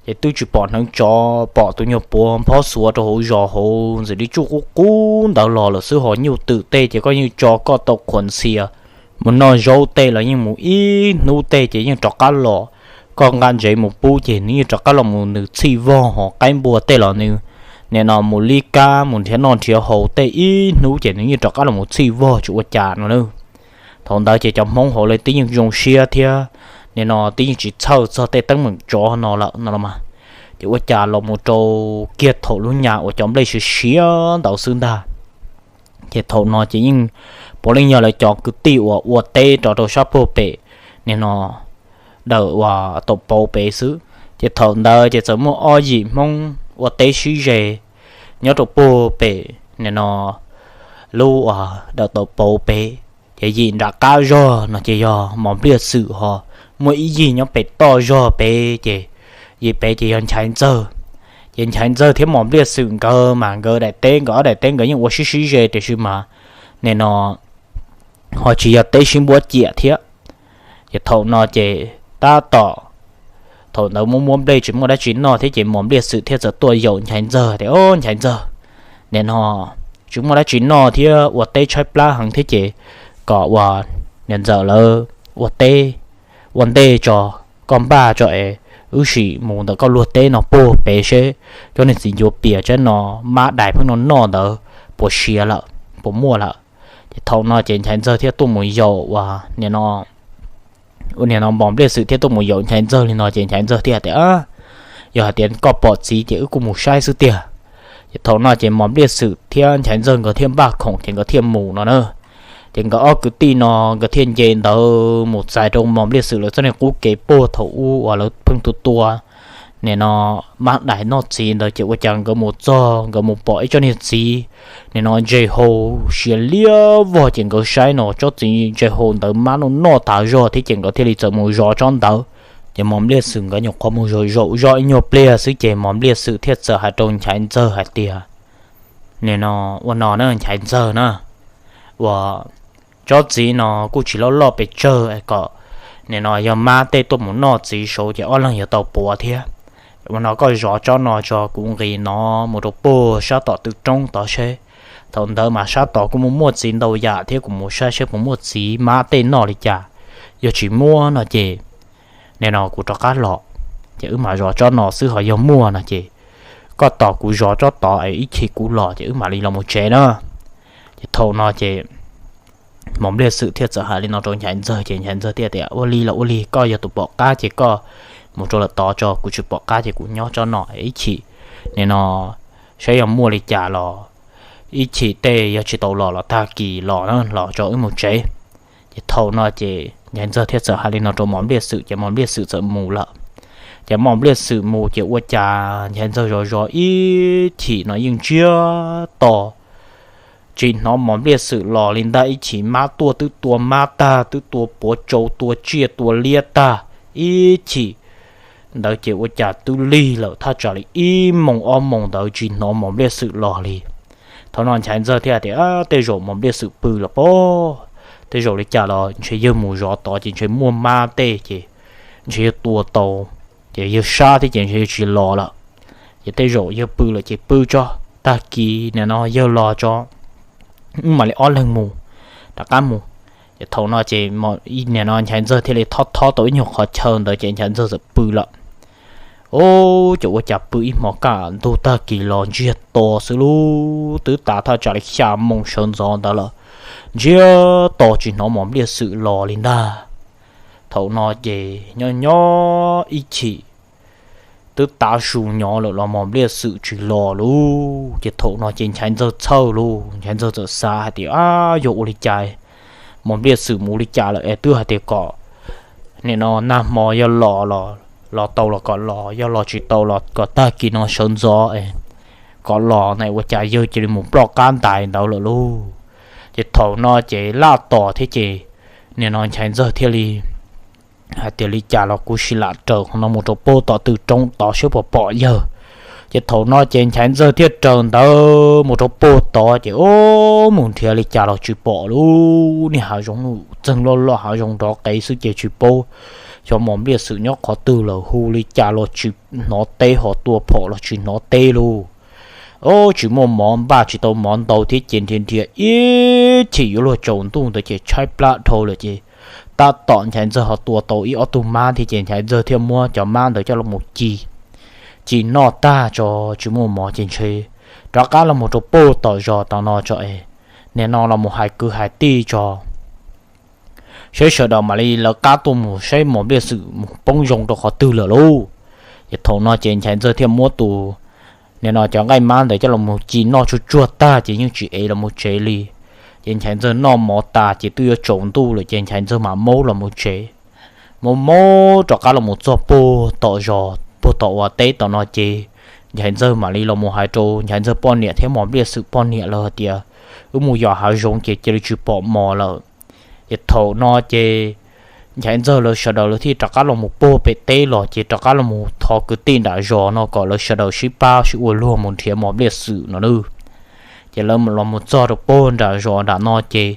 Ces twb tsis pom hneev tsov, pom tus nyuag puav nphob xuav rau hauv zos hauv ntxim li tsuj qub qub ntawd los lawm xwb ho nyuj twm tej ces koj yeej tso koj tau qhuas ntxhias mus noj zaub tej los yeej mus ib hnub tej ces yeej rov qab los. Koj nqa ntsev mus pub ces nws yeej rov qab los mus nws txhij vog ho qaib npua tej los nws nim no mus lib kab mus nrhiav noj nrhiav haus tej ib hnub ces nws yeej rov qab los mus txhij vog tsis ua cas no nawb. Thaum ntawd ces cov Hmoob hauv lawv twb yeej zoo siab thiab nim no twb yeej tsis txhawj txog tej teeb meem tsov no lawm no los mas. Ces ua cas los mus rau kiag thaum lub nyam uas cov nplej siav siav ntawd xwb ntag. Ces thaum no ces yeej puav leej yog lawv cov kwv tij uas ua teb rov rau sab puag pem nim no dawm uas tau pauv pem xwb. Ces thaum ntawd ces txawm muaj ob yim Hmoob ua teb sib ze nyob rau puag pem nim no lub uas dawm tau pauv pem. Ces yim nram qab zog no ces yog Mos Npliaj Xwm ho muaj ib yim nyob pem toj zog pem ces yim pem ces yog Nchaiv Ntxawg. Ces Nchaiv Ntxawg thiab Mos Npliaj Xwm nkawd mas nkawd daim teb, nkawd ob daim teb nkawd yeej ua sib sib ze tiam sis mas nim no ho tsis yog teb sib npuab ciam thiab. Ces thaum no ces tab tom thaum ntawd muab muab nplej tsis muaj dab tsi noj thiab ces Mos Npliaj Xwm thiaj txawm tuaj yaum Nchaiv Ntxawg tias, Au Nchaiv Ntxawg, nim no tsis muaj dab tsi noj thiab ua teb tshaib plab heev thiab ces kom uas niam ntxawm lawv ua teb ua ntej tso, koj npaj tso es wb sim mus ntawm koj luag teb no puag pem seb cov niag txiv ncuav pias tsab no mab dais pheej noj noj ntawd puas siav lawm, puas muaj lawm. Ces thaum no ces Nchaiv Ntxawg thiaj tuaj mus yaum uas nim no ua nim no Mos Npliaj Xwm thiaj tuaj mus yaum Nchaiv Ntxawg li no ces Nchaiv Ntxawg thiaj tias, Yog hais tias koj pom txiv ces wb kuj mus saib xwb tiag. Ces thaum no ces Mos Npliaj Xwm thiab Nchaiv Ntxawg nkawd thiaj npaj khoom ces nkawd thiaj mus no na. Ces nkawd ob kwv tij no nkawd thiaj nce ntawd mus txais rau Mos Npliaj Xwm lawv txoj niag qub kev puag thaum ub uas lawv pheej tua tua nim no mab dais noj txiv ntawd ces ua cas nkawd mus txog nkawd mus pom ib tsob niag txiv nim no ntsej hau siav liab vog ces nkawd saib no tsob txiv ntsej hau ntawd mab noj noj tas zog thiab ces nkawd thiaj li txawm mus zov tsob ntawd. Ces Mos Npliaj Xwm nkawd nyuam qhuav mus zaum zaum zoj ib nyuag pliag xwb ces Mos Npliaj Xwm thiaj txawm hais rau Nchaiv Ntxawg hais tias, Nim no ua no na Nchaiv Ntxawg na, uas tsob txiv no kuj tsis loj loj pes tsawg es kom nim no yog mab tej tuaj mus noj txiv saud ces ob leeg yuav tau puav thiab. Ua no koj zov tsob no tso, kuv nqis no mus rau puag sab tom tw roob tod seb. Thaum ntawd mas sab tod kuj muaj muaj txiv ntau yam thiab, kuv mus saib seb puas muaj txiv mab tej noj li cas. Yog tsis muaj no ces nim no kuv rov qab los, ces wb mam zov tsob no xwb, ho yog muaj no ces koj tos kuv zov tsob tod es ib chim kuv los ces wb mam li los mus tsev na. Ces thaum no ces Mos Npliaj Xwm thiaj txawm hais li no rau Nchaiv Ntxawg, ces Nchaiv Ntxawg thiaj tias, Ua li los ua li, koj yog tus pom qab ces koj mus rau lawm tod tso, kuv tsis pom qab ces kuv nyob tsob no ib chim, nim no saib yog muaj li cas los ib chim tej yog tsis tau los los tag kis los na los tso wb mus tsev. Ces thaum no ces Nchaiv Ntxawg thiaj txawm hais li no rau Mos Npliaj Xwm, ces Mos Npliaj Xwm txawm mus lawm. Ces Mos Npliaj Xwm mus ces ua cas Nchaiv Ntxawg zov zov ib chim no yeej ntsiag to, tsis hnov Mos Npliaj Xwm los li ntag. Ib chim mab tuaj twb tua mab tag, twb tua puav tsau, tua tsiaj tua liab tag. Ib chim ntawd ces ua cas twb lig lawm, thaj tsam li ib moos ob moos ntawd tsis hnov Mos Npliaj Xwm los li. Thaum no Nchaiv Ntxawg thiaj tias, Tej zaum Mos Npliaj Xwm pw lawm pob, tej zaum li cas los ntshe yawg mus zov tod ces ntshe muaj mab tej ces ntshe yawg tua tau, ces yawg sab thiab ces ntshe yawg tsis los lawm. Ces tej zaum yawg pw lawm ces pw tso, tag kis nim no yawg los tso wb mam li ob leeg mus, rov qab mus. Ces thaum no ces nim no Nchaiv Ntxawg thiaj li thob thob tau ib nyuag qhov chaw ntawd ces Nchaiv Ntxawg txawm pw lawm. Ub, ces ua cas pw ib hmo kaj ntug tag kis los ntsiag to xwb lub, twb tas thaj tsam li xya moos sawv ntxov ntawd lawm, ntsiag to tsis hnov Mos Npliaj Xwm los li ntag. Thaum no ces nyob nyob ib chim twb tav su nyob lawm los Mos Npliaj Xwm tsis los lub. Ces thaum no ces Nchaiv Ntxawg txhawj lub, Nchaiv Ntxawg txawm xav hais tias, Ab, yog ua li cas Mos Npliaj Xwm mus li cas lawm es twb hais tias kom nim no nag hmo yog los los tau los kom los, yog los tsis tau los kom tag kis no sawv ntxov es kom los na, ua cas yawg cia li mus ploj qab ntais ntawd lawm lub. Ces thaum no ces laj tos thiab ces nim no Nchaiv Ntxawg thiaj li hais tias, Li cas los kuv sim lam raws qhov no mus rau puag tom tw roob tod seb puas pom yawg. Ces thaum no ces Nchaiv Ntxawg thiaj raws ntawd mus rau puag tod ces ub, mus nrhiav li cas los tsis pom lub, niag hav zoov txeeg loj loj hav zoov nrov qev xwb ces tsis paub xyov Mos Npliaj Xwm nyob qhov twg lawm, hu li cas los tsis hnov teb, ho tua phom los tsis hnov teb lub. Ub, tsis muaj mov npaj, tsis tau mov ntau thiab ces nrhiav nrhiav ib chim yuav luag tsaus ntuj ntawd ces tshaib plab dhau lawm ces tab tom Nchaiv Ntxawg ho tua tau ib ob tug mab thiab ces Nchaiv Ntxawg thiaj muab cov mab ntawd coj los mus ci, ci noj tag tso, tsis muaj mov ces ntshe rov qab los mus rau puag tom zos tom no tso es nim no los mus hais kwv hais tij tso, seb sawv daws mam li lawv qab tuaj mus saib Mos Npliaj Xwm mus poob zoo rau qhov twg lawm lauj. Ces thaum no ces Nchaiv Ntxawg thiaj muab tus, nim no cov nqaij mab ntawd coj los mus ci noj tsuag tsuag tag ces yeej tsis ev los mus tsev li. Ces Nchaiv Ntxawg noj mov tas ces twb yuav tsaus ntuj lawm ces Nchaiv Ntxawg mam maub los mus tsev. Maub maub rov qab los mus txog puag tom zos puag tom uas teb tom no ces Nchaiv Ntxawg mam li los mus hais rau Nchaiv Ntxawg poj niam thiab Mos Npliaj Xwm poj niam lawv hais tias, Wb mus yos hav zoov ces cia li tsis pom mov lawm. Ces thaum no ces Nchaiv Ntxawg lawv sawv daws lawv thiaj rov qab los mus puag pem teb los ces rov qab los mus thov kwv tij nram zos no kom lawv sawv daws sib pab sib ua luag mus nrhiav Mos Npliaj Xwm no nawb. Ces lawv los mus txog rau puag nram zos nram no ces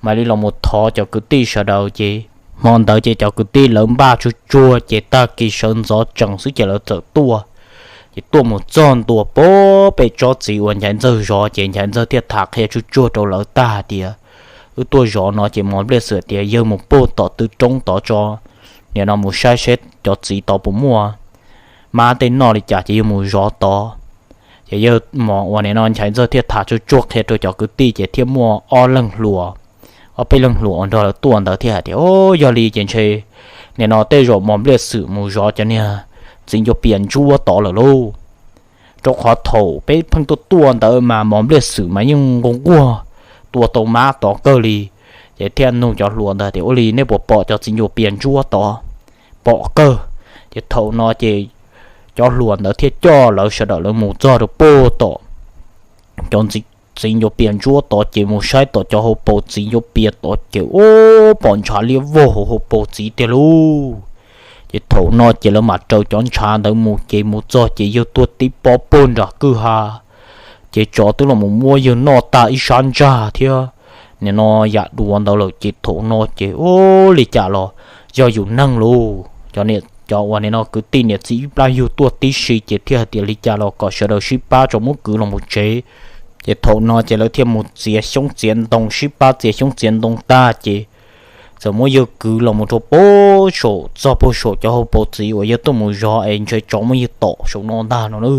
mam li los mus thov cov kwv tij sawv daws ces hmo ntawd ces cov kwv tij lawv npaj tsuag tsuag ces tag kis sawv ntxov tsees xwb ces lawv txawm tuaj. Ces tuaj mus txog ntua puag pem tsob txiv uas Nchaiv Ntxawg zov ces Nchaiv Ntxawg thiaj tham qhia tsuag tsuag rau lawv tag hais tias, Wb tuaj zov no ces Mos Npliaj Xwm tias yawg mus puag tom tw roob tod tso, nim no mus saib seb cov txiv tod puas muaj mab tej noj li cas ces yawg mus zov tod. Ces yawg mus ua nim no Nchaiv Ntxawg thiaj tham tsuag tsuag qhia rau cov kwv tij ces thiaj muaj ob leeg hluas, ob peb leeg hluas uas nrog lawv tuaj ntawd thiaj hais tias, Yog li ces ntshe nim no tej zaum Mos Npliaj Xwm mus zov cov niag txiv ncuav pias ntsuab tod lawm lauj. Rau qhov thaum peb pheej tuaj tuaj ntawd mas Mos Npliaj Xwm mas yeej nquag nquag tua tau mab tod kawg li. Ces thiaj nug cov hluas ntawd tias, Ua li nej puas pom cov txiv ncuav pias ntsuab tod? Pom kawg. Ces thaum no ces cov hluas ntawd thiaj coj lawv sawv daws lawv mus txog rau puag tom cov txiv ncuav pias ntsuab tod ces mus saib tom cov hauv paus txiv ncuav pias tod ces ub, pom ntshav liab vog hauv hauv paus txiv tiag lauj. Ces thaum no ces lawv mam raws cov ntshav ntawd mus ces mus txog ces yawg tuag tib pob puag nram kwj ha. Ces tsov twb los mus muab yawg noj tag ib sab ntsag thiab, nim no yam dua ntawd lawm ces thaum no ces ua li cas los yog yus neeg lauj. Cov uas nim no kwv tij niam txiv ib plab yug tuaj tib si ces thiaj hais tias li cas los kom sawv daws sib pab tso muab kwv los mus tsev. Ces thaum no ces lawv thiaj mus txiav xyoob txiav ntoo, sib pab txiav xyoob txiav ntoo tag ces txawm muab yawg kwv los mus rau pem saum, txog pem saum cov hauv paus txiv uas yawg tuaj mus zov es ntshe tsov muab yawg tom saum no ntag no na.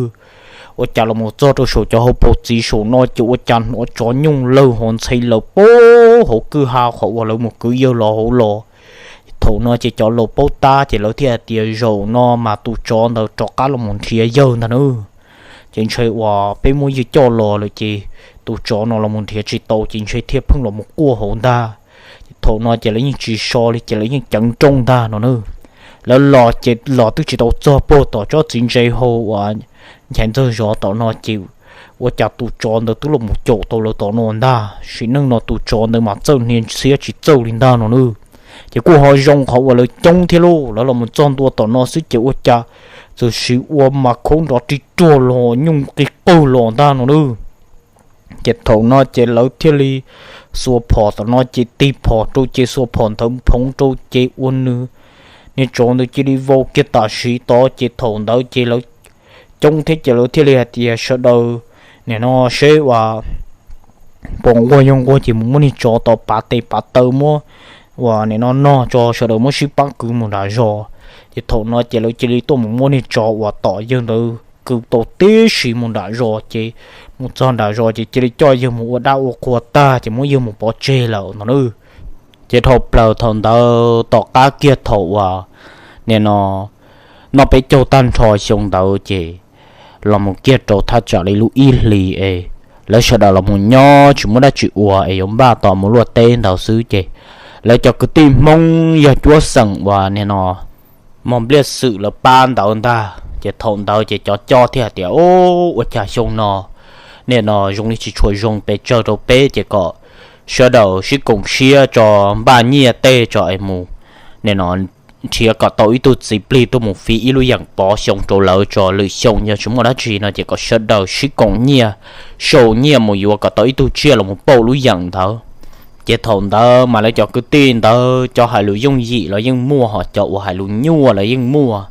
Ua cas los mus txog rau saum cov hauv paus txiv saum no ces ua cas hnov tsov nyooj lawg ho ntxhee lawm pem hauv kwj ha qhov uas lawv mus kwv yawg los hauv los. Thaum no ces cov laus paub tab ces lawv thiaj hais tias zaum no mas tus tsov ntawd rov qab los mus nrhiav yawg ntag na. Ces ntshe uas peb muab yawg coj los lawm ces tus tsov no los mus nrhiav tsis tau ces ntshe thiaj pheej los mus quaj hauv ntag. Thaum no ces lawv yeej tsis so li ces lawv yeej ceev nrooj ntag no na. Lawv los ces los twb tsis tau txog pem tom tsob txiv ntse hauv uas nchaiv ntxawg zov tom no ces ua cas tus tsov ntawd twb los mus caum tau lawv tom no ntag. Sim neej no tus tsov ntawd mas txawj hnia ntxhiab tsis txawj li ntag no na. Ces kuj ho zoo qhov uas lawv coob thiab lauj, lawv los mus txog ntua tom no xwb ces ua cas txawm sim ua mas khaub nrov ri ruag los nyooj qis qawg los ntag no na. Ces thaum no ces lawv thiaj li xuas phom tom no ces tig phom rau ces xuas phom nthawv phoov rau ces ua nws niag tsov ntawd cia li vau kiag tam sim tod ces thaum ntawd ces lawv coob thiab ces lawv thiaj li hais tias sawv daws nim no seb uas pom nquag yog nquag ces mus muab niag tsov tod pav tes pav taw muab uas nim no no tso sawv daws muab sib pab kwv mus nram zos. Ces thaum no ces lawv cia li tuaj mus muab niag tsov uas tom yawg ntawd kwv tau tib si mus nram zos ces mus txog nram zos ces cia li coj yawg mus ua dab ua qhua tag ces muab yawg mus pov tseg lawm no na. Ces dhau plaws thaum ntawd tom qab kiag thaum uas nim no noj peb caug tag nrho xyoo ntawd ces los mus kiag rau thaj tsam li lub ib hlis es lawv sawv daws los mus nyob tsis muaj dab tsi ua es yuav npaj tos mus luaj teb ntawd xwb ces lawv cov kwv tij Hmoob yog cuab xeem uas nim no mos npliaj xwm lawv pab ntawd ntag ces thaum ntawd ces cov coj thiaj hais tias, Ub, ua cas xyoo no nim no zoo li tsis tshua zoo pes tsawg rau peb ces kom sawv daws sib koom siab tso npaj nyiaj tej tso es mus nim no nrhiav kom tau ib tug txiv plig tuaj mus fiv ib lub yeem pov xyoo rau lawv tso, lwm xyoo yog tsis muaj dab tsi no ces kom sawv daws sib koom nyiaj, sau nyiaj mus yuav kom tau ib tug tsiaj los mus pauj lub yeem ntawd. Ces thaum ntawd mas lawv cov kwv tij ntawd cov hais lus yooj yim los yeej muaj, ho cov uas hais lus nyuaj los yeej muaj.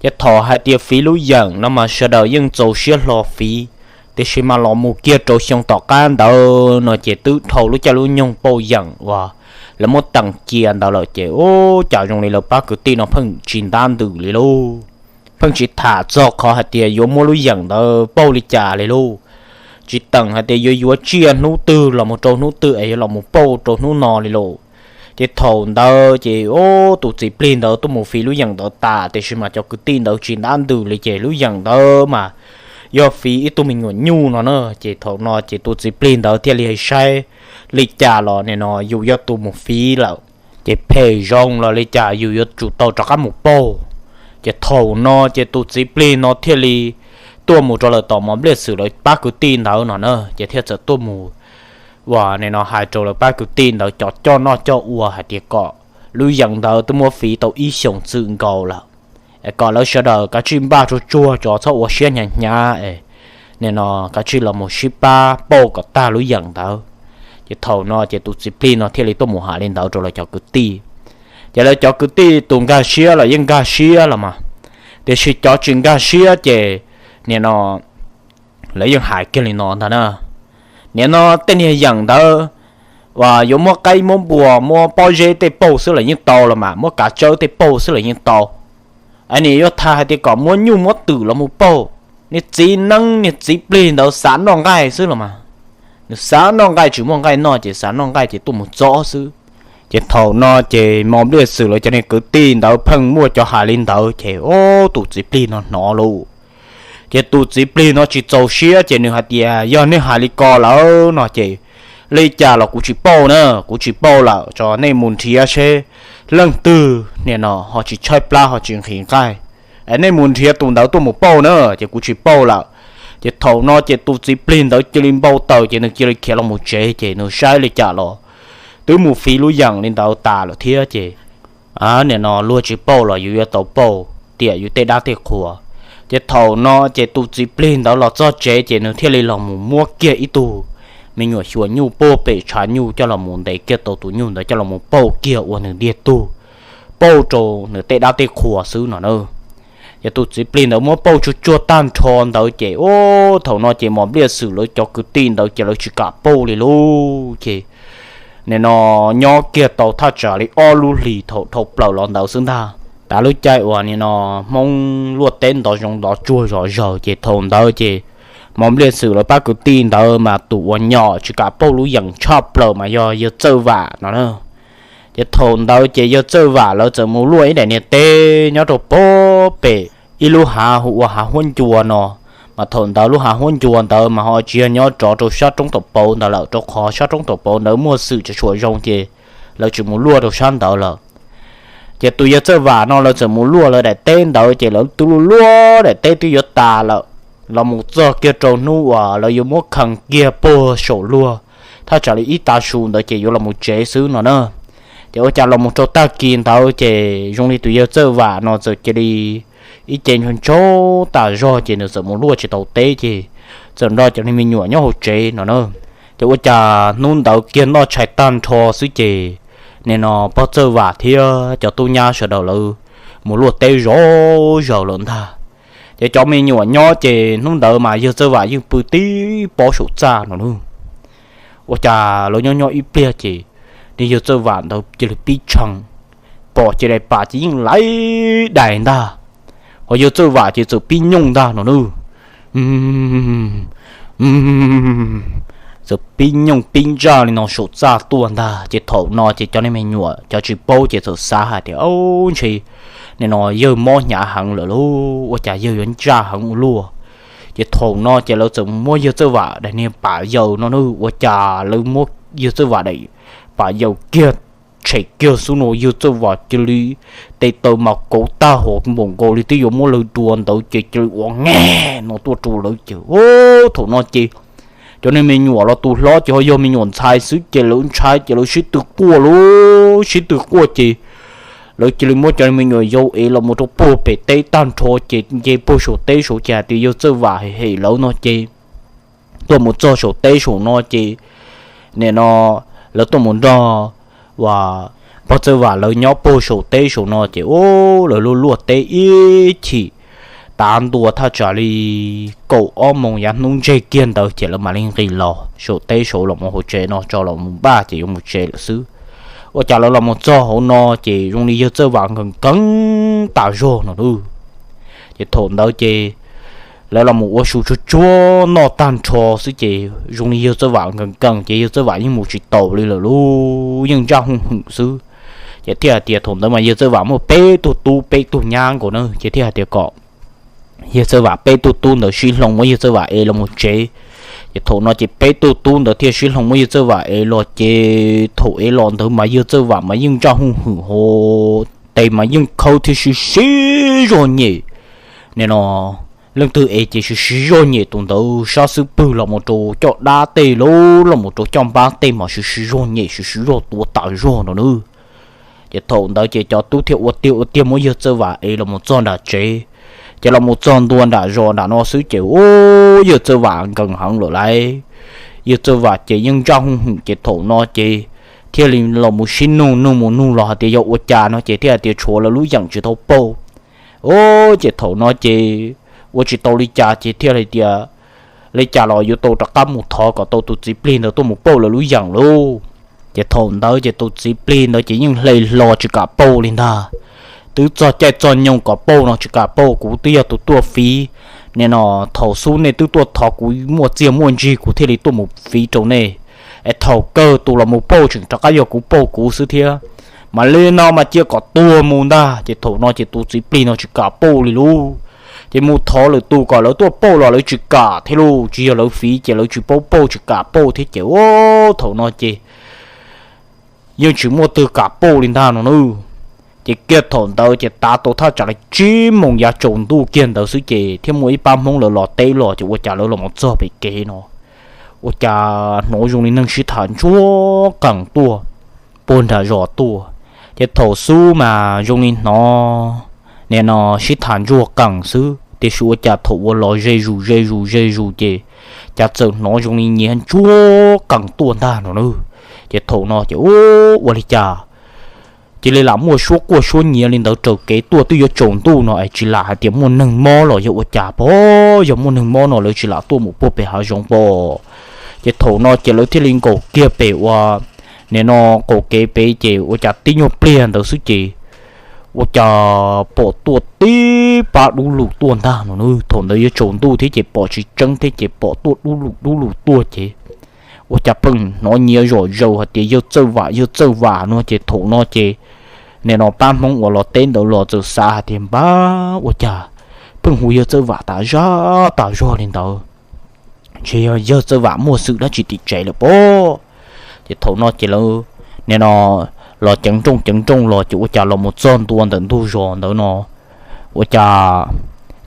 Ces thaum hais tias fiv lub yeem no mas sawv daws yeej txaus siab hlo fiv, tiam sis mas los mus kiag rau xyoo tom qab ntawd no ces twb dhau lub caij lub nyoog pauj yeem uas lawv muab teem cia ntawd lawm ces ub, cas zoo li lawv pab kwv tij no pheej tsis ntab ntws li lauj. Pheej tsis tham txog qhov hais tias yuav muab lub yeem ntawd pauj li cas li lauj. Tsis teem hais tias yuav yuav tsiaj hnub twg los mus rau hnub twg es yuav los mus pauj rau hnub no li lauj. Ces thaum ntawd ces ub, tus txiv plig ntawd tuaj mus fiv lub yeem ntawd tas tiam sis mas cov kwv tij ntawd tsis ntab ntws li ces lub yeem ntawd mas yog fiv ib tug me nyuam nyuj no na. Ces thaum no ces tus txiv plig ntawd thiaj li saib li cas los nim no yus yog tus mus fiv lawm ces phem zoo los li cas yus yuav tsum tau rov qab mus pauj. Ces thaum no ces tus txiv plig no thiaj li tuaj mus rau lawv tom mos npliaj xwm lawv pab kwv tij ntawd no na, ces thiaj txawm tuaj mus uas nim no hais rau lawv pab kwv tij ntawd cov coj noj coj ua hais tias kom lub yeem ntawd twb muab fiv tau ib xyoos txwm nkaus lawm es kom lawv sawv daws kav tsij npaj tsuag tsuag tso, txhob ua siab hnyav hnyav es nim no kav tsij los mus sib pab pauj kom tag lub yeem ntawd. Ces thaum no ces tus txiv plig no thiaj li tuaj mus hais li ntawd rau lawv cov kwv tij. Ces lawv cov kwv tij tus nkag siab los yeej nkag siab los mas, tiam sis cov tsis nkag siab ces nim no lawv yeej hais kiag li no ntag na, nim no tej niag yeem ntawd uas yuav muab qaib muab npua muab pob zeb tej pauj xwb los yeej tau los mas, muab kav tsawb tej pauj xwb los yeej tau. Es nim yuav tham hais tias kom muab nyuj muab twm los mus pauj, niag txiv neeb niag txiv plig ntawd xav noj nqaij xwb los mas. Nws xav noj nqaij tsis muaj nqaij noj ces xav noj nqaij ces tuaj mus txob xwb. Ces thaum no ces mos npliaj xwm lawv cov niag kwv tij ntawd pheej muaj cov hais li ntawd ces ub, tus txiv plig no hnov lauj. Ces tus txiv plig no tsis txaus siab ces nws hais tias yog nej hais li ko lawm no ces li cas los kuv tsis pauj na, kuv tsis pauj lawm, tso nej mus nrhiav seb leej twg nim no ho tsis tshaib plab ho tsis nqhis nqaij es nej mus nrhiav tus ntawd tuaj mus pauj na, ces kuv tsis pauj lawm. Ces thaum no ces tus txiv plig ntawd cia li npau taws ces nws cia li khiav los mus tsev ces nws saib li cas los twb mus fiv lub yeem li ntawd tas lawm thiab ces nim no luag tsis pauj los yus yuav tau pauj tiam yus tej dab tej qhua. Ces thaum no ces tus txiv plig ntawd los txog tsev ces nws thiaj li los mus muab kiag ib tug me nyuam xyuas nyuj puag pem tshav nyuj coj los mus ntes kiag tau tus nyuj ntawd coj los mus pauj kiag ua nws ntiag tug, pauj rau nws tej dab tej qhua xwb no na. Ces tus txiv plig ntawd muab pauj tsuag tsuag tag nrho ntawd ces ub thaum no ces Mos Npliaj Xwm lawv cov kwv tij ntawd ces lawv tsis kam pauj li lauj. Ces nim no nyob kiag tau thaj tsam li ob lub hlis thaum dhau plaws los ntawd xwb ntag. Tav lub caij uas nim no Hmoob luaj teb ntov zoov ntov tsuag zom zaws ces thaum ntawd ces Mos Npliaj Xwm lawv pab kwv tij ntawd mas tus uas nyom tsis kam pauj lub yeem tshaj plaws mas yog yawg Txawj Vam no na. Ces thaum ntawd ces yawg Txawj Vam lawv txawm mus luaj ib daim niag teb nyob rau puag pem ib lub hav hu ua hav huab ncua no, mas thaum ntawd lub hav huab ncua ntawd mas ho tsis yog nyob rov rau sab roob tom pauv ntawd lawm rau qhov sab roob tom pauv ntawd muaj xwm tshua zoo ces lawv tsis mus luaj rau sab ntawd lawm. Ces tus yawg Txawj Vam no lawv txawm mus luaj lawv daim teb ntawd ces lawv twb luaj luaj daim teb twb yuav tas lawm, los mus txog kiag rau hnub uas lawv yuav muab khees kiag puag saum luag, thaj tsam li ib tav su ntawd ces yuav los mus tsev xwb no na. Ces ua cas los mus rau tag kis ntawd ces zoo li tus yawg Txawj Vam no txawm cia li ib ce ntshau ntshau tas zog ces nws txawm mus luaj tsis tau teb ces txawm nrog cov niag me nyuam nyob hauv tsev no na. Ces ua cas hnub ntawd kiag noj tshais tag nrho xwb ces nim no pog Txawj Vam thiab cov tub nyab sawv daws lawv mus luaj teb zov zaws lawm ntag. Ces cov me nyuam nyob ces hnub ntawd mas yawg Txawj Vam yeej pw tib pob saum txaj no na. Ua cas lawv nyob nyob ib pliag ces niag yawg Txawj Vam ntawd cia li pib tshee, pom ces daim pam ces yeej laiv dais ntag, ho yawg Txawj Vam ces txawm pib nyooj ntag no na. Txawm pib nyooj pib ntsaj li no saum txaj tuaj ntag ces thaum no ces cov niag me nyuam cov tsis paub ces txawm xav hais tias, Au, ntshe nim no yawg mob hnyav heev lawm lauj, ua cas yawg yuav ntsaj heev ua luaj? Ces thaum no ces lawv txawm muab yawg Txawj Vam daim niag pam yaws no na, ua cas lawv muab yawg Txawj Vam daim pam yaws kiag tshem kiag xub no yawg Txawj Vam cia li tes taw mas kauv tag hos npaum nkaus li twb yuav muab lawv dua ntawd ces cia li ua nge no tuaj rau lawv ces thaum no ces cov niag me nyuam los tus hlob ces ho yog me nyuam ntxhais xwb ces lawv ntshai ces lawv sib tw quaj lauj, sib tw quaj ces lawv cia li muab cov niag me nyuam yau ev los mus rau puag pem teb tag nrho ces nce puag saum teb saud ces hais tias yawg Txawj Vam hem lawv no ces tuaj mus txog saum teb saum no ces nim no lawv tuaj mus nrog uas pog Txawj Vam lawv nyob puag saum teb saum no ces ub lawv luaj luaj teb ib chim tav ntua thaj tsam li kaum ob moos yav hnub ntseg kiag ntawd ces lawv mam li nqis los saum teb saud los mus hauv tsev no tso los mus npaj ces yuav mus tsev lawm xwb. Ua cas lawv los mus txog hauv no ces zoo li yawg Txawj Vam nkees nkees tas zog no lauj. Ces thaum ntawd ces lawv los mus ua su tsuag tsuag noj tag nrho xwb ces zoo li yawg Txawj Vam nkees nkees ces yawg Txawj Vam yeej mus tsis taus li lawm lauj, yeej ntsaj hooj hwm xwb. Ces thiaj hais tias thaum ntawd mas yawg Txawj Vam muaj peb tug tub peb tug nyab nkaus na ces thiaj hais tias kom yawg Txawj Vam peb tug tub ntawd sib hloov muab yawg Txawj Vam ev los mus tsev. Ces thaum no ces peb tug tub ntawd thiaj sib hloov muab yawg Txawj Vam ev los ces thaum ev los ntawd mas yawg Txawj Vam mas yeej ntsaj hooj hwm hos tes mas yeej khawb thiab siv siv zog nyem. Nim no leej twg es ces siv siv zog nyem tus ntawd sab xub pwg los mus rau caj dab tej lauj, los mus rau caj npab tej mas siv siv zog nyem siv siv zog tuav tas zog no na. Ces thaum ntawd ces cov tub thiaj ua tiag ua tiag muab yawg Txawj Vam ev los mus txog nram tsev. Ces los mus txog ntua nram zos nram no xwb ces ub yawg Txawj Vam nkees heev lawm lauj. Yawg Txawj Vam ces yeej ntsaj hooj hwm ces thaum no ces thiaj li los mus sib nug nug mus nug los hais tias yog ua cas no ces thiaj hais tias tshuav lawv lub yeem tsis tau pauj. Ub ces thaum no ces ua tsis tau li cas ces thiaj li tias li cas los yuav tau rov qab mus thov kom tau tus txiv plig ntawd tuaj mus pauj lawv lub yeem lauj. Ces thaum ntawd ces tus txiv plig ntawd ces yeej hle hlo tsis kam pauj li ntag. Twb txog caij txog nyoog kom pauj no tsis kam pauj, kuv twb yog tus tuaj fiv. Nim no thaum xub nej twb tuaj thov kuv muaj txiaj muaj ntsig kuv thiaj li tuaj mus fiv rau nej. Es thaum kawg tus los mus pauj tseem rov qab yog kuv pauj kuv xwb thiab. Mas li no mas cia kom tuag mus ntag. Ces thaum no ces tus txiv plig no tsis kam pauj li lauj. Ces mus thov lwm tus kom lawv tuaj pauj los lawv tsis kam thiab lauj, tsis yog lawv fiv ces lawv tsis paub pauj tsis kam pauj thiab ces ub thaum no ces yeej tsis muaj twg kam pauj li ntag no na. Ces kiag thaum ntawd ces tav tau thaj tsam li tsib moos yav tsaus ntuj kiag ntawd xwb ces thiaj muaj ib pab Hmoob lawv los teb los ces ua cas lawv los mus txog pem kev no ua cas hnov zoo li neeg sib tham ntsuag qees tuaj puag nram zos tuaj. Ces thaum xub mas zoo li hnov nim no sib tham ntsuag qees xwb tiam sis ua cas thaum uas los ze zus ze zus ze zus ces cas txawm hnov zoo li nyiav ntsuab qees tuaj ntag no na. Ces thaum no ces ua li cas cia li lam muaj suab quaj suab nyiav li ntawd raws kev tuaj twb yuav tsaus ntuj no es tsis lam hais tias muaj neeg mob los yog ua cas pom, yog muaj neeg mob no lawv tsis lam tuaj mus puag pem hav zoov pom. Ces thaum no ces lawv thiaj li nkaum kiag pem ua, nim no qaum kev pem ces ua cas tib nyuag pliag ntawd xwb ces ua cas pom tuaj tib pab dub lug tuaj ntag no na. Thaum ntawd yuav tsaus ntuj thiab ces pom tsis tseeb thiab ces pom tuaj dub lug dub lug tuaj ces ua cas pheej hnov nyiav zom zaws hais tias yawg Txawj Vam, yawg Txawj Vam no ces thaum no ces nim no pab Hmoob uas los teb ntawd los txawm xav hais tias npab ua cas pheej hu yawg Txawj Vam tas zaj tas zog li ntawd, ntshe yog yawg Txawj Vam muaj xwm dab tsi tim tsev lawm pob. Ces thaum no ces lawv nim no los ceev nrooj ceev nrooj los ces ua cas los mus txog ntua ntawm ntug zos ntawd no ua cas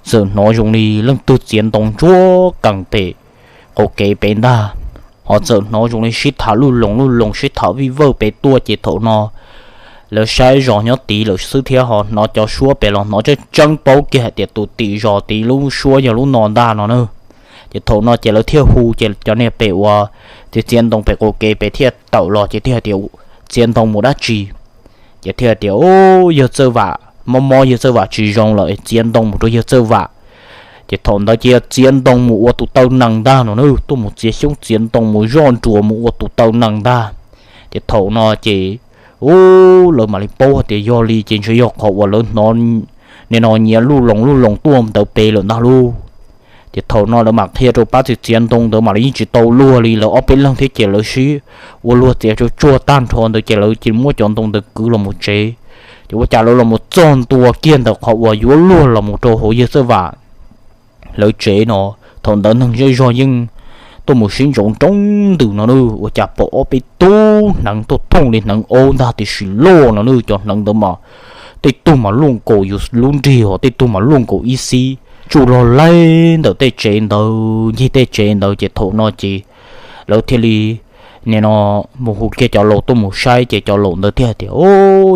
txawm hnov zoo li leej twg txiav ntoo ntsuab qees pem qaum kev pem ntag, ho txawm hnov zoo li sib tham luj loos luj loos sib tham vij vawj pem tuaj ces thaum no lawv saib zos nyob tid lawm xwb thiab ho hnov cov suab pem los hnov tseeb tseeb paub kiag hais tias tus tim zos tid lub suab yog lub no ntag no na. Ces thaum no ces lawv thiaj hu ces cov niag pem uas txiav txiav ntoo pem qaum kev pem thiaj tawm los ces thiaj hais tias txiav ntoo mus dab tsi. Ces thiaj tias, Yawg Txawj Vam mob mob, yawg Txawj Vam tsis zoo lawm es txiav ntoo mus rau yawg Txawj Vam. Ces thaum ntawd ces yog txiav ntoo mus ua tus taw nees ntag no na, tuaj mus txiav xyoob txiav ntoo mus zoj nruas mus ua tus taw nees ntag. Ces thaum no ces, u, lawv mam li paub hais tias yog li ces ntshe yog qhov uas lawv hnov nim no nyiav luj loos luj loos tuaj ntawd pem lawm ntag lauj. Ces thaum no lawv mam qhia rau pab txiav txiav ntoo ntawd mam li yeej tsis tau luag li, lawv ob peb leeg thiab ces lawv sib ua luag txiav tsuag tsuag tag nrho ntawd ces lawv cia li muab cov ntoo ntawd kwv los mus tsev. Ces ua cas lawv los mus txog ntua kiag ntawm qhov uas yuav luag los mus rau hauv yawg Txawj Vam lawv tsev no, thaum ntawd neeg zej zog yeej tuaj mus sib ntsoov nroo ntws no na, ua cas pom ob peb tug hneev tuaj thooj li hneev aub ntag tiam sis loj no na, cov hneev ntawd mas tej tug mas luaj nkaus yus lub nrig os, tej tug mas luaj nkaus ib xib tsuj log laig ntawm tej tsev ntawd ncig tej tsev ntawd. Ces thaum no ces lawv thiaj li nim no mus hu kiag cov laus tuaj mus saib ces cov laus ntawd thiaj tias,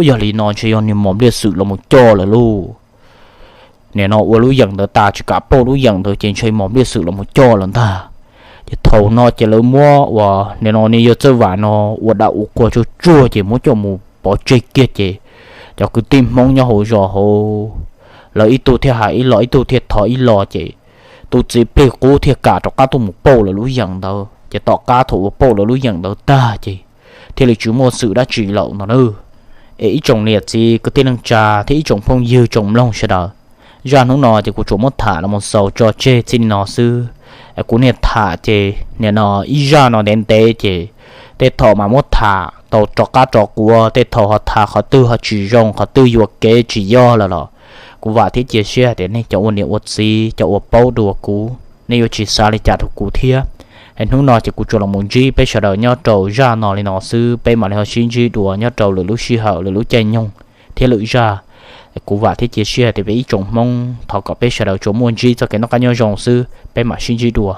Yog li no ntshe yog niag mos npliaj xwm los mus coj lawm lauj. Nim no ua lub yeem ntawd tas tsis kam pauj lub yeem ntawd ces ntshe mos npliaj xwm los mus coj lawm ntag. Ces thaum no ces lawv muab uas nim no niag yawg Txawj Vam no ua dab ua qhua tsuag tsuag ces muab coj mus pov tseg kiag ces cov kwv tij Hmoob nyob hauv zos hauv lawv ib tug thiaj hais ib lo ib tug thiaj thov ib lo ces tus txiv plig qub thiaj kam rov qab tuaj mus pauj lawv lub yeem ntawd. Ces tom qab thaum uas pauj lawv lub yeem ntawd tag ces thiaj li tsis muaj xwm dab tsi lawm no na. Es ib tsoom niam txiv kwv tij neej tsa thiab ib tsoom phooj ywg tsoom mloog sawv daws, zaj hnub no ces kuv tsuas muab tham los mus xaus tso tseg txij li no xwb. Kuv niaj tham ces nim no ib zaj no ntev ntev ces tej thaum mas muab tham tau rov qab rov quav, tej thaum ho tham qhov twg ho tsis zoo qhov twg yuam kev tsis yog lawm los kuv vam thiab cia siab hais tias nej cov ua niam ua txiv cov uas paub dua kuv nej yuav tsis xav li cas rau kuv thiab. Es hnub no ces kuv tsuas los mus ntsib peb sawv daws nyob rau zaj no li no xwb, peb mam li ho sib ntsib dua nyob rau lwm lub sij hawm lwm lub caij nyoog thiab lwm zaj. Kuv vam thiab cia siab hais tias peb ib tsoom Hmoob thov kom peb sawv daws tsuas muaj ntsib txoj kev noj qab nyob zoo xwb, peb mam sib ntsib dua.